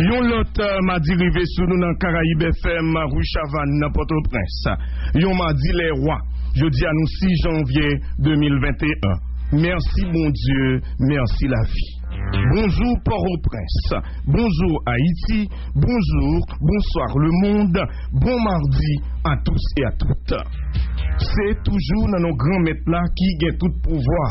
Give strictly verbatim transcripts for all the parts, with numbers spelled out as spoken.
Yon lòt, eh, madi rive sou nou nan Karayib F M, Ri Chavann, nan Pòtoprens. Yon madi lè wa, jodi a nou sis janvye de mil venteyen. Mèsi Bondye, mèsi lavi. Bonjou Pòtoprens, bonjou Ayiti, bonjou, bonswa lemonn, bon madi à tous et à toutes. Se toujou nan non Granmèt la ki gen tout pouvwa,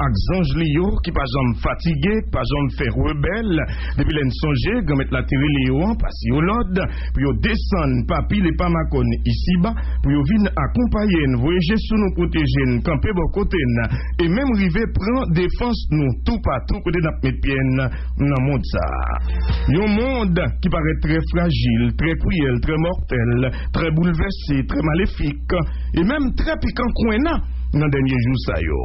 ak zanj li yo ki pa janm fatige, ki pa janm fè rebèl. Depi lè n sonje, Granmèt la te rele yo an, pase yo lòd, pou yo desann pa pil e pa makòn isiba, pou yo vin akonpaye n, voye je sou nou, pwoteje n, kanpe bò kote n, e menm rive pran defans nou toupatou kote n ap met pye n nan mond sa a. Yon mond ki parèt trè frajil, trè kriyèl, trè mòtèl, trè boulvèse, trè malefik, e menm trè pikan kwenna nan dènye jou sa yo.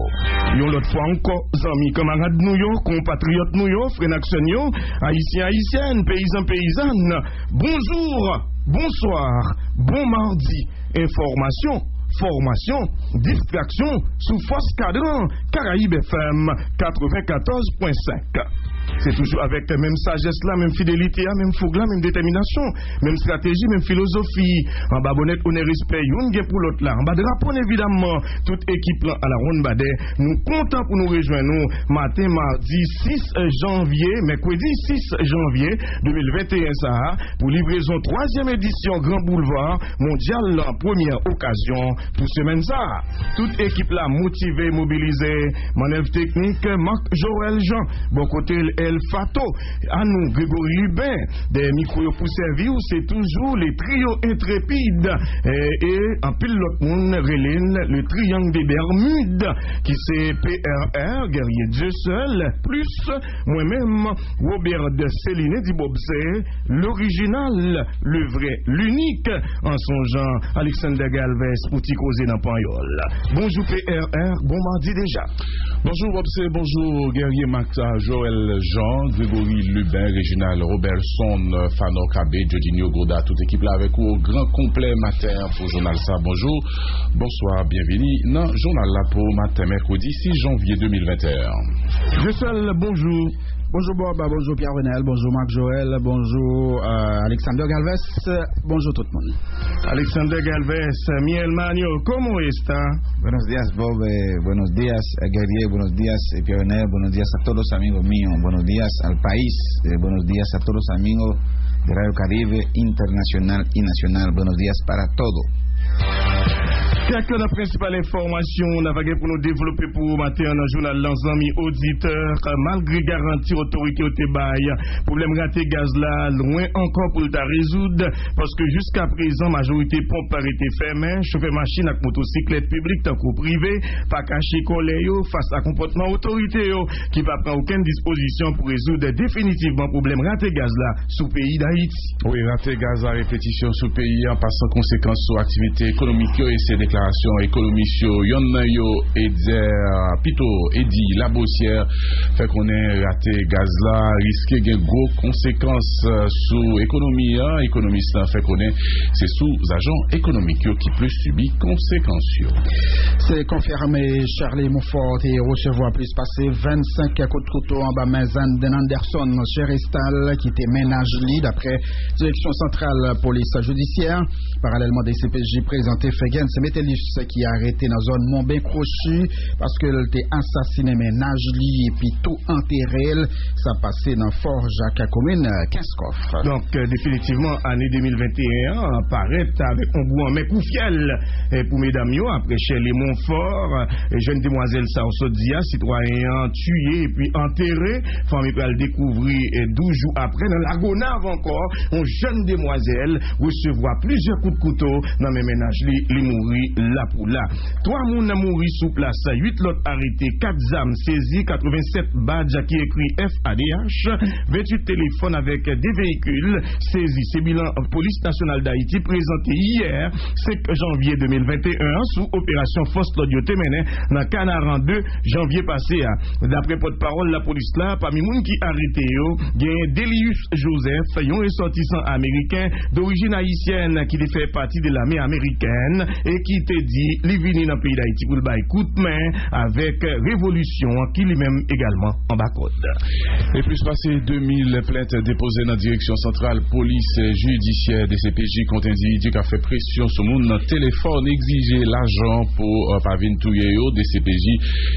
Yon lòt fwa ankò, zanmi, kanmarad nou yo, konpatriyòt nou yo, frè n ak sè n yo, ayisyen, ayisyèn, peyizan, peyizàn, bonjou, bonswa, bon madi. Enfòmasyon, fòmasyon, distraksyon sou Fòs Kadran Karayib F M katrevenkatòz pwen senk. Se toujou avèk menm sajès la, menm fidelite a, menm foug la, menm detèminasyon, menm estrateji, menm filozofi. Anba bonnèt, onè, respè youn gen pou lòt la, anba drapo n, evidamman, tout ekip lan alawonnbadè, nou kontan pou nou rejwenn ou maten madi sis janvye, mèkredi sis janvye de mil venteyen sa a, pou livrezon twazyèm edisyon Gran Boulva Mondyal lan, premyè okazyon pou semèn sa a. Tout ekip la motive, mobilize, mannèv teknik, Marc Joël Jean, bò kote l, El Fato, a nou, Grégory Lubin, dèyè mikwo yo pou sèvi w, se toujou le trio intrépide, e, e anpil lòt moun rele n le triangle des Bermudes, ki se P R R, Guerrier Dieuseul, plis mwen menm, Robert Céliné di Bobsè, l'original, le vrai, l'unique, an sonjan Alexander Galvez pou ti koze nan panyòl. Bonjou P R R, bon madi deja. Bonjou Bobsè, bonjou Guerrier Max, Joël Jean, Grégory Lubin, Réginald Roberson, Fanor Cabé, Jorginho Goda, tout ekip la avèk ou o gran konplè maten an pou jounal sa. Bonjou, bonswa, byenvini nan jounal la pou maten mèkredi sis janvye de mil venteyen. Dieuseul, bonjou. Bonjou Bob, bonjou Pierre Renel, bonjou Marc Joël, bonjou, euh, Alexander Galvez, bonjou tout moun. Alexander Galvez, mi hermano, ¿cómo está? Buenos días, Bob, eh, buenos días, eh, Guerrier, buenos días, eh, Pierre Renel, buenos días a todos los amigos míos, buenos días al país, eh, buenos días a todos los amigos de Radio Caribe Internacional y Nacional, buenos días para todo. Kèk nan prensipal enfòmasyon n ap gen pou nou devlope pou ou maten an nan jounal lan, zanmi oditè. Malgre garanti otorite yo te bay, pwoblèm rate gaz la lwen ankò pou l ta rezoud, paske jiskaprezan majorite ponp rete fèmen. Chofè machin ak motosiklèt, piblik tankou prive, pa kache kòlè yo fas a konpòtman otorite yo ki pa pran okenn dispozisyon pou rezoud definitivman pwoblèm rate gaz la sou peyi Dayiti. Wi, rate gaz la, repetisyon sou peyi an, pa san konsekans sou aktivite ekonomik yo, e se deklarasyon ekonomis yo. Yonn nan yo, Edzer, pito, Edi Labosyè, fè konnen rate gaz la riske gen gwo konsekans, eh, sou ekonomi an. Ekonomis lan fè konnen se sou ajan ekonomik yo ki plis sibi konsekans yo. Se konfime, Charles Monfort te resevwa plis pase vennsenk kout kouto anba men Zanden Anderson Cherestal, ki te mennaj li, daprè Direksyon Santral Polis Jidisyè. Paralèlman, D C P J prezante Fegens Metellus, ki arete nan zòn Monben Kwochi, paske l te asasinen mennaj li epi tou antere l. Sa pase nan Fò Jak, komin Kenskòf. Donk, euh, definitivman, ane de mil venteyen an parèt avèk yon gou anmè kou fyèl, eh, pou medam yo, apre Shirley Monfort, eh, jèn demwazèl sa w sot di a, sitwayen an tiye epi antere. Fanmi pral dekouvri, eh, douz jou apre, nan Lagonav ankò, yon jèn demwazèl resevwa plizyè kout kouto nan men mennaj li, li mouri lapoula. Twa moun mouri sou plas, uit lòt arete, kat zam sezi, katrevensèt badj ki ekri F A D H, venntuit telefòn avèk de veyikil sezi. Se bilan Polis Nasyonal Dayiti prezante yè, senk janvye de mil venteyen an, sou operasyon fòs lòd yo te mennen nan Kanaran de janvye pase a. Daprè pòtpawòl lapolis la, pami moun ki arete yo, genyen Delius Joseph, yon resòtisan ameriken dorijin ayisyèn ki te fè pati de lame amerikèn e ki te di li vini nan peyi Dayiti pou l bay kout men avèk revolisyon an ki li menm egalman anba kòd. E plis pase de mil plent depoze nan Direksyon Santral Polis Jidisyè, D C P J, kont endividi k ap fè presyon sou moun nan telefòn, egzije lajan pou, eh, pa vin touye yo. D C P J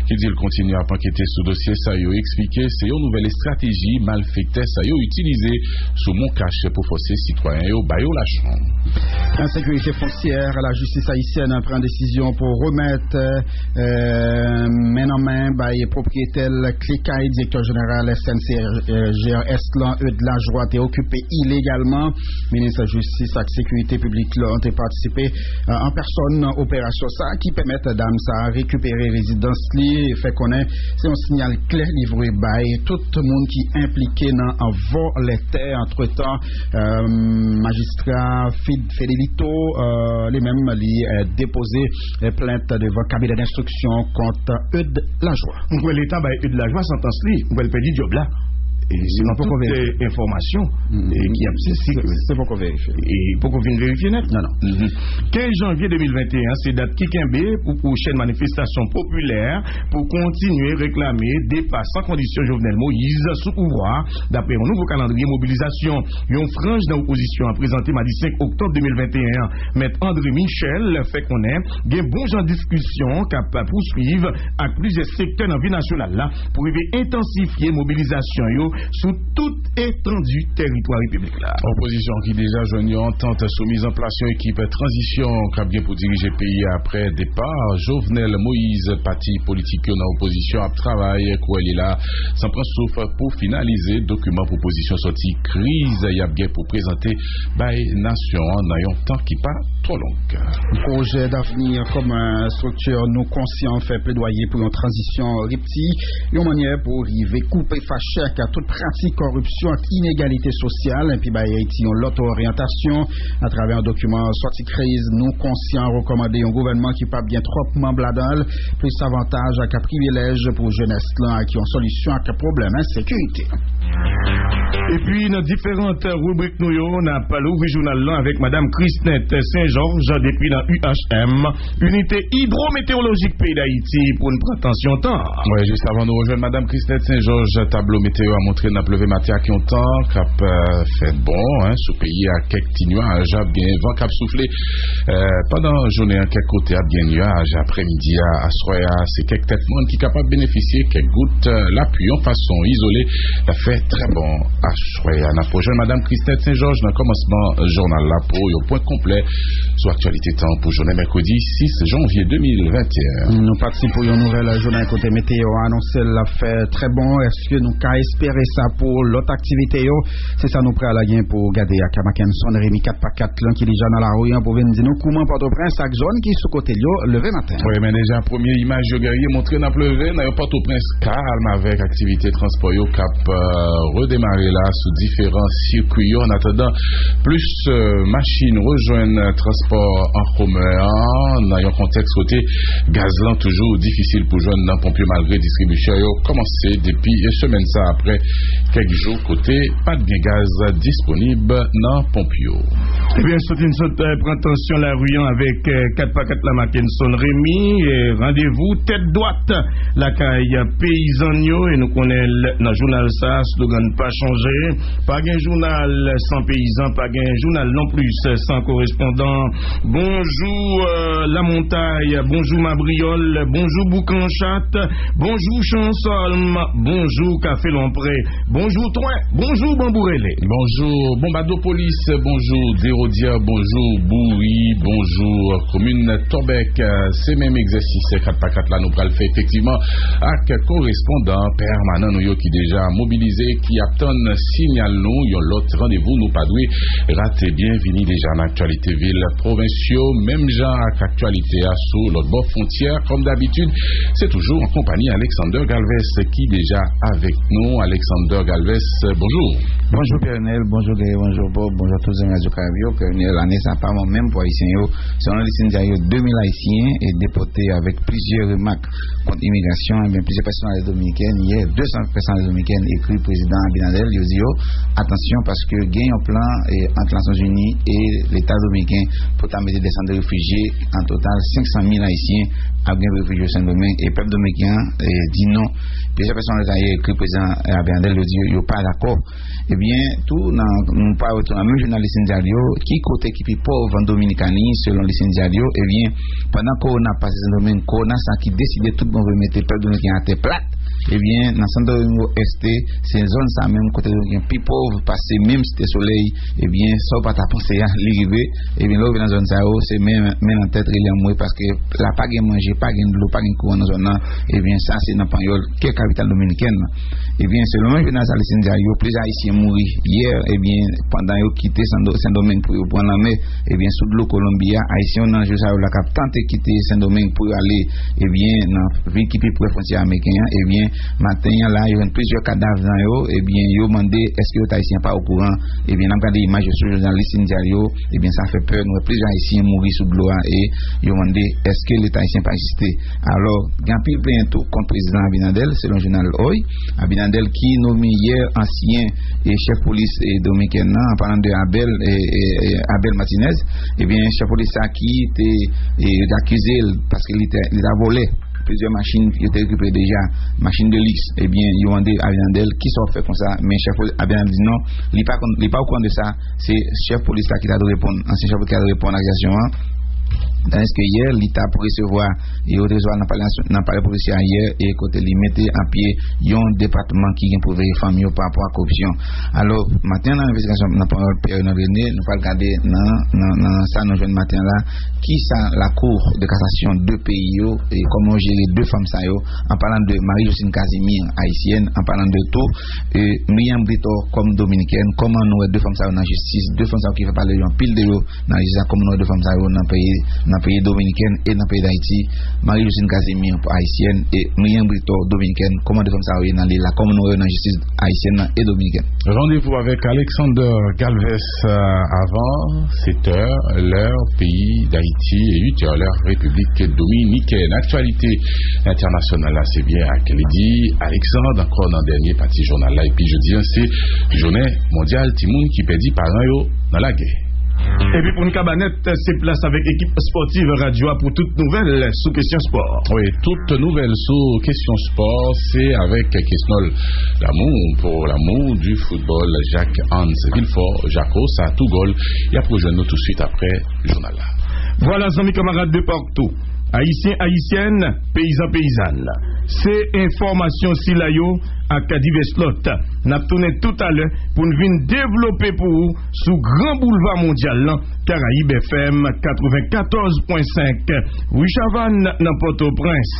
ki di l kontinye ap ankete sou dosye sa yo, eksplike se yon nouvèl estrateji malfektè sa yo itilize sou Monkach pou fòse sitwayen yo ba yo lajan. Ensekirite fonsyè, lajistis ayisyèn pran desizyon pou remèt, eh, men nan men bay pwopriyetè kle kay direktè jeneral S N C G R S lan, Eudes Lajoie, te okipe ilegalman. Minis jistis ak sekirite piblik lan te patisipe, eh, an pèsòn nan operasyon sa a ki pèmèt dam sa a rekipere rezidans li, fè konnen se yon siyal klè li voye bay tout moun ki enplike nan vòlè tè. Antretan, eh, majistra Fid Fedelito, eh, li menm, li, eh, depoze, eh, plent devan kabinè enstriksyon kont Eudes Lajoie. M kwè Leta bay Eudes Lajoie santans li, m kwè l pèdi djòb la. E selon tout, eh, enfòmasyon, eh, ki ap sikile. Se poko verifye. E poko vin verifye nèt. Non, non. Kenz janvye de mil venteyen an, se dat ki kenbe pou pwochèn manifestasyon popilè pou kontinye reklame depa san kondisyon Jovenel Moïse sou pouvwa a, dapre yon nouvo kalandriye mobilizasyon. Yon franj nan opozisyon an prezante madi senk oktòb de mil venteyen an, Mèt André Michel fè konnen gen bon jan diskisyon k ap pouswiv ak plizyè sektè nan vi nasyonal la pou rive entansifye mobilizasyon yo sou tout etandi tèritwa repiblik la. Opozisyon ki deja jwenn yon antant sou mizanplas yon ekip tranzisyon k ap gen pou dirije peyi a apre depa Jovenel Moïse. Pati politik yo nan opozisyon ap travay kou èl ye la san pran souf pou finalize dokiman pwopozisyon sòti kriz y ap gen pou prezante bay nasyon an nan yon tan ki pa twò long. Pwojè Davni kòm estrikti Nou Konsyan fè pledwaye pou yon tranzisyon ripti, yon mannyè pou rive koupe fache ak tout pratik kòripsyon ak inegalite sosyal, epi bay Ayiti yon lòt oryantasyon. Atravè yon dokiman sòti kriz, Nou Konsyan rekòmande yon gouvènman ki p ap gen twòp manm ladan l, plis avantaj ak privilèj pou jenès lan ak yon solisyon ak pwoblèm ensekirite. Epi, nan diferan ribrik nou yo, n ap louvri jounal lan avèk Madanm Christnette Saint-Georges depi nan U H M, Inite Idwometewolojik Peyi Dayiti, pou n pran tansyon tan. Wi, jis avan nou rejwenn Madanm Christnette Saint-Georges, tablo meteo a montre n ap leve maten ak yon tan k ap, eh, fèt bon, en, sou peyi a. Kèk ti nyaj ap gen, van k ap soufle, eh, pandan jounen an, kèk kote ap gen nyaj. Aprèmidi a, aswè a, se kèk tèt mòn ki kapab benefisye kèk gout, eh, lapli yon fason izole. L ap fè trè bon aswè a. N ap rejwenn Madanm Christnette Saint-Georges nan kòmansman jounal la pou yon pwen konplè sou aktyalite tan pou jounen mèkredi sis janvye de mil venteyen. Nou pati pou yon nouvèl jounen kote meteo a anonse l ap fè trè bon. Èske nou ka espere sa pou lòt aktivite yo? Se sa nou pral gen pou gade ak Mackenson Rémy kat pa kat lan ki deja nan lari an pou vin di nou kouman Pòtoprens ak zòn ki sou kote l yo leve maten. Wi, men deja premye imaj yo, Guerrier, montre n ap leve nan yon Pòtoprens kalm avèk aktivite transpò yo k ap, eh, redemare la sou diferan sirkwi yo. An atandan, plis, eh, machin rejwenn transpò an komen an nan yon kontèks kote gaz lan toujou difisil pou jwenn nan ponp yo malgre distribisyon yo kòmanse depi semèn sa apre kèk jou kote pa t gen gaz disponib nan ponp yo. Ebyen, sot n sot, eh, pran tansyon lari an avèk, eh, kat pa kat la Mackenson Rémy, eh, randevou tèt dwat lakay peyizan yo, e nou konnen l nan jounal sa, slogan pa chanje, pa gen jounal san peyizan, pa gen jounal non plis san korespondan. Bonjou, eh, Lamontay, bonjou Mabriyòl, bonjou Boukanchat, bonjou Chansolm, bonjou Kafe Lonpre, bonjou Twen, bonjou Banbou Rele. Bonjou Bonbadopolis, bonjou Derodya, bonjou Bouri, bonjou komin Tòbèk. Se menm egzèsis kat pa kat la nou pral fè efektivman ak korespondan pèmanan nou yo ki deja mobilize, ki ap tann siyal nou. Yon lòt randevou nou pa dwe rate. Byenvini deja nan aktyalite vil, pwovens yo, menm jan ak aktyalite a sou lòt bò fwontyè. Kòm dabitid, se toujou an konpanyi Alexander Galvez ki deja avèk nou. Alexander Galvez, bonjou. Bonjou Pierre Nel, bonjou Guerrier, bonjou Bob, bonjou tout zanmi Radyo Karayib yo. Pierre Nel, ane sa pa mò menm pou Ayisyen yo. Selon lis Indyal yo, de mil Ayisyen e depòte avèk plizyè remak kont imigrasyon. Ebyen, plizyè pèsonalite dominikèn, yè, de san pèsonalite dominikèn ekri prezidan Abinader, yo di yo, atansyon, paske gen yon plan, e, ant Nasyonzini e Leta Dominiken pou ta mete de sant de refijye. An total, senk san mil Ayisyen ap gen refijye Sendomeng, e pèp dominiken an, e, di non. Plizyè pèsonalite ayè ekri prezidan, e, Abinader, yo di yo, yo pa dakò. Ebyen, tou, nan, nou pa retounen nan menm jounalis Indyal yo, ki kote ki pi pòv an Dominikani, selon lis Indyal yo, ebyen, pandan kowona pase Sendomeng, kowona sa ki deside tout bon vre mete pèp dominiken atè plat, ebyen, nan Santo Domingo Este, se zòn sa menm kote dominiken pi pòv pase menm Site Solèy, ebyen, sa w pa ta panse a, li rive, ebyen, lè w rive nan zòn sa yo, se men, men nan tèt, rele anmwe, paske la pa gen manje, pa gen dlo, pa gen kouran nan zòn nan, ebyen, sa se nan Panyòl, ki kapital dominikèn nan. Ebyen, selon menm jounalis Lis Indyal yo, plizyè Ayisyen mouri yè, ebyen, pandan yo kite Sando-, Sendomeng pou yo pran lanmè, ebyen, sou dlo Kolonbi a, Ayisyen yo nan jou sa yo la k ap tante kite Sendomeng pou yo ale, ebyen, nan vil ki pi pre fwontyè ameriken an, ebyen, maten an la, yo jwenn plizyè kadav nan yo, ebyen, yo mande èske lòt Ayisyen pa okouran, ebyen, n ap gade imaj yo sou jounalis Lis Indyal yo, ebyen, sa fè pè, nou wè plizyè Ayisyen mouri sou dlo a, e yo mande èske Leta Ayisyen pa egziste. Alò, gen anpil plenyen tou kont prezidan Abinader, selon jounal Hoy. Abinader ki nome yè ansyen e chèf polis, e, dominikèn nan, an palan de Abel, e, e, e, Abel Martinez, ebyen, chèf polis sa ki te, e, yo te akize l paske li te, li ta vòlè plizyè machin, yo te rekipere deja, machin de liks. Ebyen, yo mande Abinader, "Kisa w ap fè konsa?" Men chèf polis Abinader di non, li pa konn, li pa okouran de sa, se chèf polis la ki ta dwe reponn, ansyen chèf polis ki ta dwe reponn akizasyon an. Tandiske yè, li t ap resevwa, e yo te resevwa nan palè nasyon-, nan palè popisyè a yè, e kote li mete an pye yon depatman ki gen pou veye fanm yo pa rapò a koripsyon. Alò, maten an nan envestigasyon nan Panyòl Pierre René, nou pral gade nan, nan, nan sa nou jwenn maten an la, kisa Lakou de Kasasyon de peyi yo, e kòman yo jere de fanm sa yo, an palan de Marie Justine Casimir, ayisyèn, an palan de tou, e, Myriam Britor kòm dominikèn, kòman nou wè de fanm sa yo nan jistis, de fanm sa yo ki fè pale yo anpil de yo nan jistis la, kòman nou wè de fanm sa yo nan peyi, nan peyi dominikèn e nan peyi Dayiti, Marie Justine Casimir ayisyèn e Myriam Britor dominikèn, kòman de fanm sa yo ye nan li la, kòman nou wè yo nan jistis ayisyèn nan e dominikèn. Rendez-vous avec Alexander Galvez, euh, avant sept heures, l'heure pays d'Haïti, et huit heures, l'heure République dominicaine. Actualité internationale, là, c'est bien à Kennedy. Alexandre, encore dans le dernier partie journal, là, et puis je dis, hein, c'est journée mondiale, timoun ki pèdi paran yo nan lagè. Epi pou n kaba nèt, se plas avèk ekip spòtiv radyo a pou tout nouvèl sou kesyon spò. Wi, tout nouvèl sou kesyon spò, se avèk Kesnol Lamour pour l'amour du football, Jacques Hans Villefort, Jaco, sa tou gòl, y ap rejwenn nou touswit aprè jounal la. Vwala, zanmi kamarad de partou, Ayisyen, Ayisyèn, peyizan, peyizàn, se enfòmasyon sila yo ak divès lòt n ap tounen toutalè pou n vin devlope pou ou sou gran boulva mondyal lan, Karayib F M katrevenkatòz pwen senk, Ri Chavann nan Pòtoprens.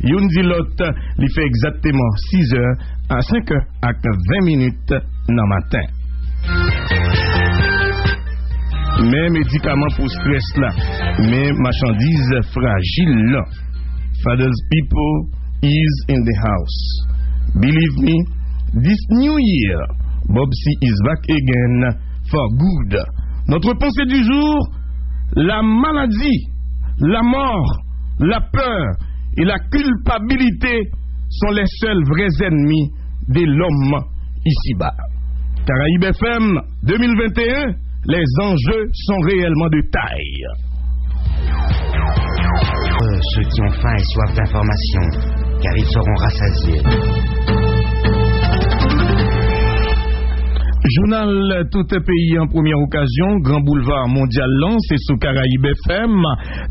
Youn di lòt, li fè egzakteman sizè a senkè ak ven minit nan maten. Men medikaman pou strès la, men machandiz frajil lan. Father's people is in the house. Believe me, this new year, Bob C is back again for good. Notre pensée du jour, la maladie, la mort, la peur et la culpabilité sont les seuls vrais ennemis de l'homme ici-bas. Caraïbes F M deux mille vingt et un, les enjeux sont réellement de taille. Ceux qui ont faim et soif d'information, car ils seront rassasiés. Jounal Tout Peyi an, premyè okazyon, Gran Boulva Mondyal lan, se sou Karayib F M.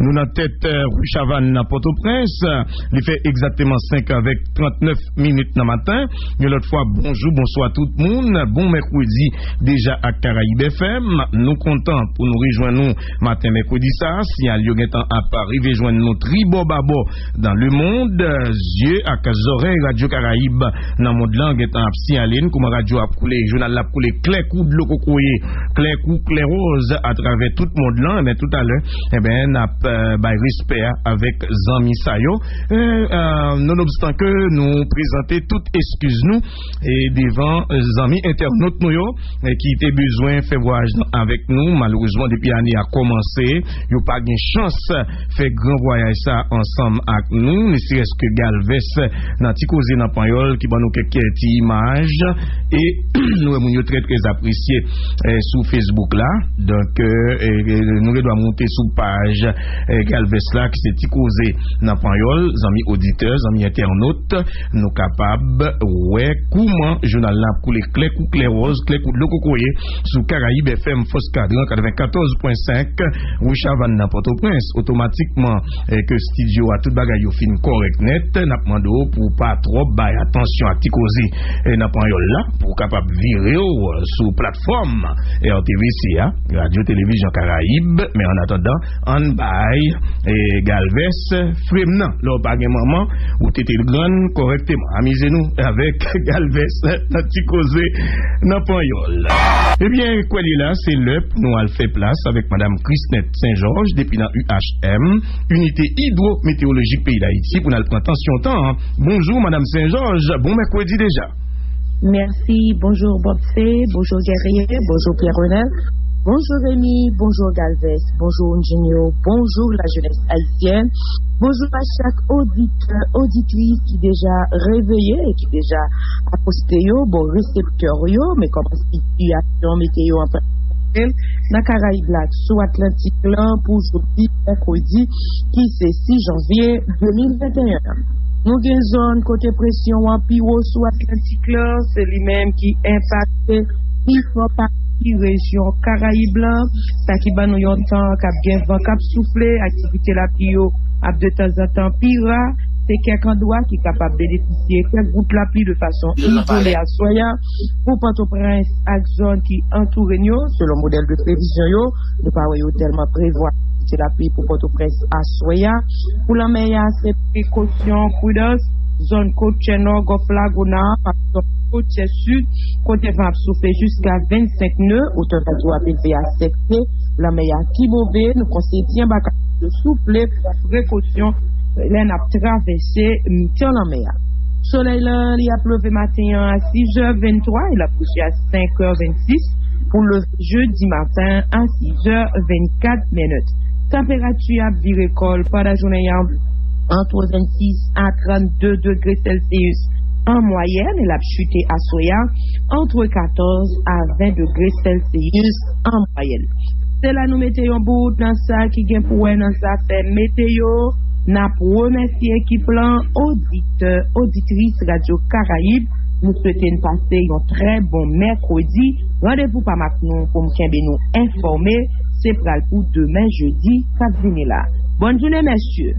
Nou nan tèt, euh, Ri Chavann nan Pòtoprens. Li fè egzakteman senk avèk trannèf minit nan maten. Yon lòt fwa, bonjou, bonswa tout moun. Bon mèkredi deja ak Karayib F M. Nou kontan pou nou rejwenn nou maten mèkredi sa. Siyal yo gentan ap rive jwenn nou tribò babò dans le monde. Zye ak zòrèy Radyo Karayib nan mond lan gentan ap siyale n kòman radyo ap koule, jounal la ap koule klè kou dlo kokoye, klè kou klè wòz atravè tout mond lan. Ebyen, toutalè, ebyen, n ap, eh, bay respè a avèk zanmi sa yo. Eh, eh, nonobstan ke nou prezante tout eskiz nou, eh, devan, eh, zanmi entènot nou yo, eh, ki te bezwen fè vwayaj lan avèk nou. Malerezman, depi ane a kòmanse, yo pa gen chans fè gran vwayaj sa ansanm ak nou, ne serait-ce que Galvès nan Ti Koze nan Panyòl ki ban nou kèk ti imaj, e nou wè moun yo trè, trè apresye, eh, sou Facebook la. Donk, eh, eh, nou gen dwa monte sou paj, eh, Galvès la, ki se Ti Koze nan Panyòl, zanmi oditè, zanmi entènot, nou kapab wè kouman jounal la ap koule klè kou klè wòz, klè kou dlo kokoye sou Karayib F M Fòs Kadran katrevenkatòz pwen senk, Wi Chavann nan Pòtoprens. Otomatikman, eh, ke estidyo a tout bagay yo fin kòrèk nèt, n ap mande w pou w pa twò bay atansyon ak Ti Koze, eh, nan Panyòl la, pou w kapab vire w sou platfòm R T V C a, Radyo Televizyon Karayib. Men annatandan, ann bay, eh, Galvès frè m nan. Lè w pa gen manman, ou te te grann kòrèkteman. Amize nou avèk Galvès nan Ti Koze nan Panyòl. Ebyen, kwè l ye la, se lè pou nou al fè plas avèk Madam Chrisnette Saint-Georges depi nan U H M, Inite Idwometewolojik Peyi Dayiti, pou n al pran tansyon tan an. Bonjou, Madam Saint-Georges, bon mèkredi deja. Mèsi, bonjou Bob C, bonjou Guerrier, bonjou Pierre Renel, bonjou Rémy, bonjou Galvez, bonjou Junio, bonjou la jeunesse haïtienne, bonjou a chak oditè, oditris ki deja reveye e ki deja akoste yo bò reseptè yo, men kòman sitiyasyon meteo an pral nan Karayib la ak sou Atlantik lan pou jodi mèkredi ki se sis janvye de mil venteyen an. Nou gen zòn kote presyon an pi wo sou Atlantik lan, se li menm ki enpakte pi fò pati rejyon Karayib lan, sa ki ban nou yon tan k ap gen van k ap soufle, aktivite lapli yo ap de tanzantan pi ra, se kèk andwa ki kapab benefisye kèk gout lapli de fason izole aswè a. Pou Pòtoprens ak zòn ki antoure n yo, selon modèl de previzyon yo, nou pa wè yo tèlman prevwa kantite lapli pou Pòtoprens aswè a. Pou lanmè a, se prekosyon, pridans, zòn kotyè nò, Gòf Lagonav, ak zòn kotyè sid, kote van ap soufle jiska vennsenk ne, otè vag yo ap elve a sèt pye, lanmè a ki move, nou konseye ti anbakasyon yo souple, prekosyon, lè n ap travèse mitan lanmè a. Solèy lan, li ap leve maten an a sis è venntwa, e l ap kouche a senk è vennsis, pou leve jedi maten a sis è vennkat minit. Tanperati ap vire kò l pandan jounen an antre vennsis a trannde degre Celsius an mwayèn, e l ap chite aswè a antre katòz a ven degre Celsius an mwayèn. Se la nou mete yon bout nan sa ki gen pou wè nan zafè meteo. N ap remèsye ekip lan, oditè, oditris Radyo Karayib. Nou swete n pase yon trè bon mèkredi. Randevou pa m ak nou pou m kenbe nou enfòme, se pral pou demen jedi k ap vini la. Bòn jounen, mèsye.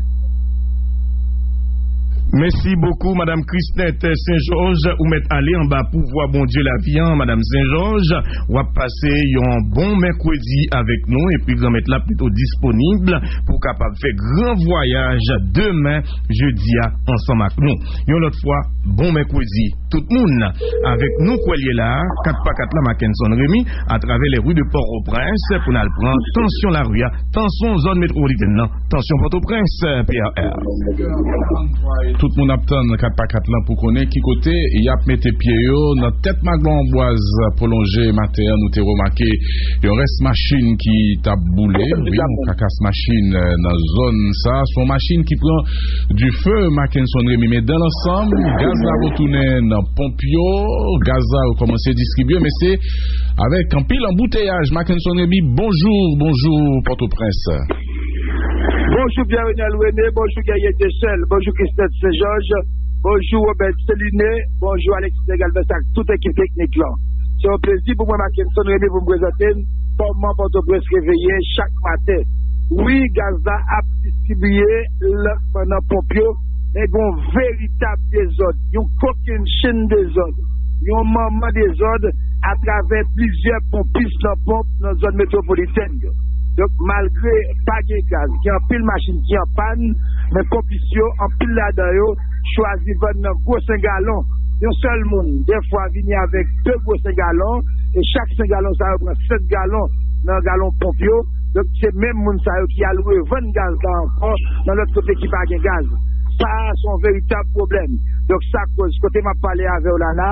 Mèsi bokou, Madam Chrisnette Saint-Georges. Ou mèt ale anba pouvwa Bondye lavi an, Madam Saint-Georges. W ap pase yon bon mèkredi avèk nou, epi Granmèt la pito disponib pou w kapab fè gran vwayaj demen, jedi a, ansanm ak nou. Yon lòt fwa, bon mèkredi, tout moun. Avèk nou, kwè l ye la, kat pa kat la, Mackenson Remy, atravè les rues de Port-au-Prince, pou n al pran tansyon lari a, tansyon zòn metwopolitèn nan, tansyon Pòtoprens, P R R. Tout moun ap tann kat pa kat lan pou konnen ki kote y ap mete pye yo nan tèt maglon anbwaz pwolonje maten an. Nou te remake yon rès machin ki t ap boule, wi, yon kakas machin, eh, nan zòn sa. Se yon machin ki pran dife, Mackenson Remy, men dan lansanm, gaz la retounen nan ponp yo, gaz la yo kòmanse distribye, men se avèk anpil anbouteyaj. Mackenson Remy, bonjou, bonjou Pòtoprens. Bonjou Pierre Renel René, bonjou Guerrier Dechelle, bonjou Christelle Saint-Georges, bonjou Robert Céliné, bonjou Alexis Galvez ak tout ekip teknik lan. Se yon plezi pou mwen, Mackenson Remy, pou m prezante n kòman Pòtoprens reveye chak maten. Wi, gaz la ap distribiye lantman nan ponp yo, men gen yon veritab dezòd, yon kokennchenn dezòd, yon manman dezòd atravè plizyè ponpis nan ponp nan zòn metwopolitèn yo. Donk, malgre pa gen gaz, gen anpil machin ki an pàn, men ponpis yo, anpil ladan yo, chwazi vann nan gwo sen galon. Yon sèl moun, dèfwa, vini avèk de gwo sen galon, E chak senk galon sa yo pran sèt galon nan galon ponp yo. Donk, se menm moun sa yo ki al revann gaz la ankò nan lòt kote ki pa gen gaz. Sa a se yon veritab pwoblèm. Donk, sa koz, kote m ap pale avè w la la,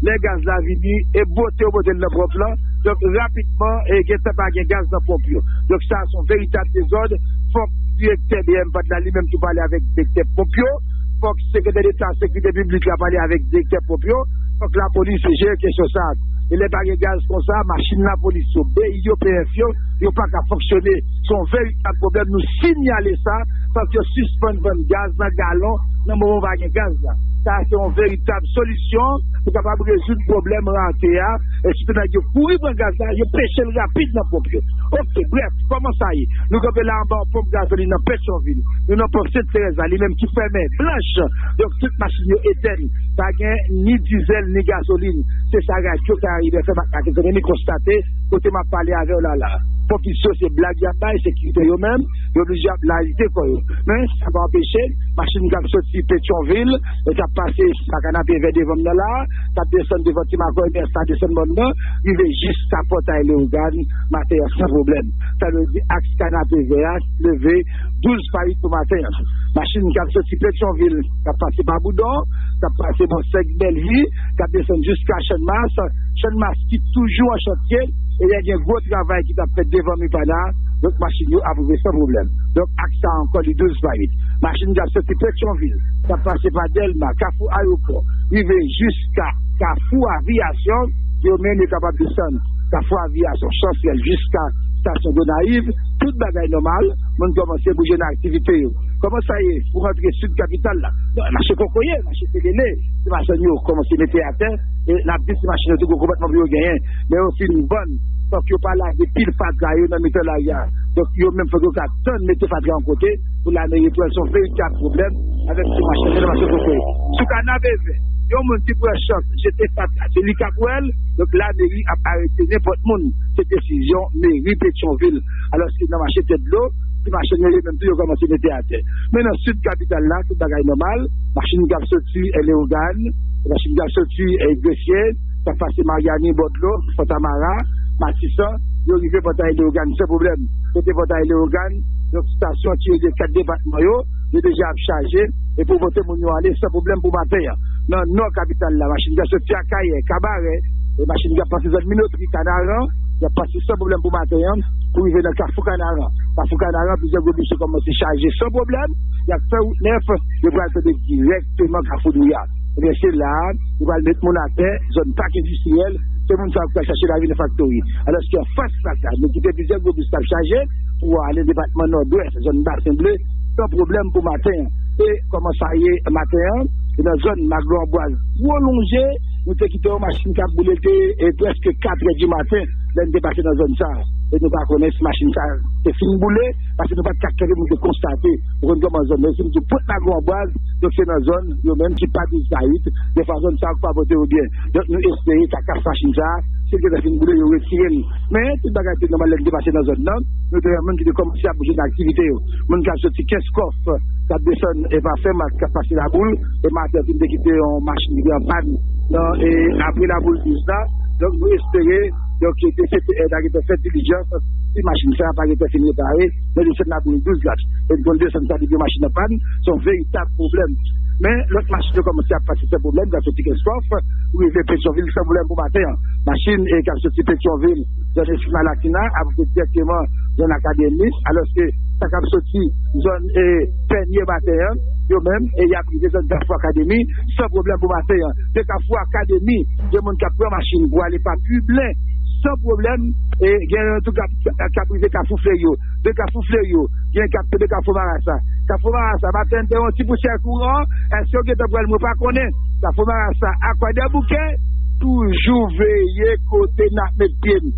lè gaz la vini, e bwote yo bwote l nan ponp lan. Donk, rapidman, e gentan pa gen gaz nan ponp yo. Donk, sa a se yon veritab dezòd. Fòk direktè B M P A D la li menm tou pale avèk direktè ponp yo. Fòk sekretè deta sekirite piblik la pale avèk direktè ponp yo. Fòk lapolis jere kesyon sa a. E lè pa gen gaz konsa, machin lapolis yo, B I yo, P F yo, yo pa ka fonksyone. Se yon veritab pwoblèm. Nou siyale sa, fòk yo sispann vann gaz nan galon nan moman pa gen gaz la. Sa a se yon veritab solisyon pou kapab rezoud pwoblèm rate a. E sitou nèg yo kouri pran gaz la, yo peche l rapid nan ponp yo. Oke, brèf, kòman sa ye? Nou kanpe la anba yon ponp gazolin nan Petyonvil. Nou nan ponp Sent Terèz la, li menm ki fèmen, blanch. Donk, tout machin yo etèn. Pa gen ni dizèl, ni gazolin. Se sa Radyo Karayib F M ak Matin Ekonomi konstate, kote m ap pale avè w la la. Ponpis yo, se blag y ap bay sekirite yo menm, yo blije ap lajite kò yo. Men, sa pa anpeche, machin k ap soti Petyonvil, e k ap pase pa Kanapevè devan m nan la, k ap desann devan Ti Makòy, men sa desann mòn nan, rive jiska Pòtay Leyogàn, maten an san pwoblèm. Sa vle di aks Kanapevè a leve douz pa uit pou maten an. Machin k ap soti Petyonvil, k ap pase pa Boudon, k ap pase bò Sèk Bèlvi, k ap desann jiska Channmas, Channmas ki toujou an chantye, e lè gen gwo travay ki t ap fèt devan Mipana, donk machin yo ap rive san pwoblèm. Donk aks sa a ankò li douz pa uit. Machin k ap soti Petyonvil, k ap pase pa Dèlma, Kafou Ayewopò, rive jiska Kafou Aviyasyon, yo menm yo kapab desann Kafou Aviyasyon, Chansèl jiska estasyon Gonayiv, tout bagay nòmal, moun kòmanse bouje nan aktivite yo. Kòman sa ye pou rantre sid kapital la? Bon, mache kokoye, mache selele, ti machann yo kòmanse mete atè, e n ap di ti machann yo tou gwo konpòtman pou yo genyen, men yo fin vann, fòk yo pa lage pil fatra yo nan mitan lari a. Donk, yo menm fòk yo ka tann mete fatra yon kote pou lameri pran. Se yon veritab pwoblèm avèk ti machann yo nan mache kokoye. Sou Kanapevè, yon moun ki pran chans jete fatra, se li k ap wè l, donk lameri ap arete nenpòt moun. Se desizyon meri Petyonvil. Alòske nan mache Tèt Dlo, ti machann yo, yo menm tou, yo kòmanse mete atè. Men nan sid kapital la, tout bagay nòmal. Machin k ap soti, eh, Leyogàn, machin k ap soti, eh, Gresye, k ap pase Maryani, Bòdlo, Fòtamara, Matisan, yo rive Pòtay Leyogàn san pwoblèm. Kote Pòtay Leyogàn, donk estasyon Tirelye kat depatman yo, yo deja ap chaje, e pou pote moun yo ale san pwoblèm pou maten an. Nan nò kapital la, machin k ap soti Akayè, Kabarè, e machin k ap pase zòn Minotri, Kanaran, y ap pase san pwoblèm pou maten an, pou rive nan Kafou Kanaran. Kafou Kanaran, plizyè gwo bis yo kòmanse chaje san pwoblèm, y ap fè wout nèf, yo pral tonbe dirèkteman Kafou Dwouya. Ebyen, se la a, yo pral met moun atè, zòn pak endistriyèl, se moun sa yo k pral chache lavi nan faktori. Alòske anfas sa, nou kite plizyè gwo bis k ap chaje pou ale depatman Nòdwès, zòn Basen Ble, san pwoblèm pou maten an. E kòman sa ye maten an? E nan zòn Maglo Anbwaz pwolonje, nou te kite yon machin k ap boule, te, e, prèske kat è di maten, lè n te pase nan zòn sa a. E nou pa konnen si machin sa a te fin boule, paske nou pa t ka kenbe pou nou te konstate. Ou konn kòman zòn nan, si m di w Pwent Maglo Anbwaz, donk se nan zòn yo menm ki pa dispayit, defwa zòn sa yo k pa pote yo byen. Donk nou espere kakas machin sa a, si l gentan fin boule, yo retire l. Men tout bagay te nòmal lè n te pase nan zòn nan. Nou te wè moun ki te kòmanse ap bouje nan aktivite yo. Moun k ap soti Kenskòf, k ap desann e pa Senmak, k ap pase Laboul, e maten an tou, m te kite yon machin ki te an pàn nan, e apre Laboul douz la. Donk nou espere, donk, T C T R ta gentan fè dilijans, si machin sa a pa gentan fin repare, nan desann Laboul douz la. E n konn desann sa depi yon machin an pàn, se yon veritab pwoblèm. Men lòt machin yo kòmanse ap pase san pwoblèm, k ap soti Kenskòf, rive Petyonvil san pwoblèm pou maten an. Machin, e, k ap soti Petyonvil, zòn Espri Malakina, ap rive dirèkteman zòn Akademi, alòske sa k ap soti zòn, e, Pènye maten an, yo menm, e y ap rive zòn Kafou Akademi, san pwoblèm pou maten an. De Kafou Akademi, gen moun k ap pran machin pou ale pa Piblen, san pwoblèm, e gen yon tou k ap, k ap rive Kafou Fleryo. De Kafou Fleryo, gen k ap tonbe Kafou Marasa. Kafou Marasa, maten an te yon ti pousyè kouran, èske yo gentan pran l, mwen pa konnen. Kafou Marasa, Akwè Dèboukè, toujou veye kote n ap met pye n.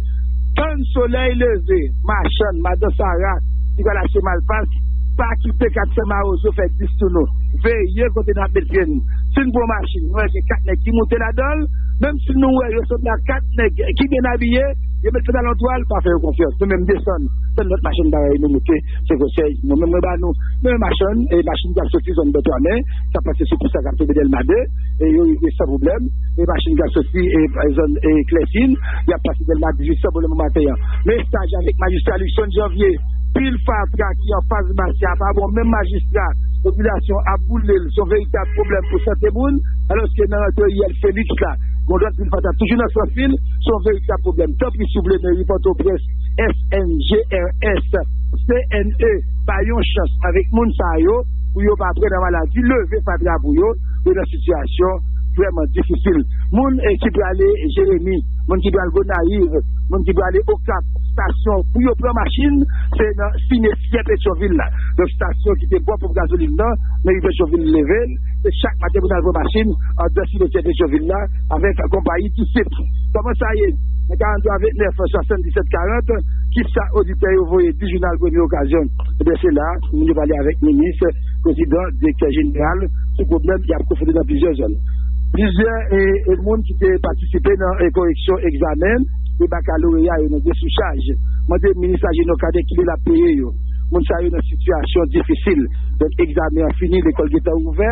Tann solèy leve, machann, madan Sara, ki pral achte malpas, pa kite kat san mawozo fè dis sou nou. Veye kote n ap met pye n. Si n pran machin, nou wè gen kat nèg ki moute ladan l, menm si nou wè yo sanble ak kat nèg ki byen abiye, Yo met fèt alantou a, l pa fè yo konfyans. Nou menm desann, tann lòt machann bagay nou moute, se konsèy. Nou menm mwen ba nou, nou menm machann, e machin k ap soti zòn Bòtwamen, k ap pase sou pis la, k ap tonbe Dèlma de, e yo rive san pwoblèm. E machin k ap soti e zòn e Klèsin, y ap pase Dèlma dizuit san pwoblèm maten an. Mesaj avèk majistra Luckson Janvier, pil fatra ki anfas Basya pa bon, menm majistra, popilasyon ap boule l, se yon veritab pwoblèm pou sante moun, alòske nan riyèl Feliks la, gon lòt pil fatra toujou nan sans fil, se yon veritab pwoblèm. Tanpri, souple, meri Pòtoprens, S N G R S, C N E, bay yon chans avèk moun sa yo, pou yo pa pran nan maladi, leve fatra pou yo, yo nan sitiyasyon vrèman difisil. Moun, eh, ki prale Jeremi, moun ki pral Gonayiv, moun ki prale Okap, stasyon pou yo pran machin, se nan simetyè Petyonvil la. Donk, stasyon ki te bon pou gazolin nan, meri Petyonvil leve l, se chak maten pou n al pran machin anndan simetyè Petyonvil la avèk konpayi Disip. Kòman sa ye? Nan karannde a vennèf swasanndisèt karant, kisa oditè yo voye di jounal Premye Okazyon? Ebyen, se la, moun yo pale avèk minis, prezidan, direktè jeneral, sou pwoblèm y ap konfwonte nan plizyè zòn. Plizyè, e, e, moun ki te patisipe nan, e, koreksyon egzamen e bakaloreya yo nan desouchaj mande minis la Jeno Kadè kilè l ap peye yo. Moun sa yo nan sitiyasyon difisil. Donk, egzamen an fini, lekòl gentan ouvè,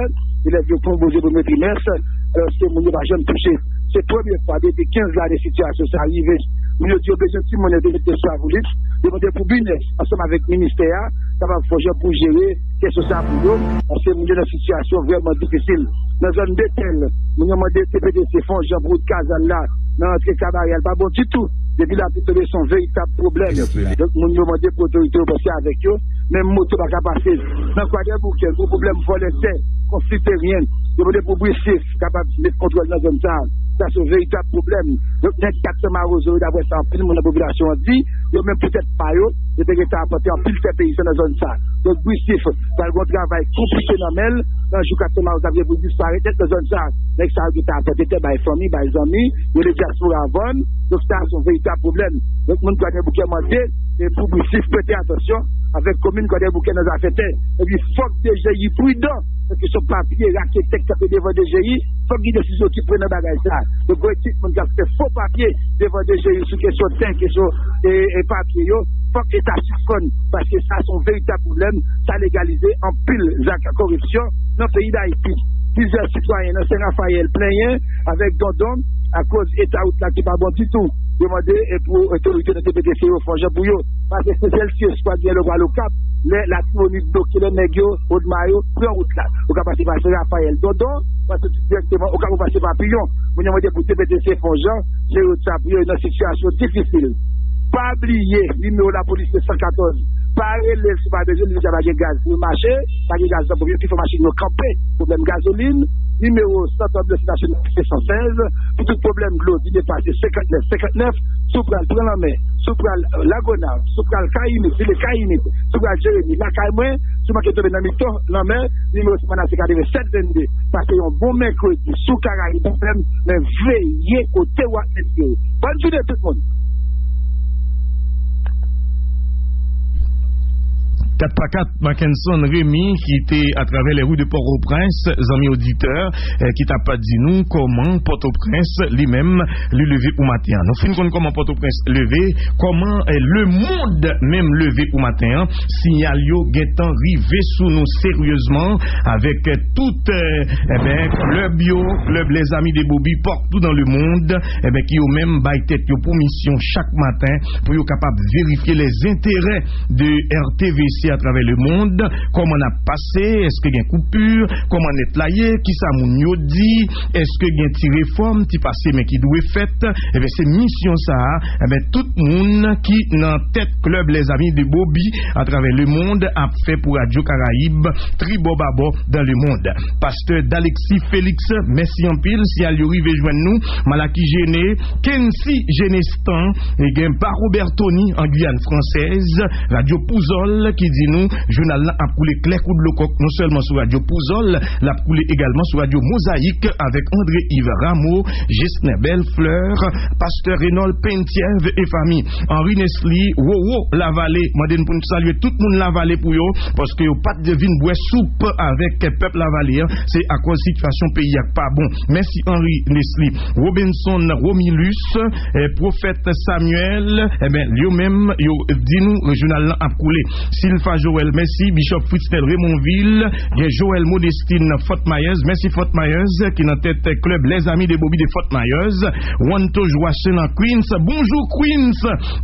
elèv yo konpoze premye trimès, alòske moun yo pa janm touche. Se premye fwa depi kenz lane sitiyasyon sa rive. Moun yo di yo bezwen timoun yo te mete sou avoulit, yo mande pou BINEF ansanm avèk ministè a kapab fè yon jan pou jere kesyon sa pou yo, paske moun yo nan sitiyasyon vrèman difisil. Nan zòn Betèl, moun yo mande T P D C fè yon jan pou wout Kazal la, nan rantre Kabarè a, l pa bon ditou. Depi lapli tonbe, se yon veritab pwoblèm. Donk, moun yo mande pou otorite yo panse avèk yo. Menm moto pa ka pase. Nan Kwadèboukè, gwo pwoblèm vòlè tè, konfli teryen. Yo mande pou Brisif kapab met kontwòl nan zòn sa a. Sa se yon veritab pwoblèm. Donk, nèg kat san Mawozo yo, daprè sa anpil moun nan popilasyon an di, yo menm pou tèt pa yo, yo te gentan apòte anpil tè peyizan nan zòn sa a. Donk, Brisif pral gen yon travay konplike nan men l, nan jou kat san Mawozo ap gen pou disparèt nèt nan zòn sa a. Nèg sa yo gentan apòte tè bay fanmi, bay zanmi, yo rele dyaspora a vann. Donk, sa se yon veritab pwoblèm. Donk, moun Kwadèboukè mande, e, pou Brisif prete atansyon avèk komin Kwadèboukè nan zafè tè. Epi, fòk D G I pridan nan kesyon papye, raketè k kanpe devan D G I, fòk gen desizyon ki pran nan bagay sa. Donk, gon ekip moun k ap fè fo papye devan D G I sou kesyon tè, kesyon, e, e, papye yo, fòk Leta sispann, paske sa se yon veritab pwoblèm, sa legalize anpil zak kòripsyon nan peyi Dayiti. Plizyè sitwayen nan Sen Rafayèl plenyen avèk Dondon akoz eta wout la ki pa bon ditou. Yo mande, e, pou otorite nan T P T C yo fè yon jan pou yo pase Sesèl si espwa gen lè w pral Okap, lè Latibonit bloke, lè nèg yo, Odma yo, pran wout la. Ou ka pase pa Sen Rafayèl, Dondon, pase dirèkteman Okap, ou pase Papiyon. Moun yo mande pou T P T C fè yon jan, jere wout sa pou yo nan sitiyasyon difisil. Pa bliye, nimewo lapolis se san katòz. Pa rele l si w pa bezwen l, li deja pa gen gaz pou l mache, pa gen gaz nan ponp yo ki fè machin yo kanpe, pwoblèm gazolin. Nimewo sant anbilans nasyonal se san sèz. Pou tout pwoblèm dlo, di depase senkant nèf senkant nèf. Si w pral pran lanmè, si w pral, euh, Lagonav, si w pral Kayimit, Zile Kayimit, si w pral Jeremi, lakay mwen, si w manke tonbe nan mitan lanmè, nimewo Simana se katreven sèt vennde. Pase yon bon mèkredi sou Karayib F M, men veye kote w ap met pye w. Bòn jounen tout moun. Kat pa kat, Mackenson Remy, ki te atravè les rues de Port-au-Prince, zanmi oditè, eh, ki t ap di nou kòman Pòtoprens, li menm, li leve pou maten an. Nou fin konn kòman Pòtoprens leve, kòman, eh, lemonn menm leve pou maten an. Siyal yo gentan rive sou nou seryezman, avèk, eh, tout, eh, enben, klèb yo, klèb Les Amis de Bobby, partout dans le monde, enben, ki yo menm bay tèt yo pou misyon chak maten pou yo kapab verifye les intérêts de R T V C atravè lemonn. Kòman n ap pase? Èske gen koupi? Kòman nèt la ye? Kisa moun yo di? Èske gen ti refòm, ti pase men ki dwe fèt? Ebyen, se misyon sa a, ebyen, tout moun ki nan tèt klèb Les Amis de Bobby atravè lemonn ap fè pou Radyo Karayib, tribò babò dans le monde. Pastè Dalexis Félix, mèsi anpil. Siyal yo rive jwenn nou. Malaki Jene, Kensi Jenestan, e gen Baro Bertoni an Giyàn Fransèz, Radyo Pouzòl ki di nou, jounal lan ap koule klè kou dlo kòk, non sèlman sou radyo Pouzòl, l ap koule egalman sou radyo Mozayik avèk André Yves Rameau, Gesner Bellefleur, pastè Reynold Penthièvre e fanmi, Henri Nesly, Roro Lavale, mande n pou n salye tout moun Lavale pou yo, paske yo pa t vin bwè soup avèk pèp Lavale an, se akoz sitiyasyon peyi a k pa bon. Mèsi Henri Nesly. Robinson Romilus, eh, Pwofèt Samuel, eh ben, yo menm, yo di nou, jounal lan ap koule. Silfa Joël, mèsi. Bishop Fritznel Remonvil, gen Joël Modestine nan Fort Myers, mèsi Fort Myers, ki nan tèt klèb Les Amis de Bobby de Fort Myers. Wanto Joachim nan Queens, bonjou Queens,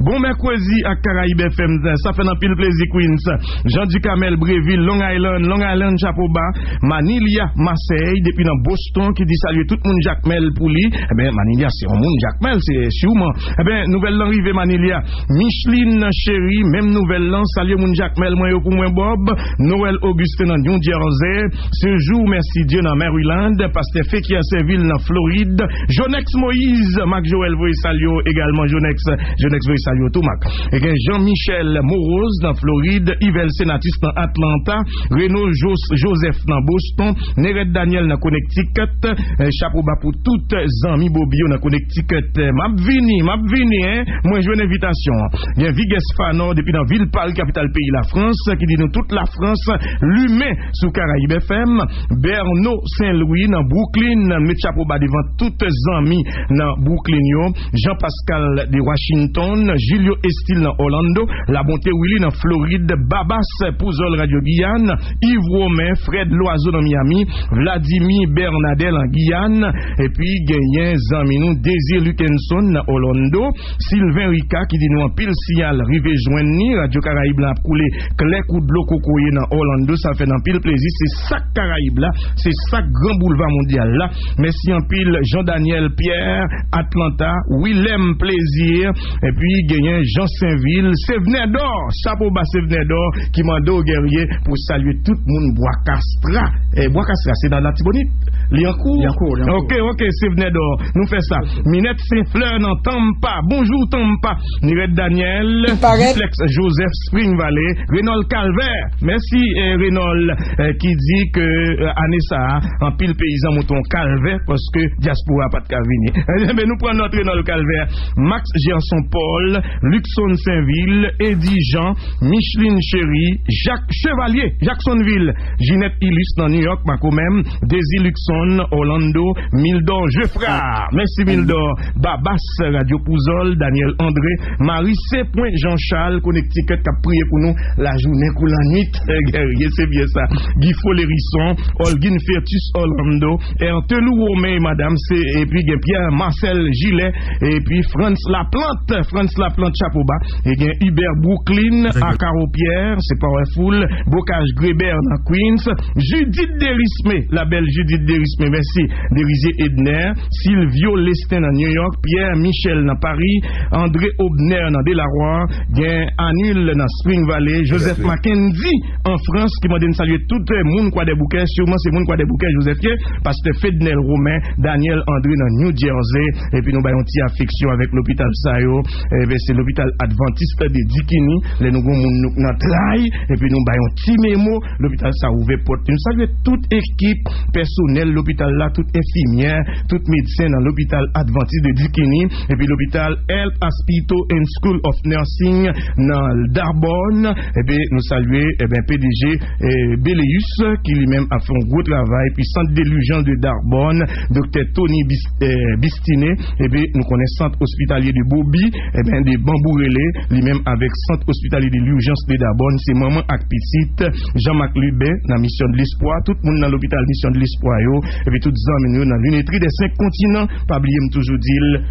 bon mèkredi ak Karayib F M, sa fè n anpil plezi Queens. Jean Ducamel Bréville, Long Island, Long Island, chapo ba. Manilia Marseille, depi nan Boston, ki di salye tout moun Jakmèl pou li. Eben, Manilia, se yon moun Jakmèl, se siman. Eben, nouvèl lan rive Manilia. Micheline Chéri, menm nouvèl lan, salye moun Jakmèl mwen yo pou mwen, Bob. Noël Augustin nan New Jersey. Sejou Mèsidye nan Maryland. Pastè Fekia Servil nan Florid. Jonex Moïse, Marc Joël voye salye w egalman, Jonex. Jonex voye salye w tou, Marc. E gen Jean Michel Morose nan Florid. Yvel Senatus nan Atlanta. Reno Jos-, Joseph nan Boston, Nerette Daniel nan Connecticut, eh, chapo ba pou tout zanmi Bobby yo nan Connecticut. Eh, m ap vini, m ap vini, en, mwen jwenn envitasyon an. Gen Viges Fanor depi nan vil Pari, kapital peyi Lafrans, ki di nou tout Lafrans limen sou Karayib F M. Berno Saint Louis nan Brooklyn, met chapo ba devan tout zanmi nan Brooklyn yo. Jean Pascal de Washington, Julio Estil nan Orlando, Labonte Willy nan Florid, Babas Pouzòl Radyo Giyàn, Yves Romain, Fred Loiseau nan Miami, Vladimir Bernadel an Giyàn, epi genyen zanmi nou Désir Luckenson nan Orlando, Sylvain Rica ki di nou anpil siyal rive jwenn ni, Radyo Karayib la ap koule klè kou dlo kokoye nan Orlando, sa fè n anpil plezi, se sak Karayib la, se sak gran boulva mondyal la. Mèsi anpil Jean Daniel Pierre, Atlanta, Willem Plaisir, epi genyen Jean Sainvil, Sevnèdò, chapo ba Sevnèdò, ki mande w Guerrier pou salye tout moun Bwa Kastra. Eh, Bwa Kastra, se nan Latibonit? Li an kou? Li an kou, li an kou. Ok, ok, Sevnèdò, nou fè sa. Minette Saint-Fleur nan Tampa. Bonjou Tampa. Nirette Daniel, Duplex Joseph Spring Valley, Reynold Calvert. Mèsi, eh, Reynold, eh, ki di ke, eh, ane sa a, anpil peyizan monte yon kalvè paske dyaspora pa t ka vini. Enben, nou pran nòt Reynold Calvert, Max Gerson Paul, Luckson Sainvil, Eddy Jean, Micheline Chéry, Jacques Chevalier, Jacksonville, Ginette Ilus nan New York, Makomèm, Désir Luckson, Orlando, Mildor Geffrard. Mèsi Mildor. Babas, Radyo Pouzòl, Daniel André, Marie C. Jean Charles, Connecticut, k ap priye pou nou lajounen kou lannwit. Guerrier, se byen sa. Guy Folérison, Olguin Fertus Orlando, Ertelou Romain e madanm, se, epi gen Pierre Marcel Gillet, epi Frantz Laplante, Frantz Laplante, chapo ba, e gen Hubert Brooklyn, Akaro Pierre, se Powerful, Bocage Grébert nan Queens, Judith Derisme, la belle Judith Derisme, mèsi, Derizier Edner, Silvio Lestin nan New York, Pierre Michel nan Paris, André Obner nan Delaware, gen Anil nan Spring Valley, Joseph Mackendy an Frans, ki mande n salye tout moun Kwadèboukè, siman se moun Kwadèboukè Joseph ye, pastè Fednel Romain, Daniel André nan New Jersey, epi nou bay yon ti afeksyon avèk lopital sa yo, enben se lopital Adventiste de Dickeny, lè nou gon moun nou nan tray, epi nou bay yon ti memo, lopital sa ouvè pòt li. Nou salye tout ekip pèsonèl lopital la, tout enfimyè, tout medsen nan lopital Adventiste de Dickeny, epi lopital Health Hospital and School of Nursing nan Darbòn. Epi nou salye, enben, P D G, eh, Beleus, ki li menm ap fè yon gwo travay, epi Sant de Lijans de Darbòn, Doktè Tony Bis-, eh, Bistiné, epi nou konnen Sant Ospitalye de Bobby, enben, de Banbou Rele, li menm avèk Sant Ospitalye de Lijans de Darbòn, se manman ak pitit, Jean Marc Lubin, nan Misyon de Lespwa, tout moun nan lopital Misyon de Lespwa yo, epi tout zanmi nou yo nan linetri dè senk kontinan, pa bliye m toujou di l,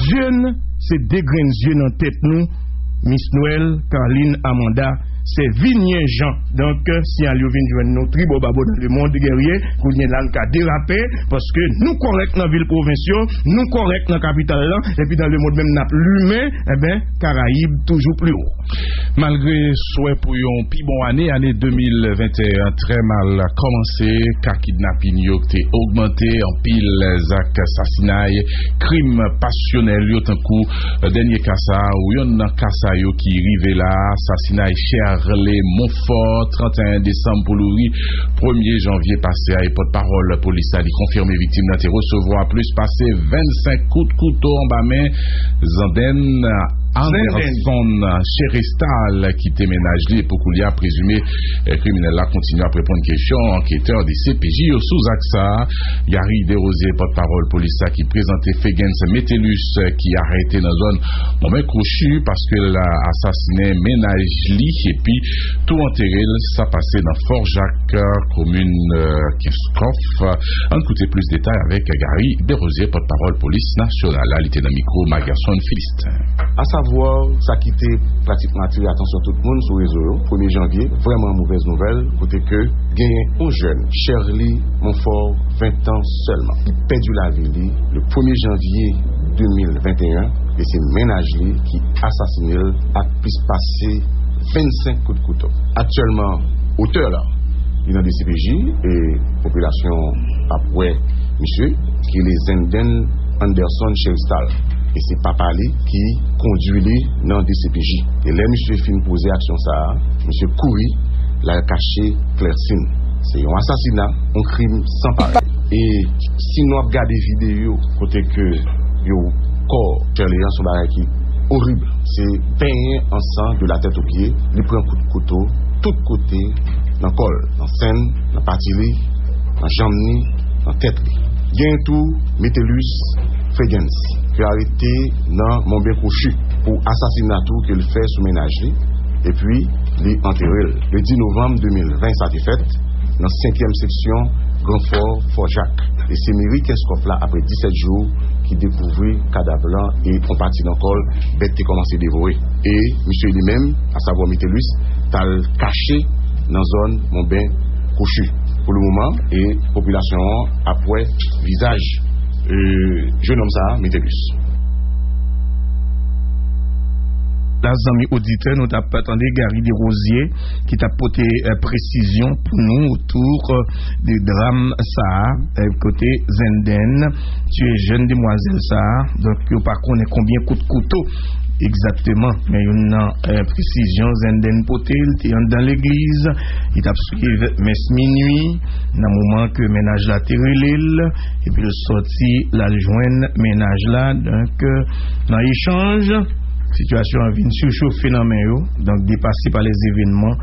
zye n, se de grenn zye nan tèt nou, Miss Noël, Carline, Amanda, se vin yen jan. Donk, siyal yo vin jwenn nou tribò babò nan lemond, Guerrier, kounye la n ka derape, paske nou kòrèk nan vil pwovens yo, nou kòrèk nan kapital lan, epi nan lemond menm n ap limen, enben, Karayib toujou pli wo. Malgre swè pou yon pi bon ane, ane de mil venteyen trè mal kòmanse, ka kidnapin yo te ogmante, anpil zak sasinay, krim pasyonèl yo, tankou dènye ka sa a, ou yonn nan ka sa yo ki rive la a, sasinay Cher Le Monfò, trannteyen desanm pou louri premye janvye pase a, e pòtpawòl polis la, li konfime viktim nan te resevwa plis pase vennsenk kout kouto anba men Zandèn Anderson Cherestal, ki te mennaj li, e pou koulye a, prezime, eh, kriminèl la kontinye ap reponn kesyon anketè D C P J yo sou zak sa a. Gary Desrosiers, pòtpawòl polis la, ki prezante Fegens Metellus, eh, ki arete nan zòn Monben Kwochi, paske l asasinen mennaj li, epi tou antere l. Sa pase nan Fò Jak, komin, eh, Kenskòf. Ann koute plis detay avèk Gary Desrosiers, pòtpawòl polis nasyonal la. Li te nan mikwo Magerson Philistin. Asavwa, sa ki te pratikman atire atansyon tout moun sou rezo yo, premye janvye, vrèman movèz nouvèl, kote ke genyen yon jèn, Sherly Monfort, ven tan sèlman, ki pèdi lavi li le premye janvye de mil venteyen, e se mennaj li ki asasine l ak plis pase vennsenk kout kouto. Aktyèlman, otè la, li nan D C P J e popilasyon ap wè misye, ki rele Zenden Anderson Cheristal. E se papa li ki kondui li nan D C P J. E lè misye fin poze aksyon sa a, misye kouri, l al kache Klèsin. Se yon asasina, yon krim san parèy. E si nou ap gade videyo kote ke yo kò Sherly an, se yon bagay ki orib. Se benyen an san de la tèt o pye, li pran kout kouto tout kote, nan kò l, nan sen l, nan pati li, nan janm ni, nan tèt li. Gen tou Metellus Fegens, ki arete nan Monben Kwochi pou asasina tou ke l fè sou mennaj li, epi li antere l. Le dis novanm de mil ven, sa te fèt nan senkyèm seksyon Gran Fò, Fò Jak. E se meri Kenskòf la, apre disèt jou, ki dekouvri kadav lan e yon pati nan kò l, bèt te kòmanse devore. E misye li menm, asavwa Metellus, t al kache nan zòn Monben Kwochi. Pou le moman, e popilasyon an ap wè vizaj, e, jennonm sa a, Metellus. La, zanmi oditè, nou t ap tande Gary Desrosiers ki t ap pote, eh, presizyon pou nou otou, eh, de dram sa a, eh, kote Zenden tiye jèn demwazèl sa a. Donk, yo pa konnen konbyen kout kouto egzakteman, men youn nan, eh, presizyon Zenden pote, l te anndan legliz, li t ap swiv mès minui, nan moman ke mennaj la te rele l, epi l sòti, l al jwenn mennaj la, donk, eh, nan echanj, sitiyasyon an vin sichofe nan men yo, donk depase pa lèzevenman,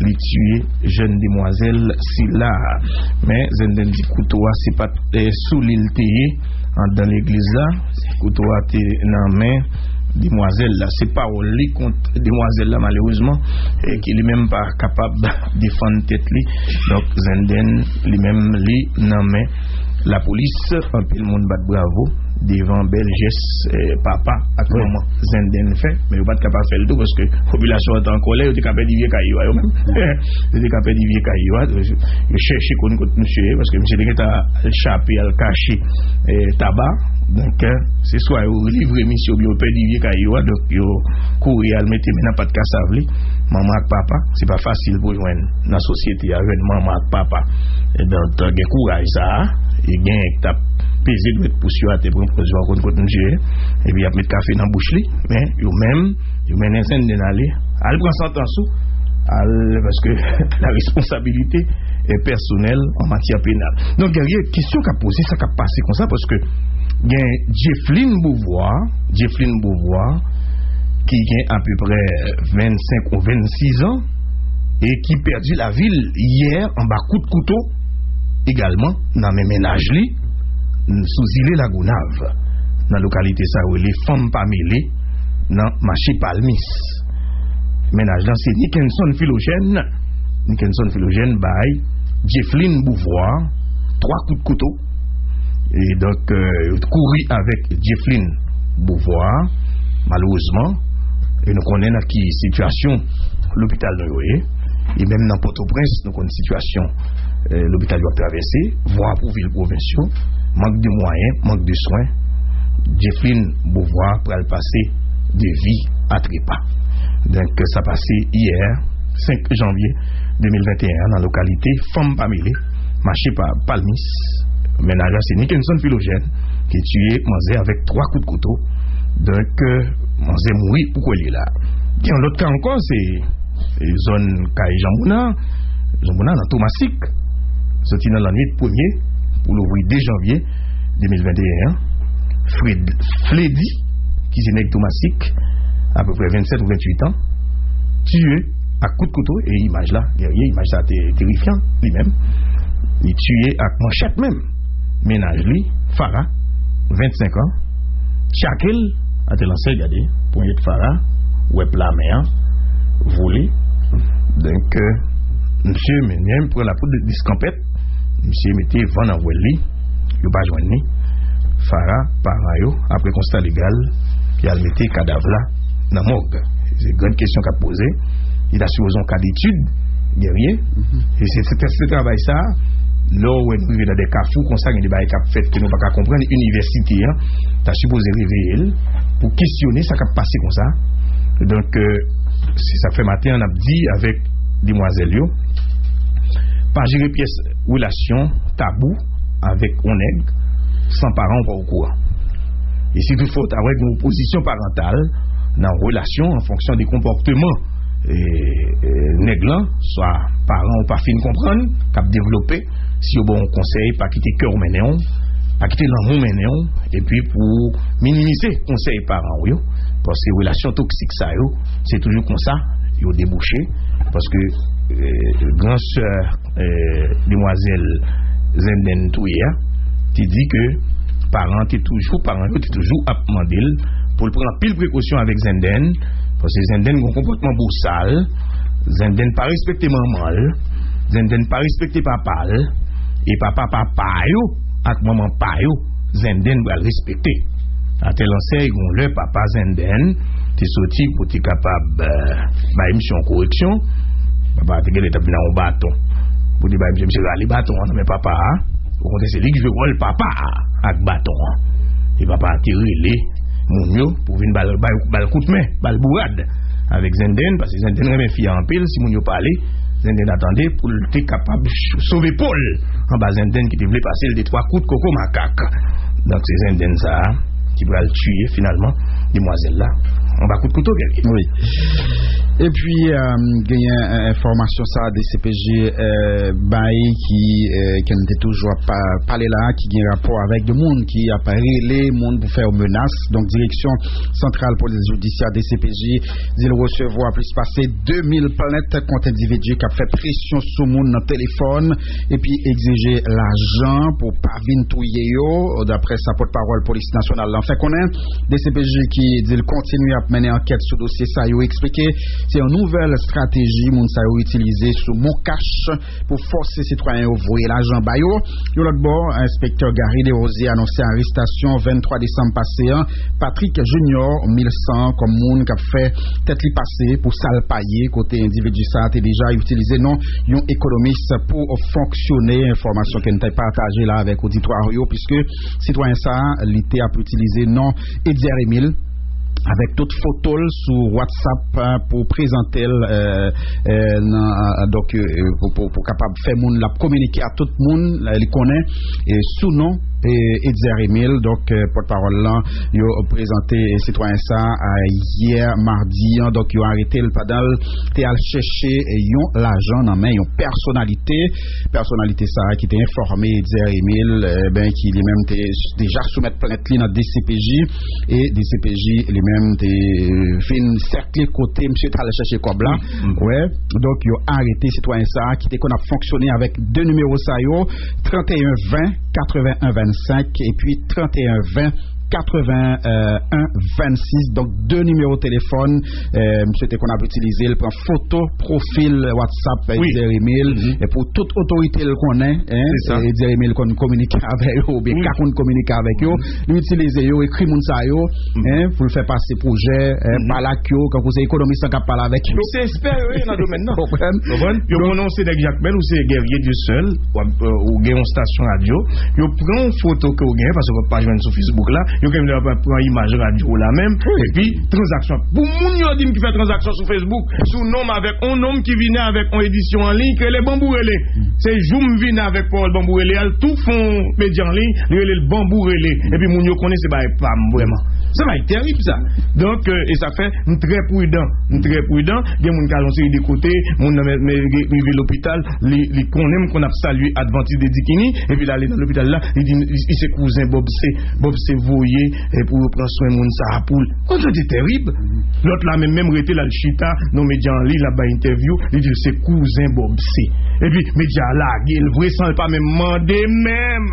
li tiye jèn demwazèl sila. Men, Zenden di kouto a, se pa t, eh, sou li l te ye, anndan legliz la, kouto a te nan men demwazèl la. Se pawòl li kont demwazèl la, malerezman, eh, ki li menm pa kapab defann tèt li. Donk, Zenden, li menm, li nan men lapolis. Anpil moun bat bravo devan bèl jès, eh, papa ak manman Zenden fè, men yo pa t kapab fè l tou, paske popilasyon an te an kòlè, yo te ka pèdi vye kay yo a, yo menm. Yo te ka pèdi vye kay yo a. Yo chèche konn kot misye ye, paske misye te gentan al chape, al kache, eh, taba. Donk, eh, se swa yo livre misye oubyen yo pèdi vye kay yo a, donk yo kouri al mete men nan pat kasav li. Manman ak papa, se pa fasil pou jwenn nan sosyete a, jwenn manman ak papa. E donk, gen kouraj sa a, e gen k t ap peze dwèt pous yo atè, pran pòz yo a konn kot misye ye, epi y ap met kafe nan bouch li, men yo menm, yo mennen Zenden ale, al pran santans ou, al, paske la responsabilité est personnelle en matière pénale. Donk, Guerrier, kesyon k ap poze, sa k ap pase konsa, paske gen Jefflin Beauvoir, Jefflin Beauvoir, ki gen apeprè vennsenk ou vennsis an, e ki pèdi lavi l yè anba kout kouto, egalman nan men mennaj li, sou zile Lagonav, nan lokalite sa yo rele Fanm Pa Mele, nan mache Palmis. Mennaj lan se Nickenson Philogène. Nickenson Philogène bay Jefflin Beauvoir twa kout kouto. E donk, euh, yo kouri avèk Jefflin Beauvoir, malerezman, e nou konnen nan ki sitiyasyon lopital nou yo ye. E menm nan Pòtoprens, nou konn sitiyasyon, eh, lopital yo ap travèse, vwa pou vil pwovens yo, mank de mwayen, mank de swen. Jefflin Beauvoir pral pase de vi a trepa. Donk, sa pase yè, senk janvye de mil venteyen an, nan lokalite Fanm Pa Mele, mache pa Palmis. Mennaj la se Nickenson Philogène, ki tiye manzè avèk twa kout kouto. Donk, euh, manzè mouri pou kwè li la. Gen yon lòt ka ankò, se e, zòn kay Janmouna, Janmouna nan Tomasik, soti nan lannwit premye pou louvri de janvye de mil venteyen an. Fred, Fledi, ki se nèg Tomasik, apeprè vennsèt ou venntuit an, tiye ak kout kouto, e imaj la, Guerrier, imaj sa te terifyan, li menm. Li tiye ak manchèt menm. Mennaj li, Fara, vennsenk an, tchake l, atè lansè, gade, ponyèt Fara, wè pla men an, vole. Donk, euh, misye, men, men, pran lapoud diskanpèt, misye mete van nan vwèl li, yo pa jwenn li. Fara, paran yo, apre konsta legal, y al mete kadav la nan mòg. Se gran kesyon k ap poze. Li ta sipoze yon ka detid, Guerrier. E se, se, se travay sa, lè w wè nou rive nan de kafou konsa, gen de bagay k ap fèt ke nou pa ka konprann, inivèsite an ta sipoze reveye l pou kesyone sa k ap pase konsa. Donk, euh, se sa k fè maten an n ap di avèk demwazèl yo, pa jere pyès relasyon tabou avèk yon nèg san paran w pa okouran. E si toutfwa w ta wè gen opozisyon parantal nan relasyon an fonksyon de konpòteman, e, e, nèg lan, swa paran w pa fin konprann, k ap devlope, si yo ba w yon konsèy, pa kite kè w mennen w, pa kite lanmou mennen w, epi pou minimize konsèy paran w yo, paske relasyon toksik sa yo, se toujou konsa yo debouche, paske, e, gran sè, e, demwazèl Zenden touye a, te di ke paran te toujou, paran yo te toujou ap mande l pou l pran anpil prekosyon avèk Zenden, paske Zenden gen yon konpòtman bosal, Zenden pa respekte manman l, Zenden pa respekte papa l, e papa papa yo ak manman pa yo, Zenden pral respekte. Atè lansè, gen yon lè papa Zenden te soti pou te kapab, euh, bay misye yon koreksyon. Papa a te genlè t ap vin ak yon baton pou te bay misye, misye rale baton an nan men papa a. Okontrè, se li ki jwe wòl papa a ak baton an. E papa a te rele moun yo pou vin ba l, ba l, ba l kout men, ba l bourad avèk Zenden, paske Zenden renmen fi a anpil, si moun yo pale, Zenden ta tande pou l te kapab ch-, sove po l anba Zenden ki te vle pase l de twa kout koko makak. Donk, se Zenden sa a ki pral tiye finalman demwazèl la anba kout kouto, Guerrier. Wi. Epi, euh, genyen, euh, enfòmasyon sa a D C P J, euh, bay ki, euh, ke n te toujou ap pa-, pale la, ki gen rapò avèk de moun ki ap rele moun pou fè yo menas. Donk, Direksyon Santral Polis Jidisyè, D C P J, di l resevwa plis pase de mil plent kont endividi k ap fè presyon sou moun nan telefòn epi egzije lajan pou pa vin touye yo, daprè sa pòtpawòl polis nasyonal lan fè konnen. D C P J ki di l kontinye ap mennen ankèt sou dosye sa yo eksplike se yon nouvèl estrateji moun sa yo itilize sou MonCash pou fòse sitwayen yo voye lajan ba yo. Yon lòt bò, enspektè Gary Desrosiers anonse arestasyon venntwa desanm pase an Patrick Junior mil san kòm moun k ap fè tèt li pase pou sa l pa ye, kote endividi sa a te deja itilize non yon ekonomis pou fonksyone. Enfòmasyon ke n te pataje la avèk oditwa yo, piske sitwayen sa a, li te ap itilize non Edzer Emile avèk tout foto l sou WhatsApp, euh, pou prezante l, euh, euh, nan, euh, donk, euh, pou, pou, pou kapab fè moun l ap kominike a tout moun, euh, li konnen, e sou non, e Edzer Emile. Donk, euh, pòtpawòl lan, yo prezante sitwayen sa a yè madi an. Donk, yo arete l pandan l te al chèche yon lajan nan men yon pèsonalite. Pèsonalite sa a ki te enfòme Edzer Emile, eh ben, ki li menm te deja soumèt plent li nan D C P J, e D C P J li menm te fin sèkle kote misye t al chèche kòb la. Wi. Wè, donk yo arete sitwayen sa a ki te konn ap fonksyone avèk de nimewo sa yo, trant e en ven katreven en vennsenk epi trant e en ven katreven en vennsis. Donk, de nimewo telefòn, eh, misye te konn ap itilize l, pran foto pwofil WhatsApp, eh, Edzer Emile, e pou tout otorite l konnen, en, Edzer Emile konn kominike avè yo, oubyen ka konn kominike avèk yo, li itilize yo, ekri moun sa yo, en, pou l fè pase pwojè, en, pale ak yo, kankou se ekonomis lan k ap pale avèk yo. Se espè yo ye nan domèn nan. Konprann? Konprann? Yo konnen w se nèg Jakmèl, ou se Guerrier Dieuseul, w ap, euh, ou gen yon stasyon radyo, yo pran yon foto ke w genyen, paske w p ap pa jwenn sou Facebook la, Yo gen lè pran imaj radyo la menm, epi tranzaksyon. Pou moun yo di m ki fè tranzaksyon sou Facebook, sou non m avèk on nonm ki vini avèk on edisyon an liy, ki rele Banbou Rele. Se jou m vini avèk pawòl Banbou Rele a, l tou fè on medya an liy, li rele l Banbou Rele. Epi moun yo konnen se bagay pa m vrèman. Se bagay tèrib sa. Donk, euh, e sa fè m trè pridan. M trè pridan. Gen moun k al yon seri de kote, moun nan men, men, rive lopital, li, li konnen m konn ap salye Advantis de Dikini, epi l ale nan lopital la, li di, li, li se kouzen Bob C. Bob C voye, e pou yo pran swen moun sa a pou l. Yon tande tèrib. Lòt la menm, menm rete la, l chita nan medya an liy, l ap bay entèvyou, li di l se kouzen Bob C. Epi medya a lage l vre san l pa menm mande menm.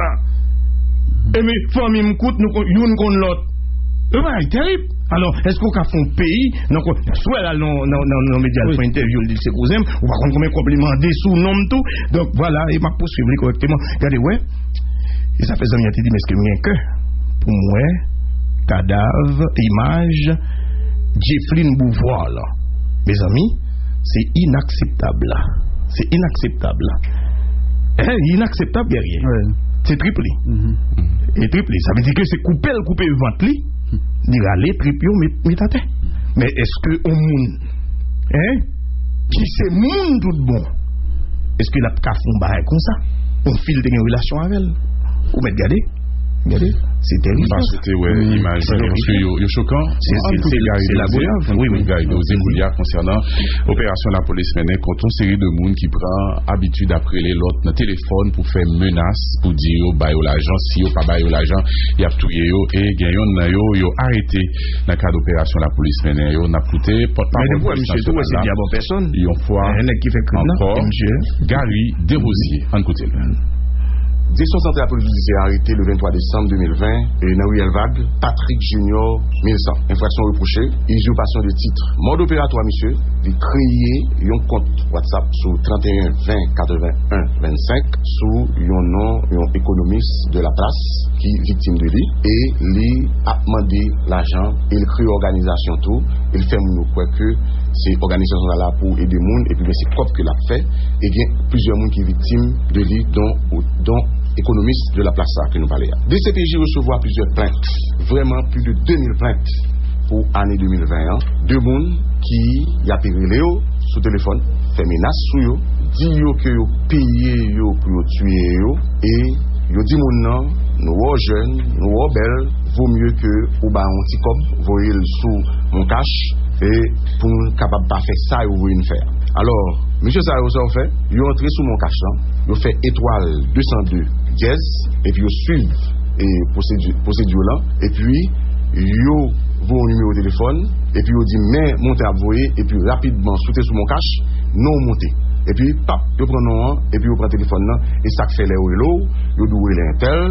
Epi fanmi m kout, nou kon, youn konn lòt. Yon bagay tèrib. Alò, èske w ka fè yon peyi nan kon, sou wè l al nan, nan, nan, nan medya, l fè entèvyou, l di l se kouzen m, ou pa konn konbyen kòb li mande sou non m tou. Donk, vwala, e m ap pouswiv li kòrèkteman. Gade, wè, e sa fè zanmi an te di m, èske m gen kè pou m wè kadav, imaj Jeffrey Beauvoir la? Mezanmi, se inakseptab. Se inakseptab. Hein, inakseptab, Guerrier. Se trip li. E trip li. Sa vle di ke se koupe l koupe vant li, li rale trip yo met, met atè. Men èske yon moun, hein, ki se moun tout bon, èske l ap ka fè yon bagay konsa? Yon fi l te gen relasyon avè l. Ou mèt gade? Gade, se tèrib. M pa swete wè imaj yo, paske yo, yo chokan. Ann koute Gary Dozier, ann koute Gary Dozier kounye a konsènan operasyon lapolis mennen kont yon seri de moun ki pran abitid ap rele lòt nan telefòn pou fè menas, pou di yo ba yo lajan, si yo pa ba yo lajan, y ap touye yo, e gen yonn nan yo, yo arete nan kad operasyon lapolis mennen yo. N ap koute pòtpawòl polis nasyonal la, yon fwa ankò, Gary Desrosiers. Ann koute l. Direksyon Santral Polis Jidisyè arete le venntwa desanm de mil ven, e nan ri Elvag, Patrick Junior mil san. Enfraksyon repwoche, izipasyon de tit. Mòd operatwa misye, li kreye yon kont WhatsApp sou trannteyen ven katrevenn en vennsenk sou yon non yon ekonomis de la plas ki viktim de li, e li ap mande lajan, e l kreye òganizasyon tou, e l fè moun yo kwè ke se òganizasyon sa la pou ede moun, epi byen se kòb ke l ap fè, e gen plizyè moun ki viktim de li, don, don ekonomis de la plas sa ke nou pale a. D C P J resevwa plizyè plent, vrèman plis de de mil plent pou ane de mil ven an, de moun ki y ape rele yo sou telefòn, fè menas sou yo, di yo ke yo peye yo pou yo tiye yo, e yo di moun nan, nou wè w jèn, nou wè w bèl, vo mye ke ou ba yon ti kòb, voye l sou Moncash, e pou n kapab pa fè sa yo voye n fè a. Alò, mesye sa yo, sa yo fè, yo antre sou Moncash lan, yo fè etwal de san de dyèz, epi yo swiv, e, pwosedi, pwosedi lan, epi yo voye yon nimewo telefòn, epi yo di men montan y ap voye, epi rapidman, si w te sou Moncash, non w monte. Epi, pap, yo pran non an, epi yo pran telefòn nan, e sa k fè lè yo rele w, yo di w rele entèl,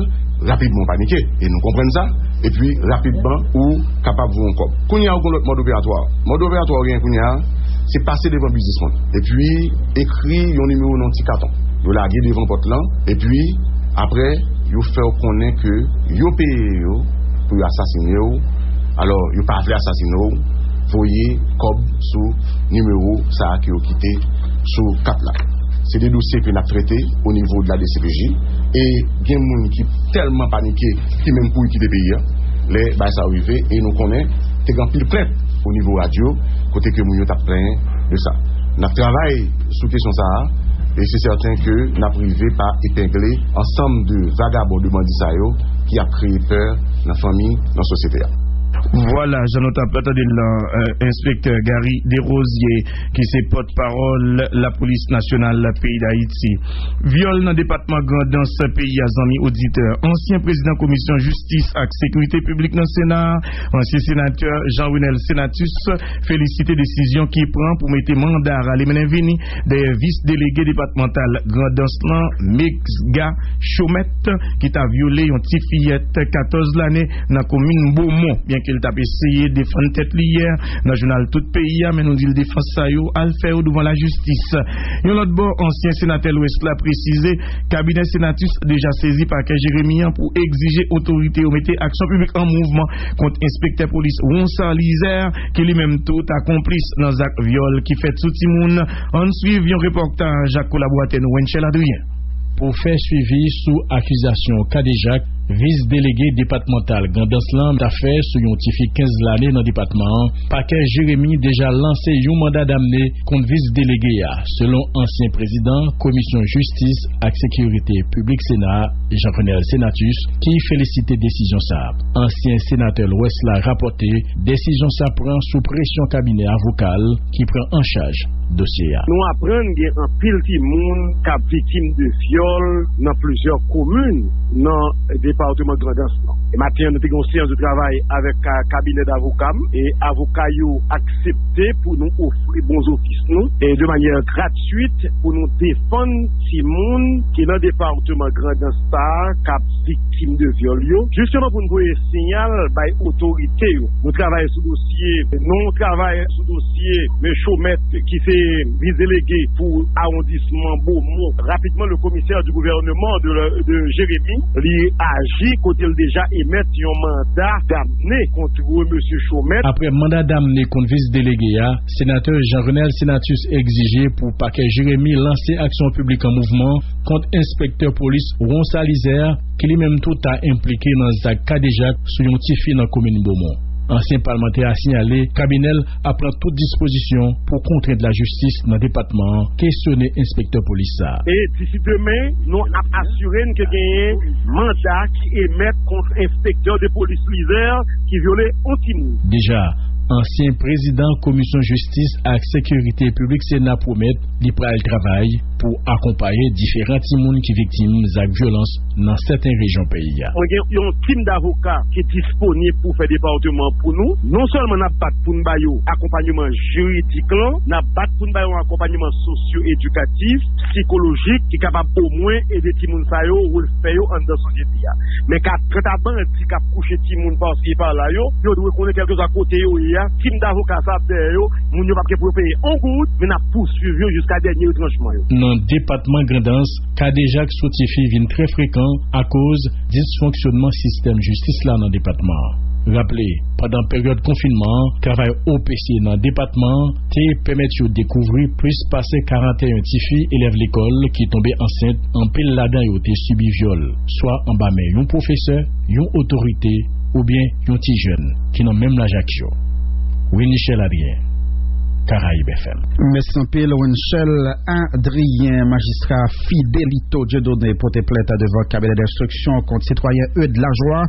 rapidman w panike, e nou konprann sa, epi rapidman ou kapab voye yon kòb. Kounye a ou gen lòt mòd operatwa. Mòd operatwa ou gen kounye a, se pase devan biznismann, epi ekri yon nimewo nan yon ti katon. Yo lage devan pòt lan, epi apre, yo fè w konnen ke yo peye yo pou yo asasine w. Alò, yo pa vle asasine w, voye kòb sou nimewo sa a ke yo kite sou kat la. Se de dosye ke n ap trete o nivo de la D C P J, e gen moun ki tèlman panike, ki menm kouri kite peyi a, lè bagay sa yo rive, e nou konnen, te gen anpil plent o nivo radyo, kote ke moun yo t ap plenyen de sa. N ap travay sou kesyon sa a, e se sèten ke n ap rive pa epengle ansanm de vagabon, de bandi sa yo, ki ap kreye pè nan fanmi, nan sosyete a. Vwala, jan nou t ap tande l lan, euh, enspektè Gary Desrosiers, ki se pòtpawòl lapolis nasyonal peyi Dayiti. Vyòl nan depatman Grandans peyi a, zanmi oditè. Ansyen prezidan komisyon jistis ak sekirite piblik nan Sena a, ansyen senatè Jean Renel Senatus, felisite desizyon ki pran pou mete manda rale mennen vini dèyè vis delege depatmantal Grandans lan, Megsga Chaumette, ki ta vyole yon ti fiyèt katòz lane nan komin Bomon. Byenke l t ap eseye defann tèt li yè nan jounal tout peyi a, men nou di l defans sa yo al fè yo douvan lajistis. Yon lòt bò, ansyen senatè Lwès la presize, kabinè Senatus deja sezi pakè Jeremi an pou egzije otorite yo mete aksyon piblik an mouvman kont enspektè polis Ronsard Lizer, ki li menm tou ta konplis nan zak vyòl ki fèt sou timoun. Ann swiv yon repòtaj ak kolaboratè nou Wenchel Adrien. Pou fè swivi sou akizasyon kadejak, Vis delege depatmantal Grandans lan ta fè sou yon tifi kenz lane nan depatman an, pakè Jeremi deja lanse yon manda damne kont vis delege a, selon ansyen prezidan Komisyon Jistis ak Sekirite Piblik Sena a, Jean Renel Senatus, ki felisite desizyon sa a. Ansyen senatè Lwès la rapòte desizyon sa pran sou presyon kabinè avoka l ki pran an chaj dosye a. Nou aprann gen anpil timoun k ap viktim de vyòl nan plizyè komin nan depatman Grandans lan. E maten an, nou te gen yon seyans de travay avèk ka-, kabinè davoka m, e avoka yo aksepte pou nou ofri bon zofis nou, e de manyè gratwit pou nou defann timoun ki nan depatman Grandans sa a k ap viktim de vyòl yo, jisteman pou n voye siyal bay otorite yo. Nou travay sou dosye, nou travay sou dosye M. Chaumette, ki se vis delege pou awondisman Beaumont. Rapidman, le commissaire du gouvernement de, de Jérémie, li aji kote l deja emèt yon manda damne kont mesye Chaumette. Apre manda damne kont vis delege a, senatè Jean Renel Senatus egzije pou pakè Jeremi lanse aksyon piblik an mouvman kont enspektè polis Ronsalizer, ki li menm tou ta enplike nan zak kadejak sou yon tifi nan komin Beaumont. Ansyen palmantè a siyale kabinè l ap pran tout dispozisyon pou kontrent lajistis nan depatman an kesyone enspektè polis sa a. E disi demen, nou ap asire n ke genyen manda ki emèt kont enspektè de polis Lizè ki vyole yon timoun. Deja, ansyen prezidan Komisyon Jistis ak Sekirite Piblik Sena pwomèt li pral travay pou akonpaye diferan timoun ki viktim zak vyolans nan sèten rejyon peyi a. Mwen gen yon tim davoka ki disponib pou fè depatman an pou nou. Non sèlman n ap bat pou n ba yo akonpanyeman jiridik lan, n ap bat pou n ba yo yon akonpanyeman sosyo-edikatif, sikolojik, ki kapab omwen ede timoun sa yo refè yo anndan sosyete a. Men ka, kanta bandi k ap kouche timoun pasi pala yo, yo dwe konnen kèlkeswa kote yo ye a, tim davoka sa ap dèyè yo, moun yo p ap gen pou yo peye yon goud, men n ap pouswiv yo jiska dènye retranchman yo. Nan depatman Grandans, kadejak sou tifi vin trè frekan akoz disfonksyonman sistèm jistis la nan depatman an. Raple, pandan peryòd konfinman an, travay O P C nan depatman an te pèmèt yo dekouvri plis pase karanteyen tifi elèv lekòl ki tonbe ansent, anpil ladan yo te sibi vyòl, swa anba men yon pwofesè, yon otorite, oubyen yon ti jèn ki nan menm laj ak yo. Winchel Adrien, Caraïbes F M. Mèsi anpil, Winchel Adrien. Majistra Fidelito Dieudonné pote plent devan kabinè denstriksyon kont sitwayen Eudes Lajoie.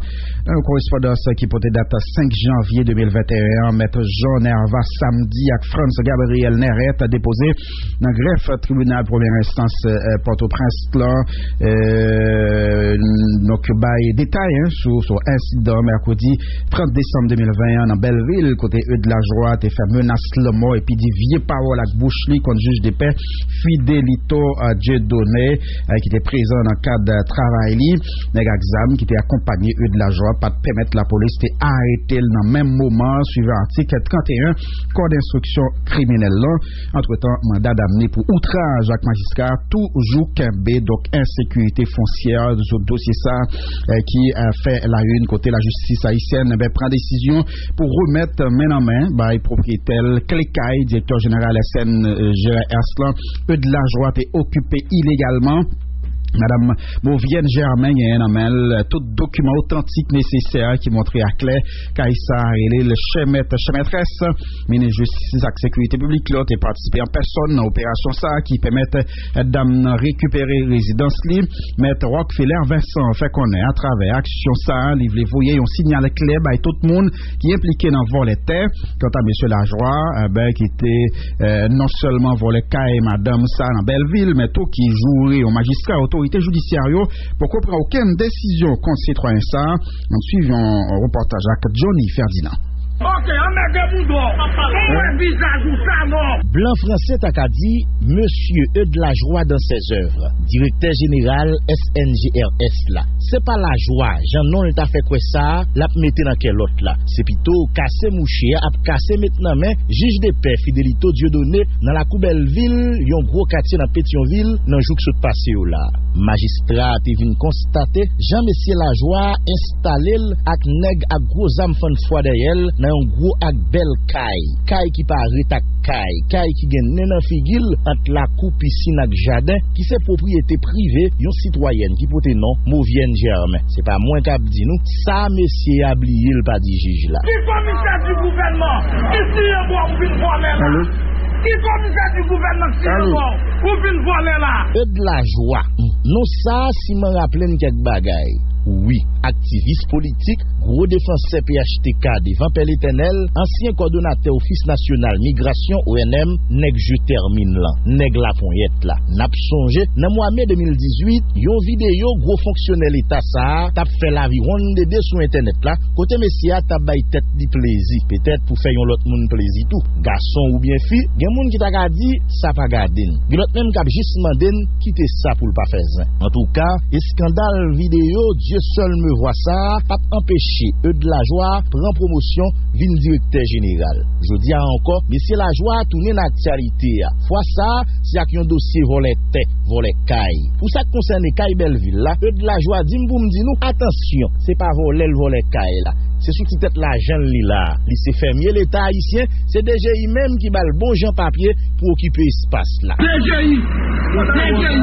Yon korespondans ki pote dat senk janvye de mil venteyen an, Mèt Jean Nerva Samedi ak Frantz Gabriel Neret depoze nan grèf tribinal premyè enstans, eh, Pòtoprens lan. Eh, donk, bay detay, en, sou, sou ensidan mèkredi trant desanm de mil ven an nan Bèlvil, kote Eudes Lajoie te fè menas lanmò epi di vye pawòl ak bouch li kont jij de pè Fidelito, eh, Dieudonné, eh, ki te prezan nan kad, eh, travay li. Nèg ak zam ki te akonpanye Eudes Lajoie pa t pèmèt lapolis te arete l nan menm moman an, swivan atik trant e en Kòd enstriksyon kriminèl lan. Antretan, manda damne pou outraj ak majistra toujou kenbe, donk ensekirite fonsyè, sou dosye sa, eh, ki, eh, fè la une kote lajistis ayisyèn, eh ben, pran desizyon pou remèt men nan men bay pwopriyetè l kle kay direktè jeneral S N G R S lan, Eudes Lajoie te okipe ilegalman. Madanm Mauvienne Germain genyen nan men l tout dokiman otantik nesesè ki montre aklè kay sa a rele l chèmèt, chèmètrès. Minis Jistis ak Sekirite Piblik la te patisipe an pèsòn nan operasyon sa a ki pèmèt dam nan rekipere rezidans li. Mèt Rockfeller Vincent fè konnen atravè aksyon sa a, li vle voye yon siyal klè bay tout moun ki enplike nan vòlè tè. Kanta mesye Lajoie, eh ben, ki te, eh, non sèlman vòlè kay madanm sa a nan Bèlvil, men tou ki joure yon majistra, otorite jidisyè yo poko pran okenn desizyon kont sitwayen sa a. Ann swiv yon repòtaj ak Johnny Ferdinand. Ok, anmède moun dwòl. Ou wè vizaj ou sa non. Blan franse ta ka di, Mesye Eudes Lajoie dans ses œuvres, direktè jeneral S N G R S la. Se pa lajwa, jan non l ta fè kwè sa a, l ap mete nan kè lòt la. Se pito kase mouche a ap kase met nan men jij de pè Fidelito Dieudonné nan lakou Bèlvil, yon gwo katye nan Petyonvil, nan jou k sot pase yo la. Majistra a te vin konstate jan mesye Lajoie a enstale l ak nèg ak gwo zam fann fwa dèyè l nan yon gwo ak bèl kay. Kay ki pa ret ak kay, kay ki gen nen nan figi l ant lakou, pisin ak jaden, ki se pwopriyete prive yon sitwayèn ki pote non Movienne Germain. Se pa mwen k ap di nou, sa mesye a bliye l pa di jij la. Ki komisè di gouvènman ki siyen bò ou vin vòlè la? Alo? Ki komisè di gouvènman ki siyen bò ou vin vòlè la? Eude Lajoie. Non sa siman raple n kèk bagay. Wi, aktivis politik, gwo defansè P H T K devan Pè Letènèl, ansyen kòdonatè Ofis Nasyonal Migrasyon, O N M, nèg je tèmin lan, nèg laponyèt la. N ap sonje, nan mwa me de mil dizuit, yon videyo gwo fonksyonè Leta sa a t ap fè laviwonndede sou entènèt la, kote mesye a t ap bay tèt li plezi, petèt pou fè yon lòt moun plezi tou. Gason oubyen fi, gen moun ki ta ka di, sa pa gade n. Gen lòt menm k ap jis mande n kite sa pou l pa fè zen. Antouka, eskandal videyo Dieu seul me voit sa a p ap anpeche Eude Lajoie pran pwomosyon, vin direktè jeneral. Jodi a ankò, mesye Lajoie tounen nan aktyalite a. Fwa sa a, se ak yon dosye vòlè tè, vòlè kay. Pou sa k konsène kay Bèlvil la, Eude Lajoie di m pou m di nou, atansyon, se pa vòlè l vòlè kay la. Se sou ti tèt lajan l li la. Li se fèmye Leta ayisyen, se D G I menm ki ba l bon jan papye pou okipe espas la. D G I! D G I!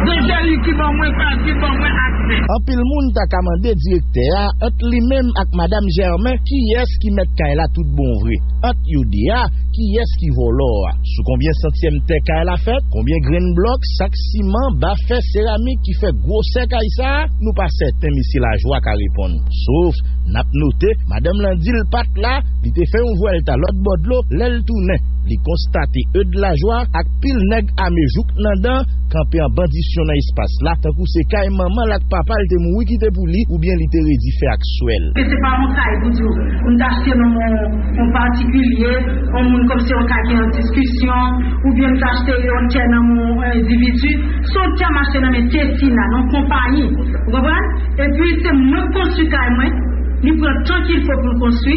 D G I ki ban mwen pa, ki ban mwen aksè. Anpil moun ta ka mande direktè a, ant li menm ak madanm Germain, kiyès ki mèt kay la tout bon vre? Ant yo de a, kiyès ki vòlò a? Sou konbyen santyèm tè kay la fèt? Konbyen grenn blòk, sak siman, ba fè, seramik ki fè gwosè kay sa a? Nou pa sèten mesye Lajoie ka reponn. Sof, n ap note, madanm lan di l pa t la, li te fè yon vwèlta lòt bò dlo, lè l tounen, li konstate Eude Lajoie ak pil nèg ame jouk nan dan, kanpe an bandisyon nan espas la, tankou se kay manman l ak papa l te mouri kite pou li, oubyen li te redi fè ak swè l. Ke se pa yon kay pou di w, m t achte nan yon, yon patikilye, yon moun kòm se yon kay ki an diskisyon, oubyen m t achte yon tè nan men yon endividi. Se yon tè m achte nan men Tessina, nan yon konpayi. Ou konprann? Epi se mwen k konstwi kay mwen, li pran tan qu'il faut pou l konstwi,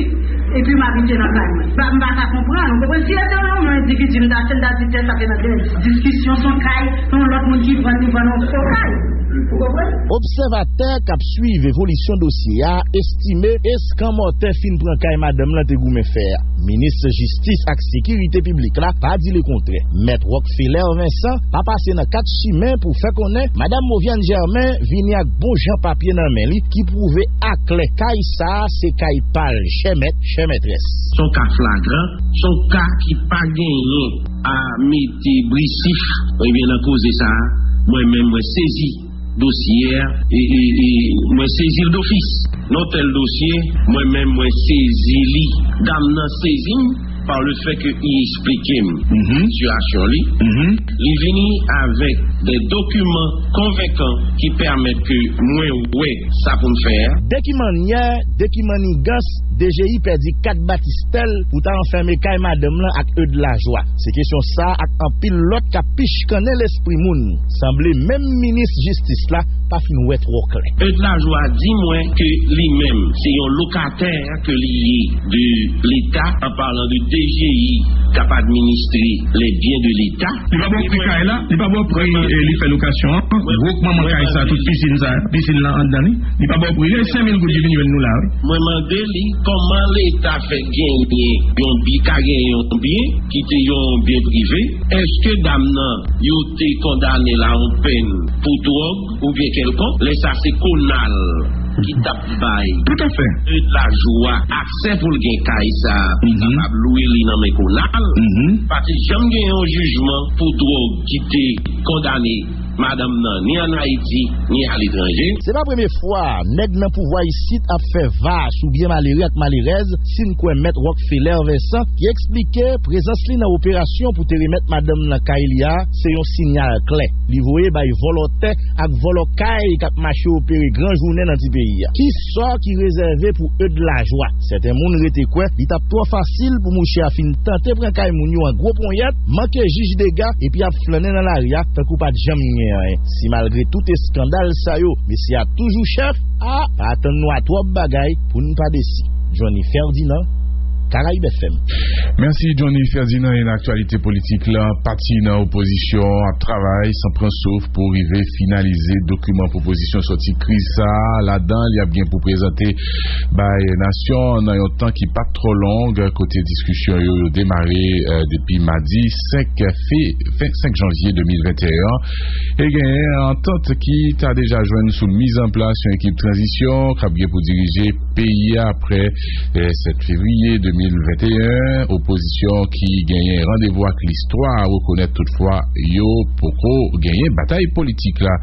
epi m abite nan kay mwen. M pa, m pa ka konprann. Ou konprann? Si se yon lòt endividi, m ta, si m ta di tè sa te nan de diskisyon, se yon kay, se yon lòt moun ki vann, li vann yon fo kay. Ou konprann? Obsèvatè k ap swiv evolisyon dosye a estime eskanmòtè fin pran kay madanm lan te goumen fè a. Minis Jistis ak Sekirite Piblik la pa di lekontrè. Mèt Rockfeller Vincent pa pase nan kat chimen pou fè konnen madanm Moviane Germain vini ak bon jan papye nan men li ki pwouve aklè kay sa a se kay pa l, chè mèt, chè mètrès. Se yon ka flagran, se yon ka ki pa genyen a mete brisif, ebyen, nan koze sa a, mwen menm, mwen sezi dosye a, e, e, e mwen sezi l dofis. Nan tèl dosye, mwen menm, mwen sezi li. Dam nan sezi m pa le fè ke li esplike m sitiyasyon li. Li vini avèk de dokiman konvenkan ki pèmèt ke mwen wè sa pou m fè a. De ki mannyè, de ki mannigans, D G I pèdi kat batistè l pou ta anfème kay madanm lan ak Eude Lajoie? Se kesyon sa a ak anpil lòt k ap pichkannen lespri moun. Sanble menm minis jistis la pa fin wè twò klè. Eude Lajoie di mwen ke li menm se yon lokatè ke li ye de Leta, an palan de D G I k ap administre les biens de Leta. Li pa ba w pri kay la, li pa ba w pri, eh, li fè lokasyon an, gwo manman kay sa, tout pisin sa, pisin lan anndan li. Li pa ba w pri, se senk mil goud li vin jwenn nou la, wi. Mwen mande li kòman Leta fè genyen yon bi, ka genyen yon byen ki te yon byen prive. Èske dam nan, yo te kondane l a yon pèn pou dwòg oubyen kèlkonk? Lè sa se Konal ki t ap bay Tout à fait. Lajwa aksè pou l gen kay sa, pou l kapab lwe li nan men Konal. Pa te janm gen yon jijman pou dwòg ki te kondane madanm nan, ni ann Ayiti, ni aletranje. Se pa premye fwa nèg nan pouvwa isit ap fè va sou byen malere ak malerèz, si n kwè Mèt Rockefeller Vincent, ki eksplike prezans li nan operasyon pou te remèt madanm nan kay li a se yon siyal klè li voye bay vòlò tè ak vòlò kay k ap mache opere gran jounen nan ti peyi a. Ki sò ki rezève pou Eude Lajoie? Sèten moun rete kwè li t ap twò fasil pou mouche a fin tante pran kay moun yo an gwo ponyèt, manke jij dega, epi ap flannen nan lari a tankou pa t janm gen anyen. Si malgre tout eskandal sa yo, mesye a toujou chèf, a, pa atann nou a twòp bagay pou n pa desi. Johnny Ferdinand, Karayib F M. Mèsi, Johnny Ferdinand. E nan aktyalite politik la, pati nan opozisyon ap travay san pran souf pou rive finalize dokiman pwopozisyon sòti kriz sa a. Ladan, li ap gen pou prezante bay nasyon nan yon tan ki p ap twò long, kote diskisyon yo, yo demare, eh, depi madi senk fe-, fen, senk janvye de mil venteyen an. E genyen antant ki ta deja jwenn sou miz an plas yon ekip tranzisyon k ap gen pou dirije peyi a apre, eh, sèt fevriye de mil venteyen. Opozisyon ki genyen randevou ak listwa rekonèt toutfwa yo poko genyen batay politik la.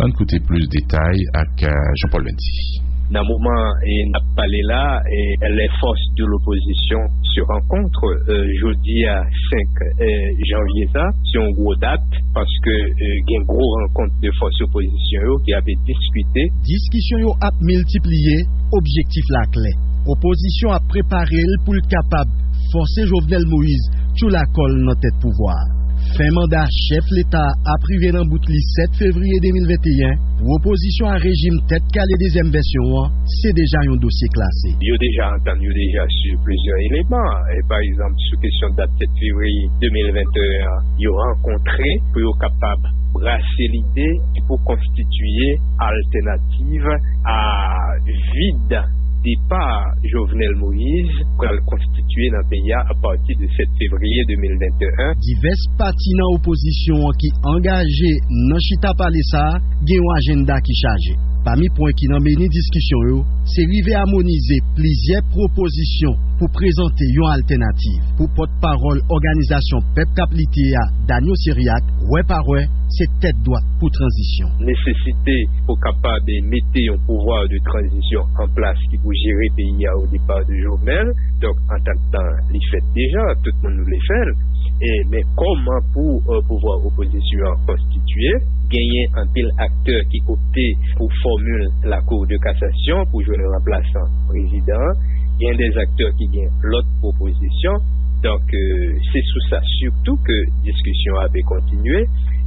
Ann koute plis detay ak, eh, Jean Paul Mendy. Nan moman, eh, n ap pale la, eh, les forces de l'opposition se rencontrent, eh, jodi a senk, eh, janvye sa, se yon gwo dat, paske, eh, gen gwo rankont de fòs opozisyon yo ki ap diskite. Diskisyon yo ap miltipliye, objektif la klè. Opozisyon ap prepare l pou l kapab fòse Jovenel Moïse tchoula kò l nan tèt pouvwa a. Fen manda chèf Leta a ap rive nan bout li sèt fevriye de mil venteyen. Pou opozisyon a rejim tèt kale dezyèm vèsyon an, se deja yon dosye klase. Yo deja antann yo deja sou plizyè eleman. E pa egzanp, sou kesyon dat sèt fevriye de mil venteyen an, yo rankontre pou yo kapab brase lide ki pou konstitiye altènativ a vid depa Jovenel Moïse pral konstitiye nan peyi a apati de sèt fevriye de mil venteyen. Divès pati nan opozisyon an ki angaje nan chita pale sa a gen yon ajanda ki chaje. Pami pwen ki nan meni diskisyon yo, se rive amonize plizyè pwopozisyon pou prezante yon altènativ. Pou pòtpawòl òganizasyon Pèp k ap lite a, Daniel Syriac, wè pa wè, se tèt dwat pou tranzisyon. Nesesite pou kapab mete yon pouvwa de tranzisyon an plas ki pou jere peyi a o depa de Jovenel. Donk, antantan li fèt deja, tout moun vle fè l. E, men kòman pou, eh, pouvwa opozisyon an konstitiye? Genyen anpil aktè ki opte pou fòmil Lakou de Kasasyon pou jwenn ranplasan prezidan an. Gen de aktè ki gen lòt pwopozisyon. Donk, eh, se sou sa sitou ke diskisyon an ap kontinye.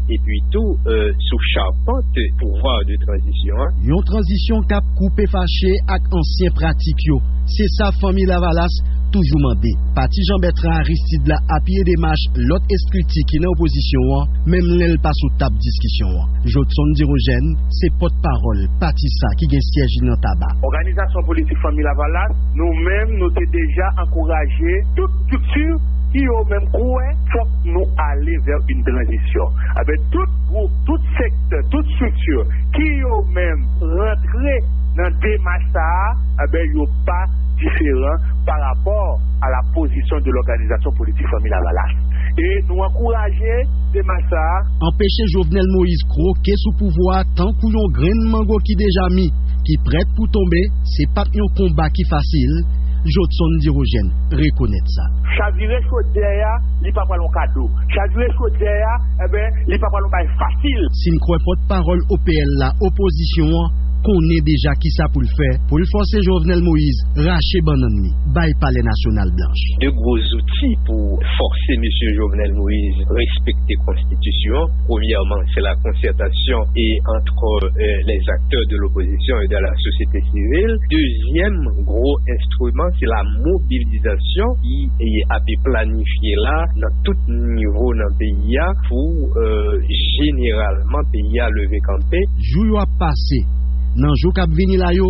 Epi tou, eh, sou chapant pouvwa de tranzisyon an. Yon tranzisyon k ap koupe fache ak ansyen pratik yo. Se sa Fanmi Lavalas toujou mande. Pati Jean Bertrand Aristide la apiye demach lòt estrikti ki nan opozisyon an, menm lè l pa sou tab diskisyon an. Jodson Dirogène se pòtpawòl pati sa ki gen syèj li nan Taba. Òganizasyon politik Fanmi Lavalas, nou menm, nou te deja ankouraje tout estrikti ki yo menm kwè fòk nou ale vè yon tranzisyon. Enben, tout gwoup, tout sektè, tout estrikti ki yo menm rantre nan demach sa a, enben, yo pa diferan pa rapò a la pozisyon de lòganizasyon politik Fanmi Lavalas. E nou ankouraje demach sa a. Anpeche Jovenel Moïse kwoke sou pouvwa a tankou yon grenn mango ki deja mi, ki prèt pou tonbe, se p ap yon konba ki fasil, Jodson Dirogène rekonèt sa. Chavire chodyè a, li pa pral yon kado. Chavire chodyè a, enben, li pa pral yon bagay fasil. Si n kwè pòtpawòl O P L la, opozisyon an konnen deja kisa pou l fè pou l fòse Jovenel Moïse rache bannann li, bay Palè Nasyonal blanch. De gwo zouti pou fòse mesye Jovenel Moïse respekte konstitisyon an. Premyèman, se la concertation et entre, euh, les acteurs de l'opposition et de la société civile. Dezyèm gwo enstriman, se la mobilizasyon ki, eh, ap planifye la nan tout nivo nan peyi a pou, eh, jeneralman peyi a leve kanpe. Jou yo ap pase. Nan jou k ap vini la yo,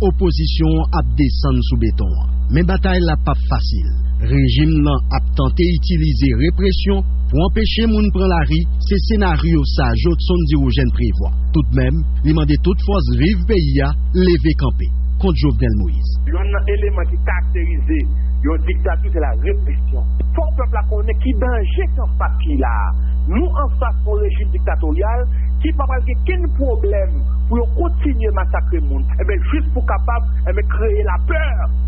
opozisyon an ap desann sou beton an. Men batay la p ap fasil. Rejim nan ap tante itilize represyon pou anpeche moun pran lari, se senaryo sa Jodson Dirogène prevwa. Toudmenm, li mande tout fòs viv peyi a leve kanpe kont Jovenel Moïse. Youn nan eleman ki karakterize yon diktati, se la represyon. Fò pèp la konnen ki danje ki anfas li la a. Nou anfas yon rejim diktatoryal ki pa pral gen kenn pwoblèm pou yo kontinye masakre moun, enben, jis pou kapab, enben, kreye lapè,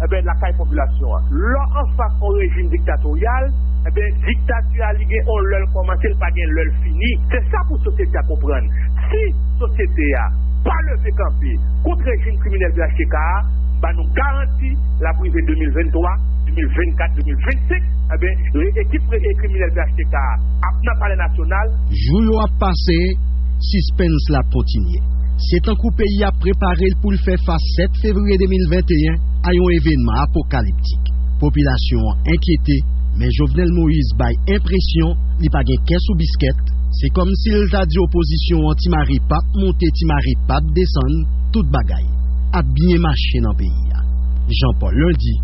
enben, lakay popilasyon an. Lè w anfas yon rejim diktatoryal, enben, diktati a, li gen yon lè l kòmanse, l pa gen lè l fini. Se sa pou sosyete a konprann. Si sosyete a pa leve kanpe kont rejim kriminèl P H T K a, m ba nou garanti l ap rive de mil venntwa, de mil vennkat, de mil vennsenk, enben, re-, ekip re-, kriminèl P H T K a ap nan Palè Nasyonal. Jou yo ap pase, sispens la ap kontinye. Se tankou peyi a ap prepare l pou l fè fas sèt fevriye de mil venteyen a yon evènman apokaliptik. Popilasyon an enkyete, men Jovenel Moïse bay enpresyon li pa gen kè sou biskèt. Se kòmsi l ta di opozisyon an ti mare p ap monte, ti mare p ap desann, tout bagay ap byen mache nan peyi a. Jean Paul Lundi,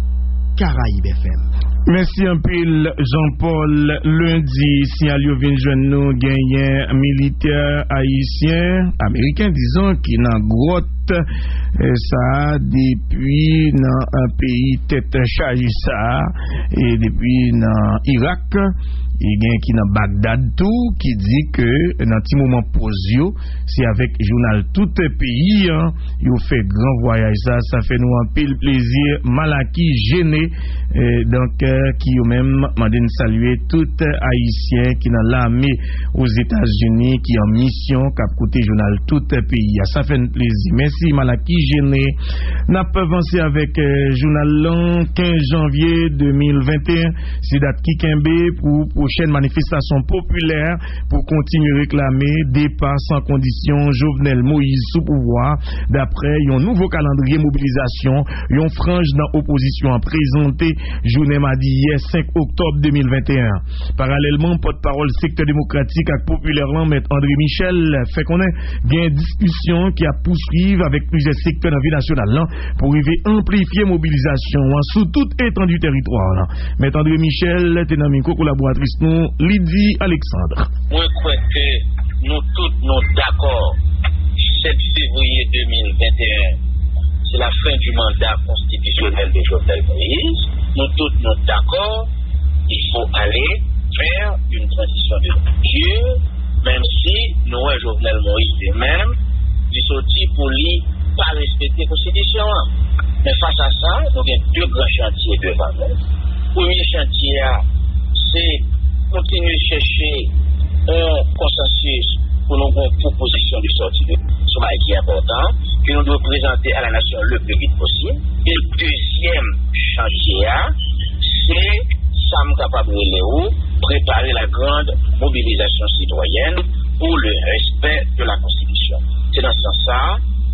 Caraïbes F M. Mèsi anpil, Jean Paul Lundi. Siyal yo vin jwenn nou, genyen militè ayisyen, ameriken, dizon, ki nan gwòt, eh, sa a, depi nan, eh, peyi tèt chaje sa a, e depi nan Irak, e gen ki nan Bagdad tou, ki di ke nan ti moman poz yo, se avèk jounal Tout Peyi an yo fè gran vwayaj sa. Sa fè nou anpil plezi. Malaki Jene, eh, donk, eh, ki yo menm mande n salye tout Ayisyen ki nan lame Ozetazini, ki an misyon, k ap koute jounal Tout Peyi a. Sa fè n plezi. Mèsi, Malaki Jene. N ap vanse avèk, eh, jounal lan. Kenz janvye de mil venteyen, se dat ki kenbe pou pwochèn manifestasyon popilè pou kontinye reklame depa san kondisyon Jovenel Moïse sou pouvwa, daprè yon nouvo kalandriye mobilizasyon yon franj nan opozisyon an prezante jounen madi yè, senk oktòb de mil venteyen an. Paralèlman, pòtpawòl sektè demokratik ak popilè lan, Mèt André Michel, fè konnen gen diskisyon ki ap pouswiv avèk plizyè sektè nan vi nasyonal lan pou rive anplifye mobilizasyon an sou tout etandi teritwa lan. Mèt André Michel te nan mikwo kolaboratris nou, Lydie Alexandre. Mwen kwè ke nou tout nou dakò, sèt fevriye de mil venteyen, se la fen di manda konstitisyonèl de Jovenel Moïse. Nou tout nou dakò, il faut aller vers une transition de rupture, menm si nou wè Jovenel Moïse li menm, li soti pou li pa respekte konstitisyon an. Men fas a sa, nou gen de gran chantye devan nou. Premye chantye a, se kontinye chèche yon konsansis pou nou gen yon pwopozisyon de sòti de, se yon bagay ki enpòtan, ke nou dwe prezante a la nasyon le pli vit posib. E dezyèm chantye a, se sa m kapab rele ou, prepare la grande mobilisation citoyenne pour le respect de la Constitution. Se nan sans sa,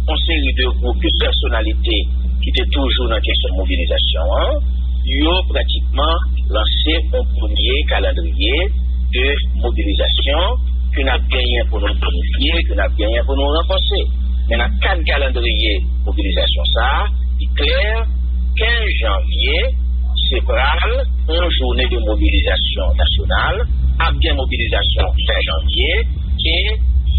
yon seri de gwoup, de pèsonalite ki te toujou nan kesyon mobilizasyon an, yo pratikman lanse yon premye kalandriye de mobilizasyon ke n ap genyen pou nou planifye, ke n ap genyen pou nou ranfòse. Men nan kad kalandriye mobilizasyon sa a, li klè, kenz janvye, se pral yon jounen de mobilizasyon nasyonal. Ap gen mobilizasyon ven janvye, e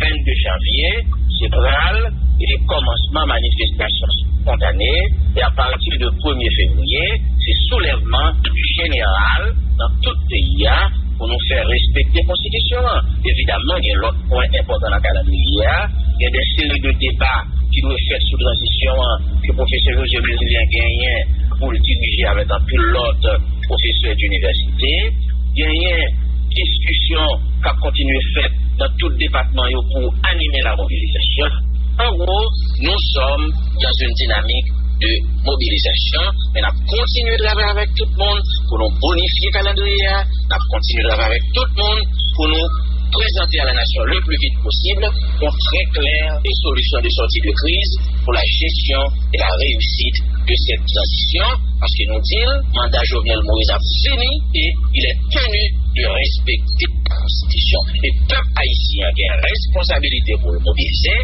vennde janvye, se pral e kòmansman manifestasyon espontane, e apati de premye fevriye, se soulèvman jeneral nan tout peyi a pou nou fè respekte konstitisyon an. Evidamman, gen lòt pwen enpòtan nan kalandriye a. Gen de seri de deba ki dwe fèt sou tranzisyon an, ke pwofesè José Murilyen genyen pou l dirije avèk anpil lòt pwofesè dinivèsite. Genyen diskisyon k ap kontinye fèt nan tout depatman yo pou anime la mobilisation. En gros, nous sommes dans une dynamique de mobilisation, men n ap kontinye travay avèk tout moun pou nou bonifye kalandriye a, n ap kontinye travay avèk tout moun pou nou prezante a la nasyon le pli vit posib yon trè klè e solisyon de sòti de kriz pour la gestion et la réussite de cette transition, paske nou di l, manda Jovenel Moïse ap fini e il est tenu de respecter la Constitution. E pèp ayisyen an gen responsabilite pou l mobilize,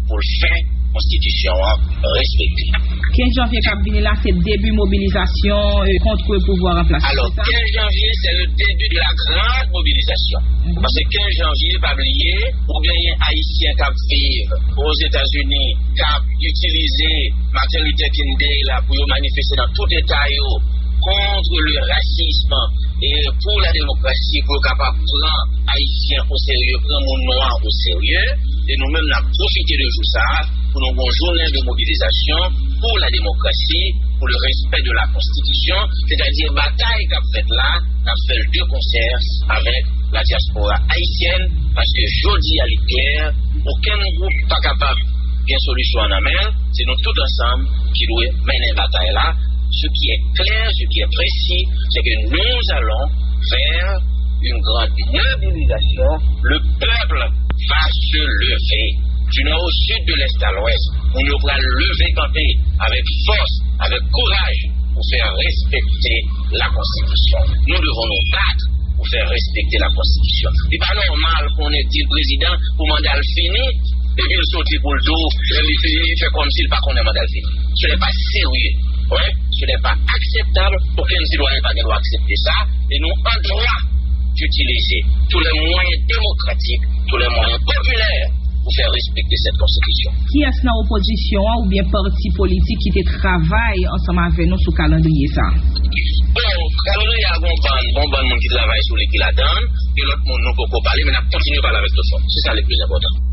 pou l fè konstitisyon an respekte. Kenz janvye k ap vini la, se debi mobilizasyon, e, kont pouvwa an plas. Alò, kenz janvye, c'est le début de la grande mobilisation. Paske kenz janvye, pa bliye, ou genyen Ayisyen k ap viv Ozetazini, k ap itilize Martin Luther King Day la pou yo manifeste nan tout eta yo contre le racisme et pour la démocratie, pou yo kapab pran Ayisyen o serye, pran moun nwa o serye. E nou menm, n ap pwofite de jou sa a pou nou gen yon jounen de mobilizasyon pour la démocratie, pour le respect de la Constitution, c'est-à-dire batay k ap fèt la, n ap fè l de konsè avèk la diaspora haïtienne, paske jodi a li klè, okenn gwoup pa kapab gen solisyon an nan men l, se nou tout ansanm ki dwe mennen batay la. Ce qui est clair, ce qui est précis, c'est que nous allons vers une grande mobilisation. Le peuple va se lever. Du nord au sud, de l'est à l'ouest, moun yo pral leve kanpe avèk fòs, avèk kouraj pou fè respekte la Constitution. Nous devons nous battre pour faire respecter la Constitution. Li pa nòmal pou yon nèg di l prezidan pou manda l fini, epi l soti pou l di w, li fè, li fè kòmsi l pa konnen manda l fini. Ce n'est pas sérieux. Ouais, ce n'est pas acceptable. Okenn sitwayen pa gen dwa aksepte sa. Et nous, en droit d'utiliser tous les moyens démocratiques, tous les moyens populaires pour faire respecter cette Constitution. Kiyès nan opozisyon an oubyen pati politik ki te travay ansanm avè nou sou kalandriye sa a? Bon, kalandriye a gon bann, gon bann moun ki travay sou li ki ladan l, gen lòt moun nou poko pale, men n ap kontinye pale avèk tout moun. Se sa le plus important.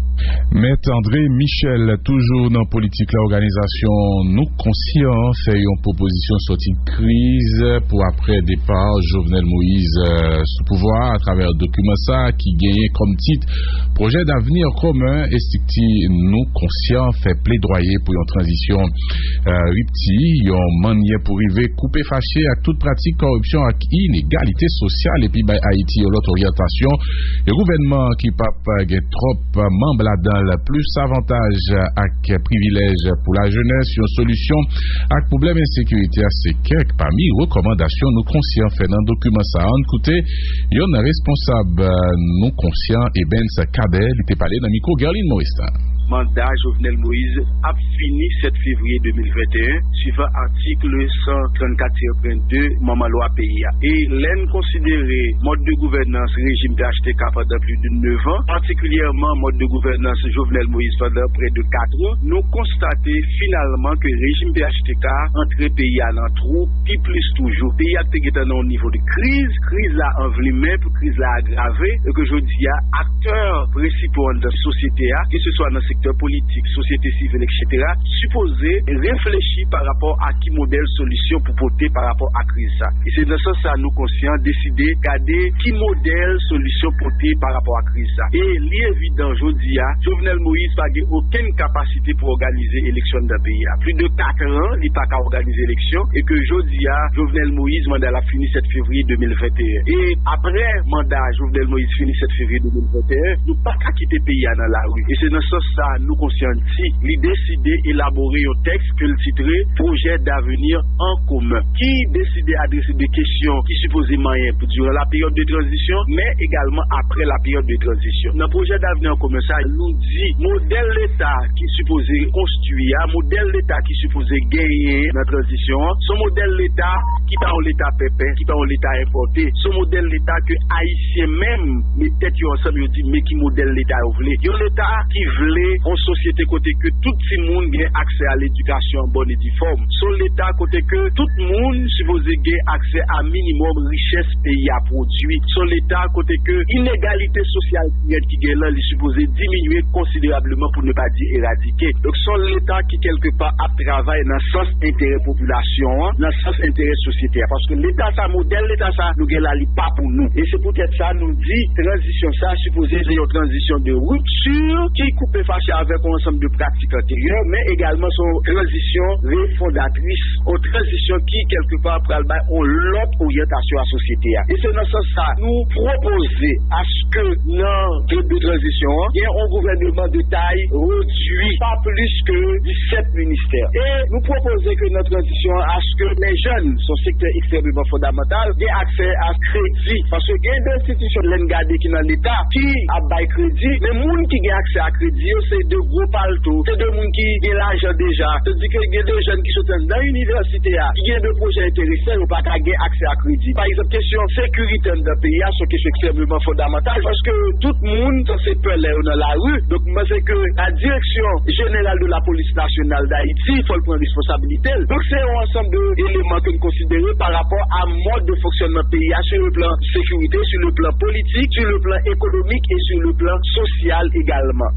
Mèt André Michel, toujou nan politik la, òganizasyon Nou Konsyan fè yon pwopozisyon sòti kriz pou aprè depa Jovenel Moïse, euh, sou pouvwa a atravè dokiman sa a ki genyen kòm tit Pwojè Davni Komen. Estrikti Nou Konsyan fè pledwaye pou yon tranzisyon, euh, ripti, yon mannyè pou rive koupe fache ak tout pratik kòripsyon ak inegalite sosyal epi bay Ayiti yon lòt oryantasyon, yon gouvènman ki p ap gen twòp manm ladan l, plis avantaj ak privilèj pou lajenès, yon solisyon ak pwoblèm ensekirite a, se kèk pami rekòmandasyon Nou Konsyan fè nan dokiman sa a. Ann koute youn nan responsab, euh, Nou Konsyan, Ebens Kader, li te pale nan mikwo Guerline Moristan. Manda Jovenel Moïse ap fini sèt fevriye de mil venteyen, swivan atik san trannkat tirè de manman lwa peyi a. E lè n konsidere mòd de gouvènans rejim P H T K pandan plis de nèf an, patikilyèman mòd de gouvènans Jovenel Moïse pandan prè de kat an, nou konstate finalman ke rejim P H T K antre peyi a nan twou pi plis toujou. Peyi a te gentan nan yon nivo de kriz, kriz la anvlimen pou kriz la agrave, e ke jodi a aktè prensipal anndan sosyete a, ke se swa nan sektè politik, sosyete sivil, et cetera, sipoze reflechi pa rapò a ki modèl solisyon pou pote pa rapò a kriz sa. E se nan sans sa Nou Konsyan deside gade ki modèl solisyon pote pa rapò a kriz sa. E li evidan jodi a, Jovenel Moïse pa gen okenn kapasite pou òganize eleksyon anndan peyi a. Plis de kat an, li pa ka òganize eleksyon, e ke jodi a, Jovenel Moïse, manda l ap fini sèt fevriye de mil venteyen. E aprè manda Jovenel Moïse fini sèt fevriye de mil venteyen, nou pa ka kite peyi a nan lari. E se nan sans sa, Nou Konsyan di, li deside elabore yon tèks ke l titre Pwojè Davni an Komen, ki deside adrese de kesyon ki sipoze manyen pou diran la peryòd de tranzisyon, men egalman aprè la peryòd de tranzisyon. Nan Pwojè Davni an Komen sa, nou di modèl Leta ki sipoze konstwi a, modèl Leta ki sipoze genyen nan tranzisyon an, se yon modèl Leta ki pa yon Leta pèpè, ki pa yon Leta enpòte. Se yon modèl Leta ke Ayisyen menm met tèt yo ansanm, yo di men ki modèl Leta yo vle. Yon Leta ki vle yon sosyete kote ke tout timoun gen aksè a ledikasyon an bòn e difòm. Se yon Leta kote ke tout moun sipoze gen aksè a minimòm richès peyi a pwodui. Se yon Leta kote ke inegalite sosyal ki rèd ki gen lan, li sipoze diminye konsiderableman, pou ne pa di eradike. Donk, se yon Leta ki, kèlkepa, ap travay nan sans enterè popilasyon an, nan sans enterè sosyete a. Paske Leta sa, modèl Leta sa, nou gen la, li pa pou nou. E se poutèt sa, nou di, tranzisyon sa sipoze se yon tranzisyon de ripti ki koupe fache avèk yon ansanm de pratik anteryè, men egalman se yon tranzisyon refondatris, yon tranzisyon ki, kèlkepa, pral bay yon lòt oryantasyon a sosyete a. E se nan sans sa, nou pwopoze aske nan peryòd de tranzisyon an, gen yon gouvèneman de tay redui, pa plis ke disèt ministè. E nou pwopoze ke nan tranzisyon an, aske les jeunes, se yon sektè ekstrèmeman fondamantal, gen aksè a kredi. Paske gen de enstitisyon, lè n gade, ki nan Leta, ki ap bay kredi, men moun ki gen aksè a kredi yo, se de gwo palto, se de moun ki gen lajan deja. Se di ke gen de jèn ki soti anndan inivèsite a, ki gen de pwojè enteresan, yo pa ka gen aksè a kredi. Pa egzanp, kesyon sekirite anndan peyi a, se yon kesyon ekstrèmeman fondamantal, paske tout moun sanse pè lè yo nan lari. Donk, m panse ke la Direction Générale de la Police Nationale d'Haïti, fò l pran responsabilite l. Donk, se yon ansanm de eleman ke n konsidere pa rapò a mòd de fonksyònman peyi a, sur le plan sécurité, sur le plan politique, sur le plan économique et sur le plan social également.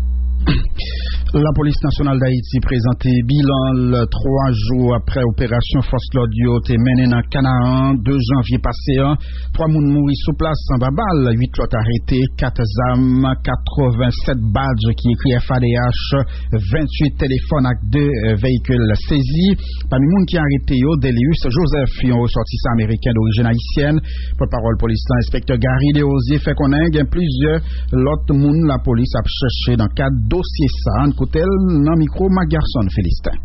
Lapolis Nasyonal Dayiti prezante bilan l twa jou aprè operasyon fòs lòd yo te mennen nan Kanaan de janvye pase an. Twa moun mouri sou plas anba bal, uit lòt arete, kat zam, katrevennsèt badj ki ekri F A D H, ventuit telefòn ak de, euh, veyikil sezi. Pami moun ki arete yo, Delius Joseph, yon resòtisan ameriken dorijin ayisyèn. Pòtpawòl polis la, Enspektè Gary Desrosiers, fè konnen gen plizyè lòt moun lapolis ap chèche nan kad dosye sa. Ann koute l nan mikwo Marc Garçon Philistin.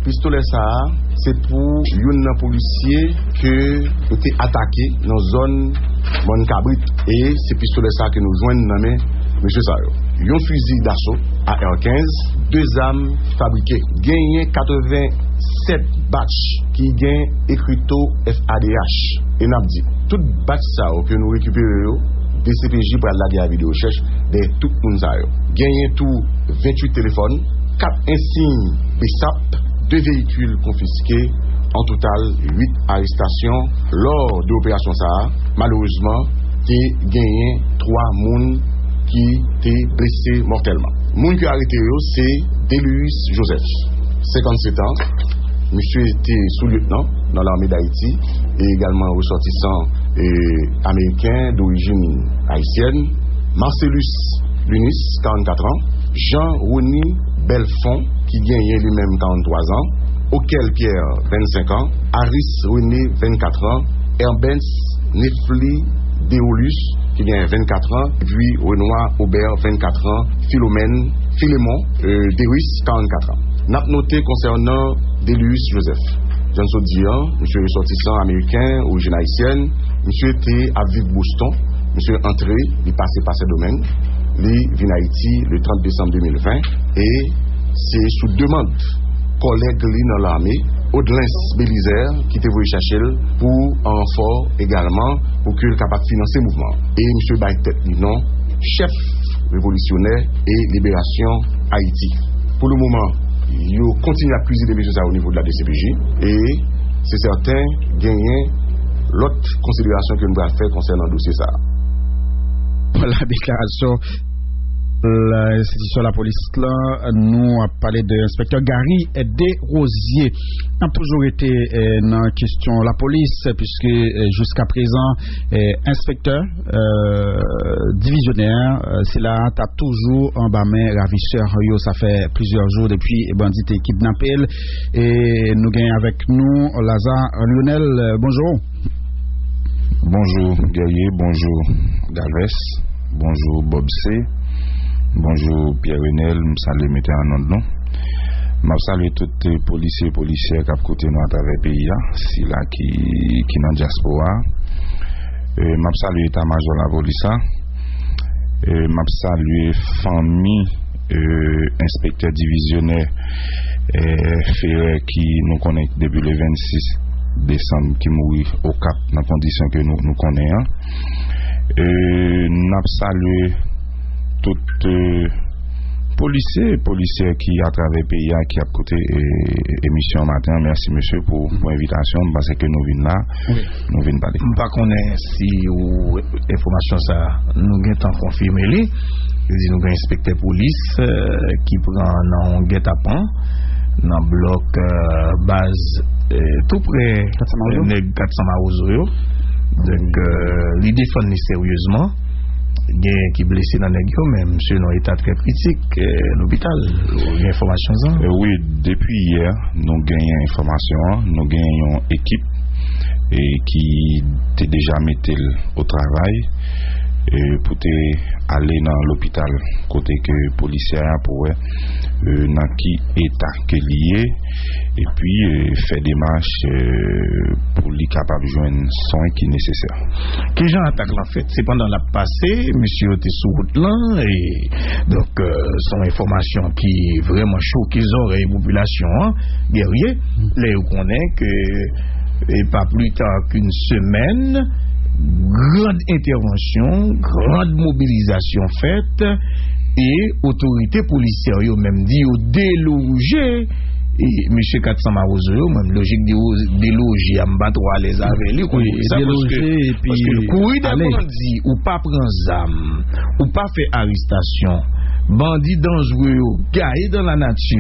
Pistolè sa a, se pou youn nan polisye ke yo te atake nan zòn Mòn Kabrit. E se pistolè sa a ke nou jwenn nan men mesye sa yo. Yon fizi daso A R kenz, de zam fabrike. Genyen katreven sèt batch ki gen ekrito F A D H. E n ap di, tout batch sa yo ke nou rekipere yo, D C P J pral lage avi de rechèch dèyè tout moun sa yo. Genyen tou venntuit telefòn, kat ensiy BSAP, de veyikil konfiske, an total uit arestasyon. Lò de operasyon sa a, malerezman, te genyen twa moun ki te blese mòtèlman. Moun ki arete yo se Delius Joseph, senkannsèt an. Misye te sou-lyetnan nan Lame d Ayiti e egalman resòtisan e, ameriken dorijin ayisyèn. Marcelus Lunis, karannkat an. Jean Rony Belfond, ki genyen li menm karannntwa zan. Okel Pierre, vennsenk an. Aris René, vennkat an. Herbens Nefli Deolus, ki genyen vennkat an. Epi Renoir Aubert, vennkat an. Philomène, Philemon, euh, Deris, karannkat an. N ap note konsènan Delius Joseph. Jan n sot di an, misye resòtisan ameriken, orijin ayisyèn. Misye te ap viv Boston. Misye antre, li pase pa Sendomeng. Li vin Ayiti le trant desanm de mil ven. E se sou demann kòlèg li nan lame, Odlens Belizaire, ki te voye chache l pou ranfò egalman, pou ke l kapab finanse mouvman an. E misye bay tèt li non chèf revolisyonè e liberasyon Ayiti. Pou le moman, yo kontinye ap kwizine mesye sa yo o nivo de la D C P J e se sèten genyen lòt konsiderasyon ke nou pral fè konsènan dosye sa a. Vwala deklarasyon la enstitisyon lapolis la, nou ap pale de enspektè Gary Desrosiers. N ap toujou rete eh, nan kesyon lapolis, piske eh, jiska prezan eh, enspektè eh, divizyonè, eh, sila t ap toujou anba men ravisè yo. Sa fè plizyè jou depi bandi te kidnape l. E nou gen avèk nou Lazare Lionel. Eh, bonjou. Bonjou Guerrier, bonjou Galvez, bonjou Bob C, bonjou Pierre Renel, m salye mete an nòt nou. M ap salye tout eh, polisye e polisyè k ap koute nou atravè peyi a, sila ki, ki nan dyaspora a. Eh, m ap salye eta majò lapolis la. Eh, m ap salye fanmi eh, enspektè divizyonè eh, Ferré ki nou konnen depi le vennsis desanm ki mouri Okap nan kondisyon ke nou, nou konnen an. Eh, n ap salye tout eh, polisye e polisyè ki atravè peyi a ki ap koute eh, emisyon maten an. Mèsi mesye pou, pou envitasyon. M panse ke nou vin la, nou vin pale. M pa konnen si ou enfòmasyon sa a, nou gentan konfime li. Li di nou gen enspektè polis eh, ki pran nan yon gètapan nan blòk eh, baz eh, tou prè nèg kat san Mawozo yo. Donk eh, li defann li seryezman. Gen ki blese nan nèg yo, men misye nan eta trè kritik eh, lopital. Ou gen enfòmasyon sa? Eh, wi, depi yè, nou genyen enfòmasyon an, nou genyen yon ekip eh, ki te deja mete l o travay eh, pou te ale nan lopital kote ke polisye a pou wè eh, nan ki eta ke li ye, epi eh, fè demach eh, pou li kapab jwenn swen ki nesesè. Kijan atak lan fèt? Se pandan l ap pase, mesye yo te sou wout lan, e donk eh, se yon enfòmasyon ki vrèman choke zòrèy popilasyon an, Guerrier, lè yo konnen ke e pa pli ta k'une semèn, grand entèvansyon, grand mobilizasyon fèt, e otorite polisyè yo menm di yo deloje e mesye kat san Mawozo yo, mwen lojik di yo deloje a, m pa twò alèz avè li, ou konnen sa, paske, paske kouri dèyè bandi, ou pa pran zam, ou pa fè arestasyon, bandi danjre yo gaye dan la nati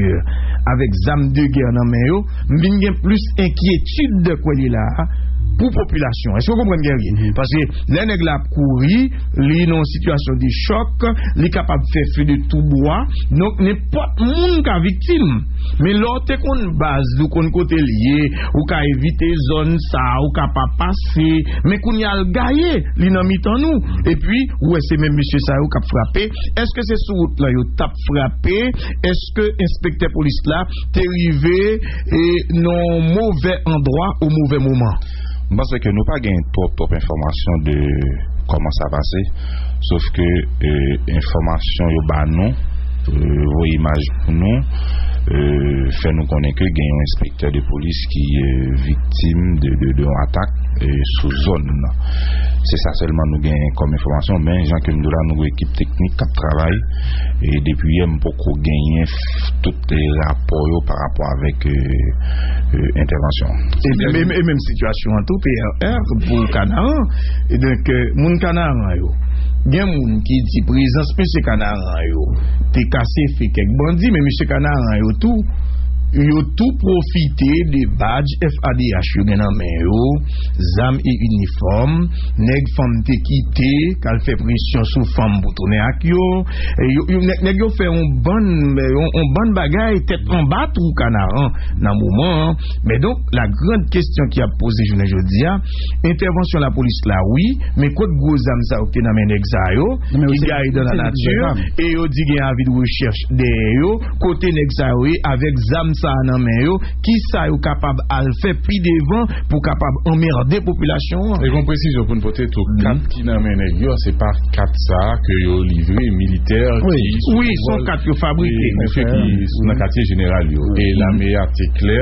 avèk zam de gè nan men yo, m vin gen plis enkyetid kwè li la a, pou popilasyon. Èske w konprann, Guerrier? Paske lè nèg la ap kouri, li nan yon sitiyasyon de chòk, li kapab fè feu de tout bois. Donk, nenpòt moun ka viktim. Men lè w te konn baz, ou konn kote l ye, ou ka evite zòn sa, ou ka pa pase. Men kounye a l gaye, li nan mitan nou. Epi, ou wè se menm mesye sa yo k ap frape. Èske se sou wout lan yo t ap frape? Èske enspektè polis la te rive e nan yon movè andwa o movè moman? M panse ke nou pa gen twòp, twòp enfòmasyon de kòman sa pase. Sof ke, e, enfòmasyon yo ba nou, e, voye imaj pou nou, e, fè nou konnen ke gen yon enspektè de polis ki, e, viktim de, de, de yon atak, e, sou zòn nan. Se sa sèlman nou gen kòm enfòmasyon, men jan ke m di w la, nou gen ekip teknik k ap travay, e depi yè, m poko genyen f-, tout, e, rapò yo pa rapò avèk, e, e, entèvansyon. E menm, e, e menm sitiyasyon an tou, P R R, pou Kanaran. E donk, e, moun Kanaran yo, gen moun ki di prezans mesye Kanaran yo te kase fè kèk bandi, men mesye Kanaran yo tou, yo tou pwofite de badj F A D H yo gen nan men yo, zam e inifòm, nèg fanm te kite, k al fè presyon sou fanm pou tounen ak yo. E yo, yo, nèg, nèg yo fè yon bann, yon, yon bann bagay tèt anba twou Kanaran nan moman an. Men donk, la grande question ki ap poze jounen jodi a, entèvansyon lapolis la, wi, men kot gwo zam sa yo ki te nan men nèg sa yo, ki gaye dan la nati, e yo di gen avi de rechèch dèyè yo, kote nèg sa yo ye, avèk zam sa a nan men yo, ki sa yo kapab al fè pi devan pou kapab anmède popilasyon an. E gon presizyon pou n pote tou, kat ki nan men nèg yo, se pa kat sa a ke yo livre militè ki sou wi, se yon kat yo fabrike. Mesye ki nan katye jeneral yo. E lame a te klè,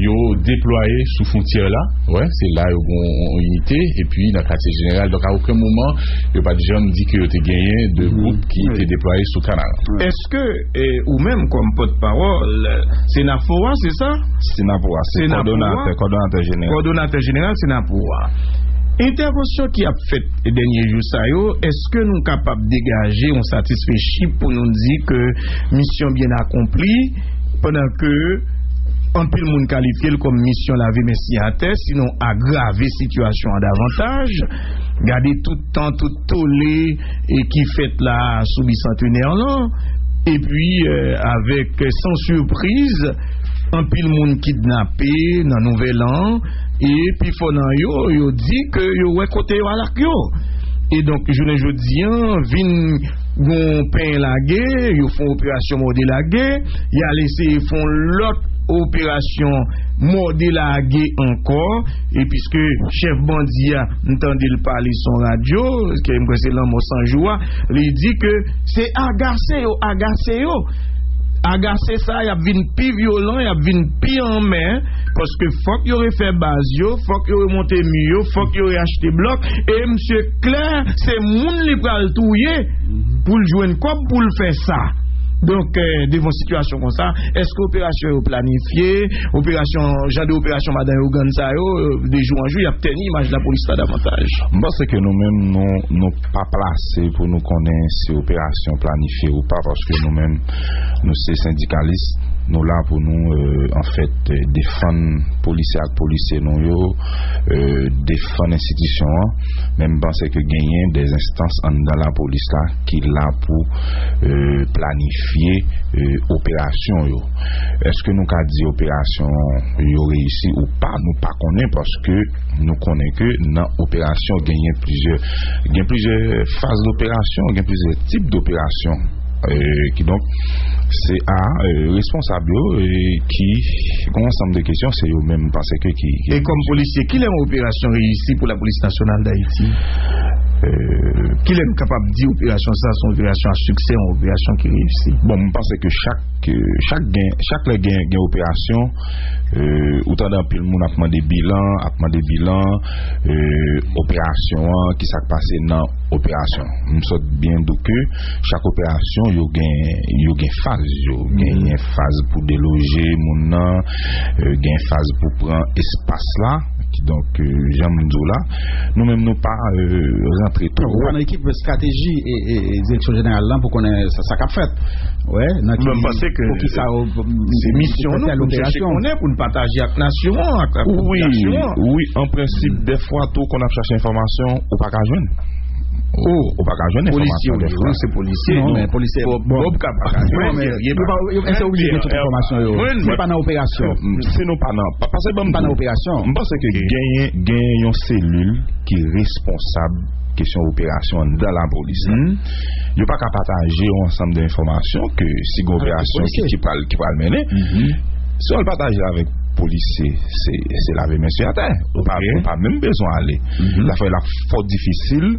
yo deplwaye sou fwontyè la. Wè, se la yo gon yon inite, epi nan katye jeneral. Donk, a okenn moman, yo pa t janm di ke yo te genyen de gwoup ki te deplwaye sou Kanaran. Èske, e, ou menm, kòm pòtpawòl, e, Senapo a, se sa? Senapo a, se kòdonatè, kòdonatè jeneral. Kòdonatè jeneral Senapo a. Entèvansyon ki ap fèt dènye jou sa yo, èske nou kapab degaje yon satisfechi pou nou di ke misyon byen akonpli, pandan ke anpil moun kalifye l kòm misyon lave men siyatè, sinon agrave sitiyasyon an davantaj? Gade tout tan, tout tole e ki fèt la sou bisantenè lan. Epi, e, avèk, e, san sipriz, anpil moun kidnape nan nouvèl an, e pifò nan yo, yo di ke yo wè kote yo al ak yo. E donk, jounen jodi an, vin gon pen lage, yo fè yon operasyon mòde lage, y al eseye fè yon lòt operasyon mòde lage ankò, e piske chèf bandi a, m tande l pale sou yon radyo, ke m kwè se Lanmò San Jou a, li di ke se agase yo, agase yo. Agase sa, y ap vin pi vyolan, y ap vin pi anmè, paske fòk yo refè baz yo, fòk yo remonte mi yo, fòk yo reachte blòk, e misye klè, se moun li pral touye pou l jwenn kòb pou l fè sa. Donk, e, devan sitiyasyon konsa, èske operasyon yo planifye, operasyon, jan de operasyon madan yo gann sa yo, e, de jou an jou, y ap tèni imaj lapolis la davantaj? M panse ke nou menm, nou, nou pa plase pou nou konnen si operasyon planifye ou pa, paske nou menm, nou se sendikalis, nou la pou nou, e, anfèt, e, defann polisye ak polisye nou yo, e, defann enstitisyon an, men m panse ke genyen de enstans anndan lapolis la ki la pou, e, planifye, e, operasyon yo. Èske nou ka di operasyon yo reyisi ou pa? Nou pa konnen, paske nou konnen ke nan operasyon genyen plizyè, gen plizyè faz doperasyon, gen plizyè tip doperasyon. E, kidonk, se a, e, responsab yo, e, ki gon ansanm de kesyon, se yo menm, m panse ke ki, ki... E kòm polisye, kilè yon operasyon reyisi pou Lapolis Nasyonal Dayiti? E, kilè n kapab di operasyon sa se yon operasyon a siksè, yon operasyon ki reyisi? Bon, m panse ke chak, ke chak gen, chak lè gen, gen operasyon, e, ou tande anpil moun ap mande bilan, ap mande bilan, e, operasyon an, ki sa k pase nan operasyon. M sot byen di w ke chak operasyon, yo gen, yo gen faz yo. Genyen faz pou deloje moun nan, e, gen faz pou pran espas la, Kidonk, euh, jan m di w la, nou menm nou pa, euh, rantre twò. Ou pa nan ekip estrateji e, e, e direksyon jeneral lan pou konnen sa, sa k ap fèt. Wè, nan ki, pou ki sa, se misyon nou pou n chèche konnen, pou n pataje ak nasyon an, ak, ak popilasyon an. Wi, an prensip, dèfwa tou, kon ap chache enfòmasyon, ou pa ka jwenn. Ou pa ka jwenn enfòmasyon dèfwa. Polisye, wi, se polisye. Non, men polisye, Bob, Bob ka pa ka jwenn. Non, men yo pa, yo, èske oblije gen tout enfòmasyon yo? Si nou pa nan operasyon. Si nou pa nan, pa, paske ban m di w, m panse ke genyen, genyen yon selil ki responsab kesyon operasyon anndan lapolis la. Yo pa ka pataje yon ansanm de enfòmasyon ke si gen operasyon ki, ki pral, ki pral mennen, si w al pataje l avèk polisye, se, se lave men sou atè. Ou pa, ou pa menm bezwen ale. Sa fè l ap fò difisil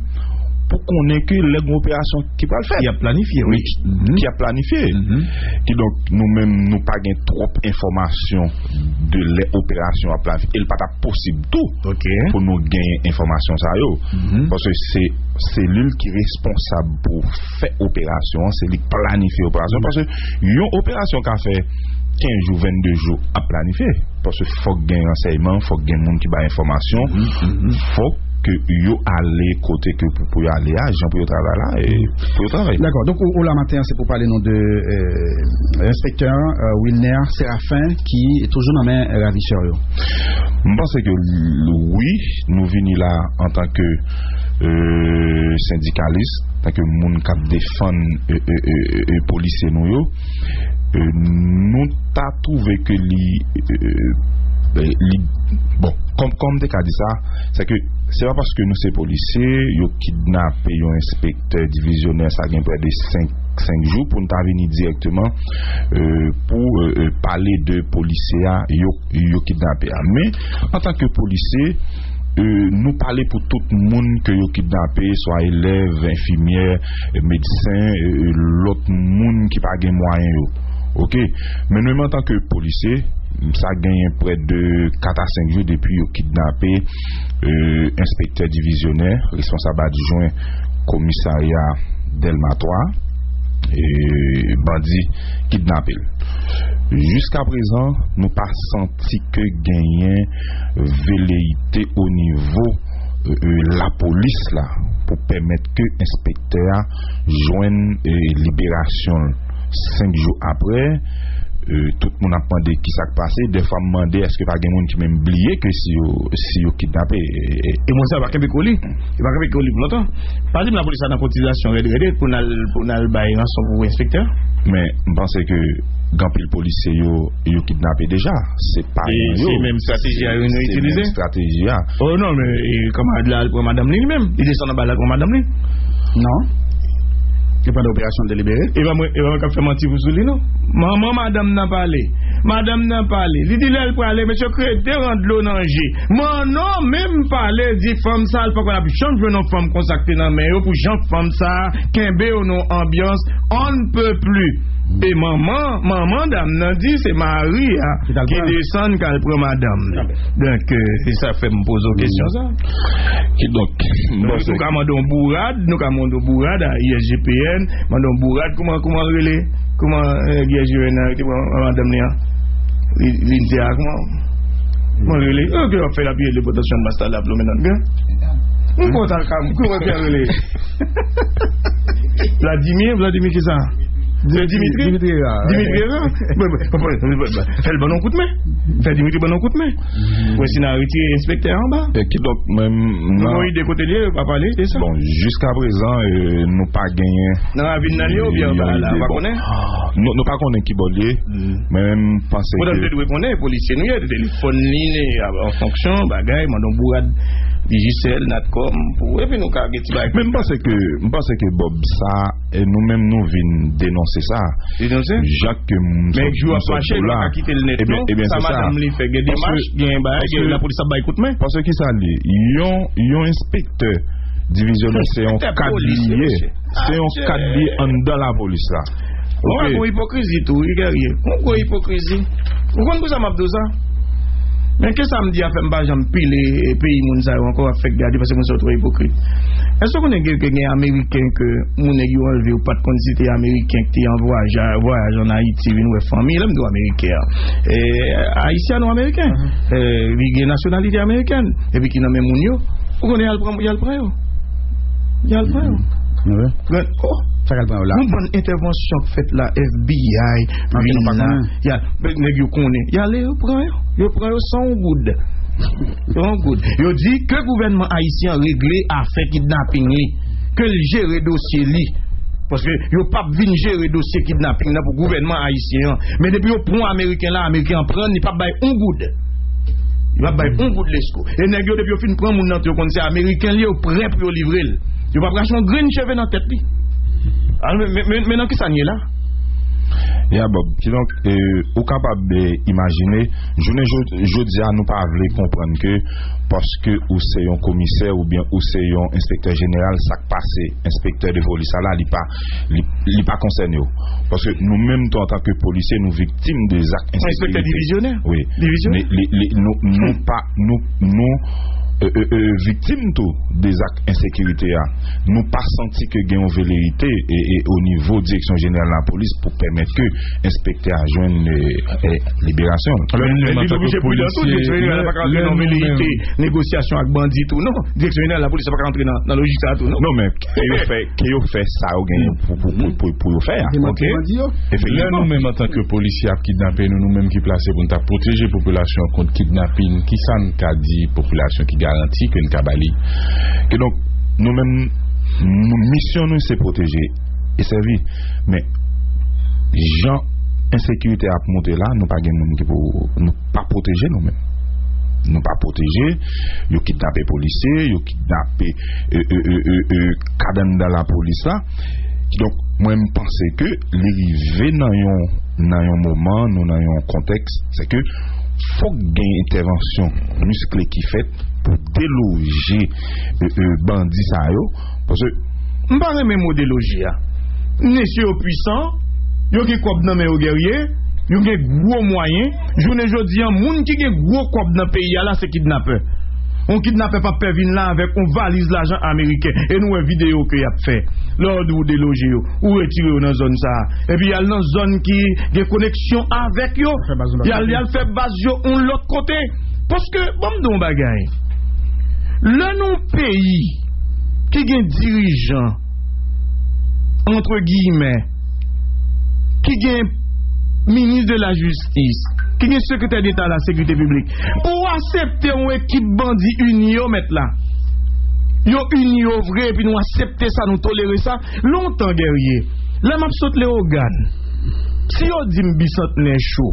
pou konnen ke lè gen operasyon ki pral fèt. Ki ap planifye, wi. Ki ap planifye. Kidonk, nou menm, nou pa gen twòp enfòmasyon de lè operasyon ap planifye. E l pa t ap posib tou pou nou gen enfòmasyon sa yo. Paske se selil ki responsab pou fè operasyon an, se li k planifye operasyon. Paske yon operasyon ka fè kenz jou, vennde jou ap planifye. Paske fòk gen ransèyman, fòk gen moun ki bay enfòmasyon, fòk ke yo ale kote ke pou, pou yo ale a, jan pou yo travay la, e pou yo travay. Dakò. Donk, ou, ou la maten an, se pou pale nou de, euh, enspektè, euh, Wilner Séraphin, ki toujou nan men ravisè yo. M panse ke l-, wi, nou vini la antanke, euh, sendikalis, antanke moun k ap defann, euh, euh, euh, euh, polisye nou yo. Euh, nou ta twouve ke li, euh, li, bon, kòm, kòm m te ka di sa, se ke se pa paske nou se polisye, yo kidnape yon enspektè divizyonè, sa gen prè de senk, senk jou, pou n ta vini dirèkteman, euh, pou, euh, euh, pale de polisye a, yo, yo kidnape a. Men, antanke polisye, euh, nou pale pou tout moun ke yo kidnape, swa elèv, enfimyè, euh, medsen, euh, euh, lòt moun ki pa gen mwayen yo. Oke? Men nou menm antanke polisye, sa genyen prè de kat a senk jou depi yo kidnape, euh, enspektè divizyonè, responsab adjwen komisarya Dèlma twa, e bandi kidnape l. Jiskaprezan, nou pa santi ke genyen veleyite o nivo, euh, euh, lapolis la pou pèmèt ke enspektè a jwenn, euh, liberasyon l. Senk jou aprè, euh, tout moun ap mande ki sa k pase. Dèfwa m mande èske pa gen moun ki menm bliye ke si yo, si yo kidnape. E, e, e moun sa yo pa kenbe kò li. Yo pa kenbe kò li pou lontan. Pa di m lapolis la nan kotizasyon rèd rèd pou n al, pou n al bay ranson pou enspektè. Men, m panse ke gen anpil polisye yo, yo kidnape deja. Se pa yo. Se menm estrateji a yo nou itilize? Se menm estrateji a. Oh non, men, e, kanmarad la al pran madanm li, li menm. Li desann anba la al pran madanm li. Non. E pandan operasyon delibere? E pa mwen, e pa mwen k ap fè manti pou sou li, non. Manman madanm nan pale. Madanm nan pale. Li di lè l prale, mesye krete rann dlo nan je. Manno menm pale, di fanm sa, l poko ap janm jwenn yon fanm konsa k te nan men yo pou jan fanm sa kenbe yo nan yon anbyans on ne peut plus. E manman, manman dam nan di se mari a ki desann k al pran madanm li. Donk, euh, se sa k fè m poze w kesyon sa. Kidonk, m panse nou ka mande yon bourad, nou ka mande yon bourad a I S G P N, mande yon bourad, kouman, kouman l rele? Kouman, euh, I S G P N nan rete pran madanm li an? Li, li di a, kouman, kouman l rele? Yo, ki w ap fè l ap rele potansyon masta la plomen nan gen. M kontan ka, kouman l rele? Vladimir, Vladimir kisa? Dimitri? Dimitri Herard. Dimitri Herard? Fè l ban nou kout men. Fè Dimitri ban nou kout men. Wè si n a retire enspektè a anba. E kidonk, men, nou gen yon ide kote l ye, yo pa pale de sa. Bon, jiskaprezan, euh, nou pa genyen. Nan ravin nan l ye oubyen anba la, pa konnen? Nou, nou pa konnen ki bò l ye. Men, men, m panse ke. Potan l te dwe konnen, polisye nou ye, telefòn li, an fonksyon, bagay, mande yon bourad Digicel, Natcom, pou, epi nou ka gen ti bagay. Men m panse ke, m panse ke Bob sa, e nou menm nou vin denonse sa. Denonse? Jan ke m sot, men jou ap mache, nou pa kite l nèt, non. Sa madanm li fè, gen demach, gen bagay, gen lapolis ap bay kout men. Paske kisa l ye? Yon, yon enspektè divizyonè, se yon kad li ye. Se yon kad li ye anndan lapolis la. Ou wè, gon ipokrizi tou, wi, Guerrier. Gon gwo ipokrizi. Ou konn pou sa m ap di w sa? Men ke sa m di a fè m pa janm pile, e, peyi moun sa yo ankò, ap fè gade, paske moun sa yo twò ipokrit. Èske w konnen gen, gen, gen Ameriken ke moun nèg yo anlve, yo pa t konn si te Ameriken ki te an vwayaj, vwayaj ann Ayiti, vin wè fanmi, lè m di w Ameriken an, e, Ayisyano-Ameriken, e, li gen nasyonalite amerikèn, epi ki nan men moun yo, ou konnen y al pran, y al pran yo. Y al pran yo. Pran, oh, sa k al pran yo la? Yon bann entèvansyon k fèt la, F B I, Anke nou pa konnen. Y a, nèg yo konnen. Y ale, yo pran yo. Yo pran yo san yon goud. San yon goud. Yo di ke gouvènman ayisyen an regle afè kidnaping li. Ke l jere dosye li. Paske yo p ap vin jere dosye kidnaping nan pou gouvènman ayisyen an. Men depi yo pran Ameriken la, Ameriken an pran, li p ap bay yon goud. Li p ap bay yon goud lesko. E nèg yo, depi yo fin pran moun nan, yo konn se Ameriken li ye, yo prè pou yo livre l. Yo p ap rache yon grenn cheve nan tèt li. Al, men, men, men, men nan ki sa n ye la? Ya, Bob. Kidonk, e, ou kapab, e, imajine, jounen jodi, jodi a, nou pa vle konprann ke paske ou se yon komisè oubyen ou se yon enspektè jeneral, sa k pase enspektè de polis sa la, li pa, li, li pa konsène w. Paske nou menm tou, antanke polisye, nou viktim de zak ensekirite. Enspektè divizyonè. Wi. Divizyonè. Li, li, li, nou, nou pa, nou, nou, e, e, e, viktim tou de zak ensekirite a. Nou pa santi ke gen yon velerite e, e o nivo Direksyon Jeneral Lapolis pou pèmèt ke enspektè a jwenn, e, e, liberasyon l. Alò, nou menm antanke polisye, lè, lè nou menm negosyasyon ak bandi tou, non. Direksyon Jeneral Lapolis pa ka antre nan, nan lojik sa a tou, non. Non, men ke yo fè, ke yo fè sa yo genyen pou, pou, pou, pou, pou yo fè a. Ok? Lè nou menm antanke polisye ap kidnape nou, nou menm ki plase pou n ta pwoteje popilasyon an kont kidnaping, ki sa n ka di popilasyon, ki garanti ke n ka ba li? Kidonk, nou menm, nou, misyon nou se pwoteje e sèvi. Men, jan ensekirite a ap monte la, nou pa gen moun ki pou, nou pa pwoteje nou menm. Nou pa pwoteje, yo kidnape polisye, yo kidnape, e, e, e, e, e, kad anndan lapolis la. Kidonk, mwen, m panse ke li rive nan yon, nan yon moman, nou nan yon kontèks, se ke fòk gen entèvansyon miskle ki fèt pou deloje, e, e, bandi sa yo, paske m pa renmen mo deloje a. Mesye yo pwisan, yo gen kòb nan men yo, Guerrier, yo gen gwo mwayen. Jounen jodi a, moun ki gen gwo kòb nan peyi a la, se kidnapè. Yon kidnapè p ap pè vin la avèk yon valiz lajan ameriken. E nou wè videyo ke y ap fè. Lè yo di w deloje yo, ou retire yo nan zòn sa a. Epi y al nan zòn ki gen koneksyon avèk yo. Y al, y al fè baz yo yon lòt kote. Paske, ban m di w yon bagay. Lè nan yon peyi ki gen dirijan, antre giyimè, ki gen minis de la jistis, ki gen sekretè deta la sekirite piblik, pou w aksepte yon ekip bandi ini yo, mèt la. Yo ini yo vre, epi nou aksepte sa, nou tolere sa. Lontan, Guerrier, lè m ap sot Leyogàn, si yo di m Bisantnè cho,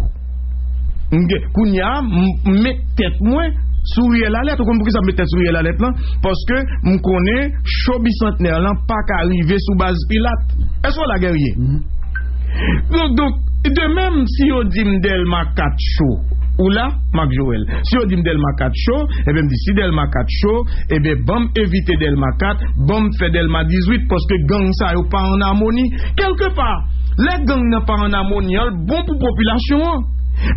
m gen, kounye a, m, m met tèt mwen sou riyèl Alèt. Ou konn poukisa m met tèt sou riyèl Alèt lan? Paske m konnen cho Bisantnè lan pa ka rive sou baz Pilat. Èske w la, Guerrier? Donk, donk, de menm, si yo di m Dèlma kat cho, ou la, Marc Joël? Si yo di m Dèlma kat cho, ebyen m di, si Dèlma kat cho, ebyen ban m evite Dèlma kat, ban m fè Dèlma dizuit, paske gang sa yo pa ann amoni. Kèlkepa, lè gang nan pa ann amoni, an l bon pou popilasyon an.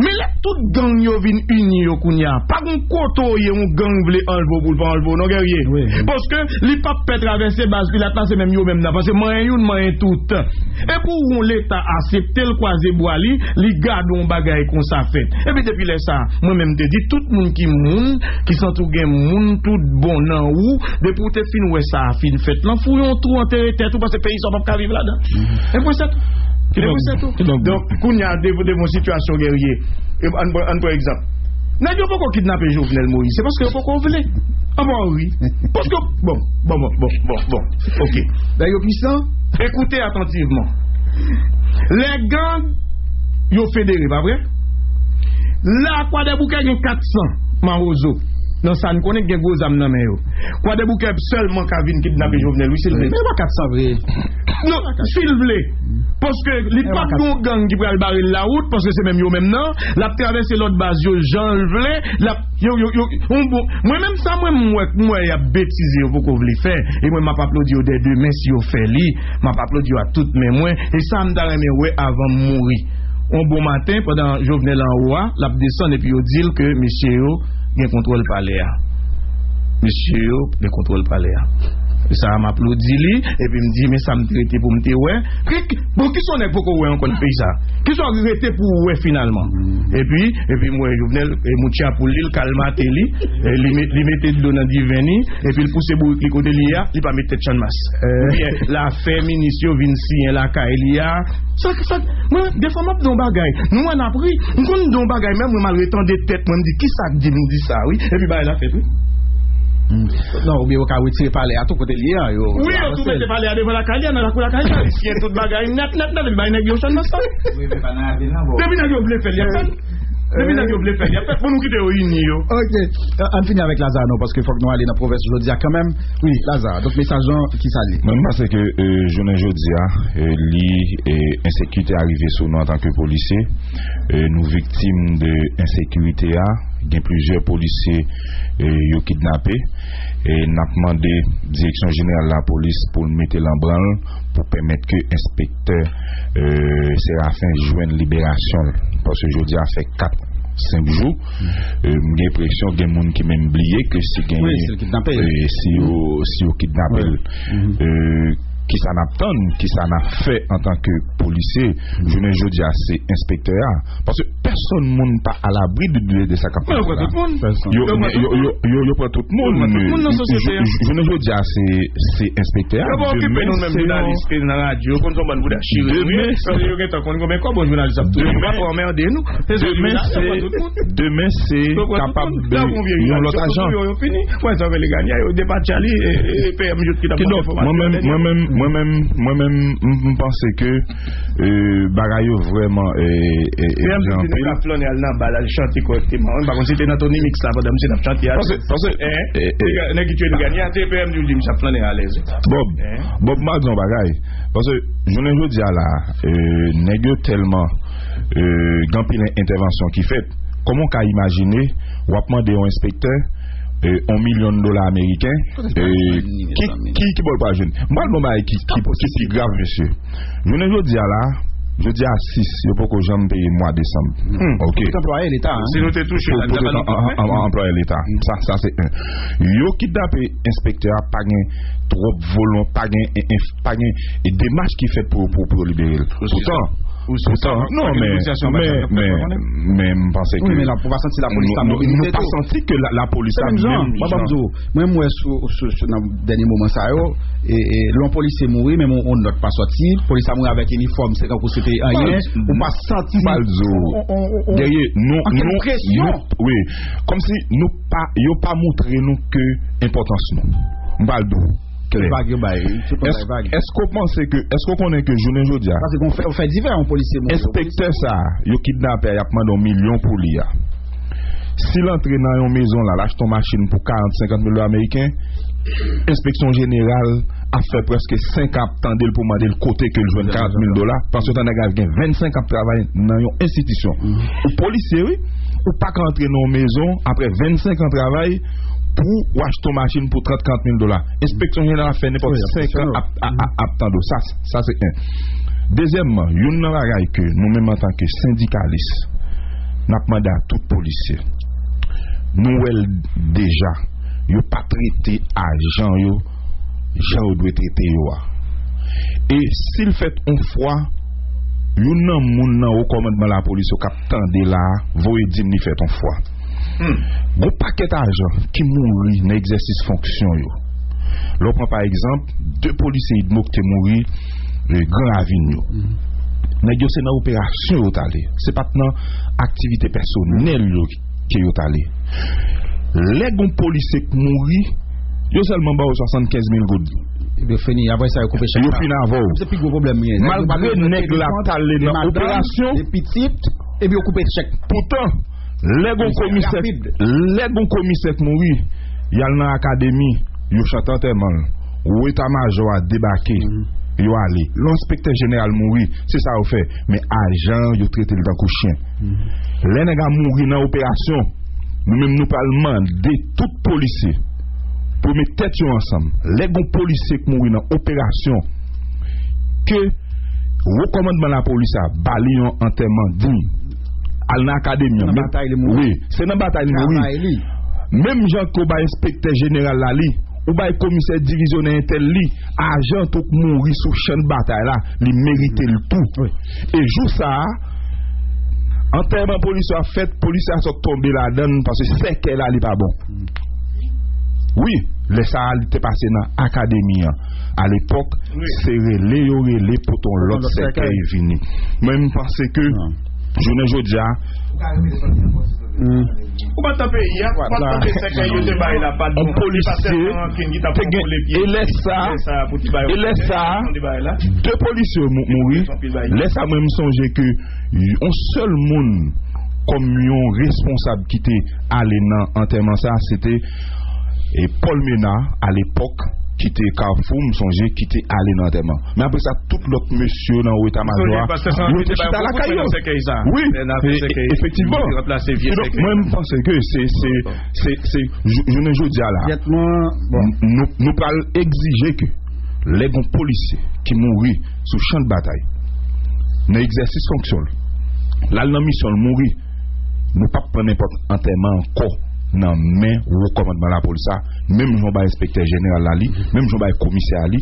Men lè tout gang yo vin ini yo kounye a, pa gon kote w ye yon gang vle anlve w pou l pa anlve w non, Guerrier. Paske li p ap pè travèse baz Pilat la, se menm yo menm nan, paske manyen youn, manyen tout. E pou yon Leta aksepte l, kwaze bwa li, li gade yon bagay konsa fèt. Epi depi lè sa, mwen menm te di, tout moun ki moun, ki santi w gen moun tout bon nan ou, depi w te fin wè sa a fin fèt lan, fouye yon twou, antere tèt ou, paske peyi sa w p ap ka viv ladan. E mwen se tou. E mwen se tou. Donk, kounye a, devan, devan yon sitiyasyon, Guerrier, e ann pran, ann pran egzanp. Nèg yo poko kidnape Jovenel Moïse, se paske yo poko vle. Anba wi. Paske, bon, bon, bon, bon, bon, bon. Ok. Nèg yo pwisan. Ekoute atantivman. Lè gang yo federe, pa vre? La, Kwadèboukè gen kat san mawozo. Nan sa n konnen k gen gwo zam nan men yo. Kwadèboukè sèlman ka vin kidnape Jovenel, wi, si l vle. Men pa kat san vre. Non, si l vle. Paske li p ap gen yon gang ki pral bare l lawout, paske se menm yo menm nan. L ap travèse lòt baz yo jan l vle. L ap, yo, yo, yo, yon bon. Mwen menm sa, mwen, m wè, m wè y ap betize yo poko vle fè. E mwen, m ap aplodi yo dè demen si yo fè li. M ap aplodi yo ak tout men mwen. E sa, m ta renmen wè avan m mouri. yon bon maten, pandan Jovenel anwo a, l ap desann epi yo di l ke mesye yo gen kontwòl palè a. Mesye yo gen kontwòl palè a. Sa a, m aplodi li, epi m di, "Men sa m te rete pou m te wè." Krik, bon, kisa yon nèg poko wè ankò nan peyi sa? Kisa w rete pou w wè finalman? Epi, epi m wè Jovenel, e, Moutia pou li, l kalmate li, e, li met-, li mete dlo nan diven li, epi l pouse bourik li kote li ye a, li pa met tèt channmas. Oubyen, l a fè minis yo vin siyen lakay li a. Sa, sa, mwen, defwa m ap di yon bagay. Nou wè n ap ri. M konn di yon bagay, men mwen m al retande tèt mwen, m di, "Kisa k di m di sa, wi?" Epi bagay la fèt, wi. Hmm. Non, oubyen yo ka retire palè a tou kote l ye a, yo, wi, yo tou mete palè a devan lakay li a, nan lakou lakay li a. Li siyen tout bagay nèt, nèt, nèt, li bay nèg yo channmas sa. Wi, men pa nan avil nan, bon. Depi nèg yo vle fè l, y ap fè l. Depi nèg yo vle fè l, y ap fè l. Bon, nou kite yo ini yo. Ok. Euh, ann fini avèk Lazare, non, paske fòk nou ale nan pwovens jodi a kanmenm. Wi, Lazare, donk mesaj lan, ki sa l ye? Mwen, m panse ke, euh, jounen jodi a, euh, li, euh, ensekirite a rive sou nou antanke polisye. Euh, nou viktim de ensekirite a. Gen plizyè polisye, euh, yo kidnape. E n ap mande Direksyon Jeneral Lapolis pou l mete l an branl pou pèmèt ke enspektè, euh, Séraphin jwenn liberasyon l. Paske jodi a fè kat, senk jou. Euh, m gen enpresyon gen moun ki menm bliye ke si gen, wi, si l kidnape, euh, si yo, si yo kidnape l. Euh, kisa n ap tann, kisa n ap fè antanke polisye? Jounen jodi a, se enspektè a. Paske pèsonn moun pa alabri de, de, de sa k ap pase la. Yo pran tout moun. Yo, yo, yo, yo, yo pran tout moun. Yo pran tout moun nan sosyete a. Jou-, jou-, jounen jodi a, se, se enspektè a. Yo pa okipe nou menm, jounalis ki nan radyo, yo konn fè yon bann bouda chire nou ye. Paske yo gentan konn konbyen kòb yon jounalis ap touye. Yo pa pou anmède nou. Se sa yo la, yo pran tout moun. Demen, se kapab yon lòt ajan. Yo fini. Mwen, sa fè Legania, yo depatcha li, e, e, P M yo ki t ap pote enfòmasyon. Kidonk, mwen menm, mwen menm, mwen menm, m, m panse ke, e, bagay yo vrèman, e, e, e, P M di anpil. L ap flannen al nan bal, al chante kòrèkteman. Mwen pa konn si te nan Tony Mix la, pandan misye t ap chante a. Paske, paske, e, e, nèg ki tiye Legania, se P M di misye ap flannen alèz. Bob, Bob, m ap di yon bagay. Paske, jounen jodi a la, e, nèg yo tèlman, e, gen anpil entèvansyon ki fèt. Kòman w ka imajine w ap mande yon enspektè, e, yon milyon dola ameriken, e, ki, ki, ki bò l pral jwenn? M pral di w yon bagay ki, ki, ki pi grav, mesye. Jounen jodi a la, jodi a sis, yo poko janm peye mwa desanm. Hmm. Ok. Pou tout anplwaye Leta, hein. Si nou te touche la, nou ta pale an, an, anplwaye Leta. Sa, sa se en. Yo kidnape enspektè a, pa gen twòp volon, pa gen, e, e, pa gen, e, demach ki fèt pou, pou, pou yo libere l. Poutan, Poutan, non, men, men, men, men m panse ke nou, nou, nou pa santi ke la, lapolis la menm jan. Mwen, ban m di w, mwen, m wè sou, sou, sou, nan dènye moman sa yo, e, e, lè yon polisye mouri, menm yon, yon nòt pa sòti, polis la mouri avèk inifòm, se tankou se te anyen, ou pa santi, m pral di w, gen, nou, nou, wi, kòmsi nou pa, yo pa montre nou ke enpòtans nou. M pral di w klè. Vag yo bay, tout moun bay vag. Èske w panse ke, èske w konnen ke jounen jodi a, paske yon fè, yon fè divè, yon polisye mouri, enspektè sa a, yo kidnape a, y ap mande yon milyon pou li a. Si l antre nan yon mezon la, l achte yon machin pou karant, senkant mil dola ameriken, enspeksyon jeneral ap fè prèske senk an ap tande l pou mande l kote ke l jwenn karant mil dola, pandan nèg la gen vennsenk an ap travay nan yon enstitisyon. Ou polisye, wi, ou pa ka antre nan yon mezon apre vennsenk an travay pou w achte yon machin pou trant, karant mil dola. Enspeksyon jeneral ap fè nenpòt senk an ap, ap, ap, ap tande w. Sa, sa se en. Dezyèmman, youn nan bagay ke nou menm antanke sendikalis, n ap mande a tout polisye. Nou wè l deja, yo pa trete ajan yo jan yo dwe trete yo a. E si l fèt yon fwa, youn nan moun nan wo kòmandman lapolis yo k ap tande la a, voye di m li fèt yon fwa. Hmm. Gon pakèt ajan ki mouri nan egzèsis fonksyon yo. Lè w pran pa egzanp, de polisye UDMO ki te mouri, e, Gran Ravin yo. Hmm. Nèg yo se nan operasyon yo t ale. Se pa t nan aktivite pèsonèl yo ke yo t ale. Lè gon polisye k mouri, yo sèlman ba w swasannkenz mil goud. Yo fini, apre sa, yo koupe chèk la. Yo fini avè w. Se pi gwo pwoblèm li ye. Malgre nèg la t ale nan operasyon, de pitit, epi yo koupe chèk. Poutan, lè gon komisè, lè gon komisè k mouri, y al nan akademi, yo chante antèman l. Eta majò a debake, yo ale. Lè enspektè jeneral mouri, se sa yo fè. Men ajan yo trete l tankou chen. Lè nèg la mouri nan operasyon, nou menm nou pral mande tout polisye pou yo met tèt yo ansanm. Lè gon polisye k mouri nan operasyon, ke Wo kòmandman lapolis la ba li yon antèman diy. Al nan akademi an. Nan batay li mouri. Wi, se nan batay li mouri. Travay li. Menm jan ke w bay enspektè jeneral la li, ou bay komisè divizyonè entèl li, ajan tou k mouri sou chan batay la, li merite l tou. Wi. E jou sa a, antèman polisye a fèt, polisye a sot tonbe ladan l paske sèkèy la li pa bon. Wi, lè sa a li te pase nan akademi an. Alepòk, wi, se rele yo rele pote yon lòt sèkèy vini. Mwen, m panse ke jounen jodi a, ou pa t nan peyi a, ou pa t tande sèkèy yo te bay la, pa t bon. Li pa sèlman rankin ki t ap kontwole pye. E lè sa, e lè sa, de polisye mou- mouri. Lè sa, mwen, m sonje ke yon sèl moun kòm yon responsab ki te ale nan antèman sa, se te, e, Paul Ménard, alepòk, ki te Kafou, m sonje, ki te ale nan antèman. Men apre sa, tout lòt mesye nan wo eta majò a, yo te chita lakay yo. Wi, e- e- efektivman. Kidonk, mwen, m panse ke se, se, se, se, jou- jounen jodi a la, n- nou, nou pral egzije ke lè gon polisye ki mouri sou chan batay, nan egzèsis fonksyon l, l al nan misyon l mouri, nou p ap pran nenpòt antèman ankò nan men wo kòmandman lapolis la, menm jan w bay enspektè jeneral la li, menm jan w bay komisè a li,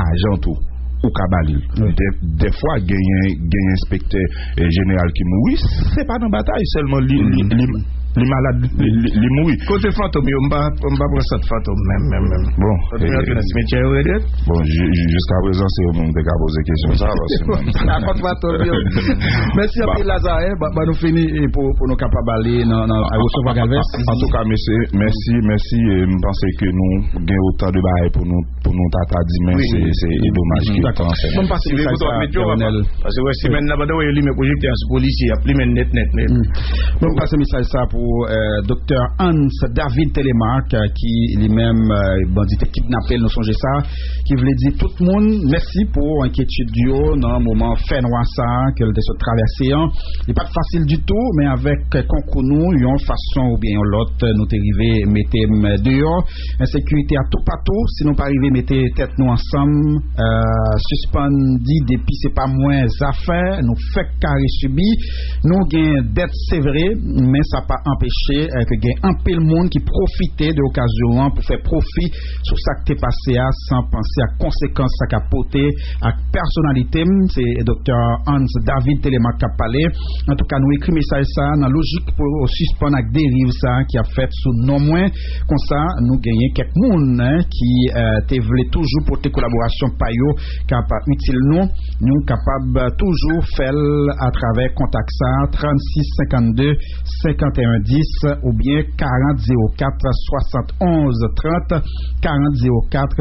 ajan tou, ou ka ba li l. Wi. Dè, dèfwa, genyen, genyen enspektè, eh, jeneral ki mouri, se pa nan batay sèlman li, li, li, li malad, li, li, li mouri. Kote fantom yo? M pa, m pa pran sant fantom menm, menm, menm. Bon, fantom yo, eh, nan simetyè yo rete. Bon, ju- ju- jiska prezan, se yo menm te ka poze kesyon sa, paske mwen- Sa kont fantom yo. Mèsi anpil, Lazare. Ba, ba nou fini, e, pou, pou nou kapab ale nan, nan, resevwa Galvez. An, an, an, antouka, mesye, mèsi, mèsi. E m panse ke nou gen otan de bagay pou nou, pou nou ta, ta di, men se, se e domaj ke tan fè. Bon, m pase mesaj sa, Colonel. Paske wè, semèn nan, pandan wè yo limen pwojektè a sou polisye, y ap limen nèt, nèt, nèt. Bon, m pase mesaj sa pou, eh, Doktè Hans David Telemark, eh, ki li menm, eh, bandi te kidnape l, nou sonje sa, ki vle di tout moun mèsi pou enkyetid yo nan moman fènwa sa a ke l te sot travèse an. Li pa t fasil ditou, men avèk konkou nou, yon fason oubyen yon lòt, nou te rive mete m deyò. Ensekirite a toupatou, si nou pa rive mete tèt nou ansanm, eh, sispann di depi se pa mwen zafè, nou fèk kare sibi, nou gen dèt se vre, men sa pa anpeche, eh, ke gen anpil moun ki pwofite de okazyon an pou fè pwofi sou sa k te pase a, san panse ak konsekans sa k ap pote ak pèsonalite m. Se Doktè Hans David Telemark k ap pale. Antouka, nou ekri mesaj sa a nan lojik pou sispann ak deriv sa a ki ap fèt sou non mwen. Konsa, nou genyen kèk moun, en, ki, eh, te vle toujou pote kolaborasyon pa yo k ap itil nou. Nou kapab toujou fè l atravè kontak sa a, trannsis senkannde senkanteyen dis oubyen karant zewo kat swasantonz trant, karant zewo kat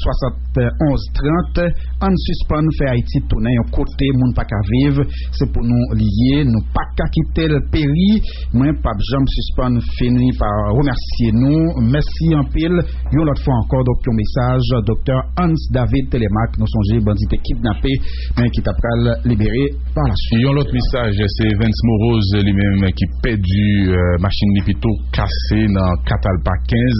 swasantonz trant. Ann sispann fè Ayiti tounen yon kote moun pa ka viv. Se pou nou li ye, nou pa ka kite l peri. Mwen p ap janm sispann fini pa remèsye nou. Mèsi anpil. Yon lòt fwa ankò, donk, yon mesaj Doktè Hans David Telemark, nou sonje bandi te kidnape, men ki ta pral libere pa laswit. Yon lòt mesaj, se Evens Morose, li menm, ki pèdi, eh, machin li, pito kase nan Katalpa kenz.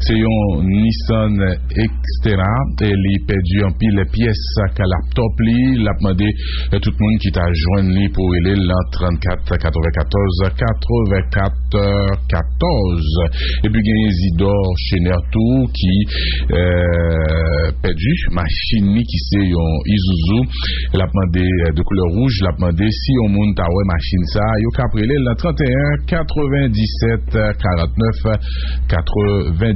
Se yon Nissan Xterra, e li pèdi anpil pyès ak laptop li. L ap mande, eh, tout moun ki ta jwenn li pou rele l nan trannkat katrevenkatòz katrevenkat katòz. Epi gen Isidor Chener tou ki, eh, pèdi machin li ki se yon Isuzu. L ap mande, eh, de koulè wouj, l ap mande si yon moun ta wè machin sa, yo ka rele l nan trannteyen katrevendisèt karantnèf katreven.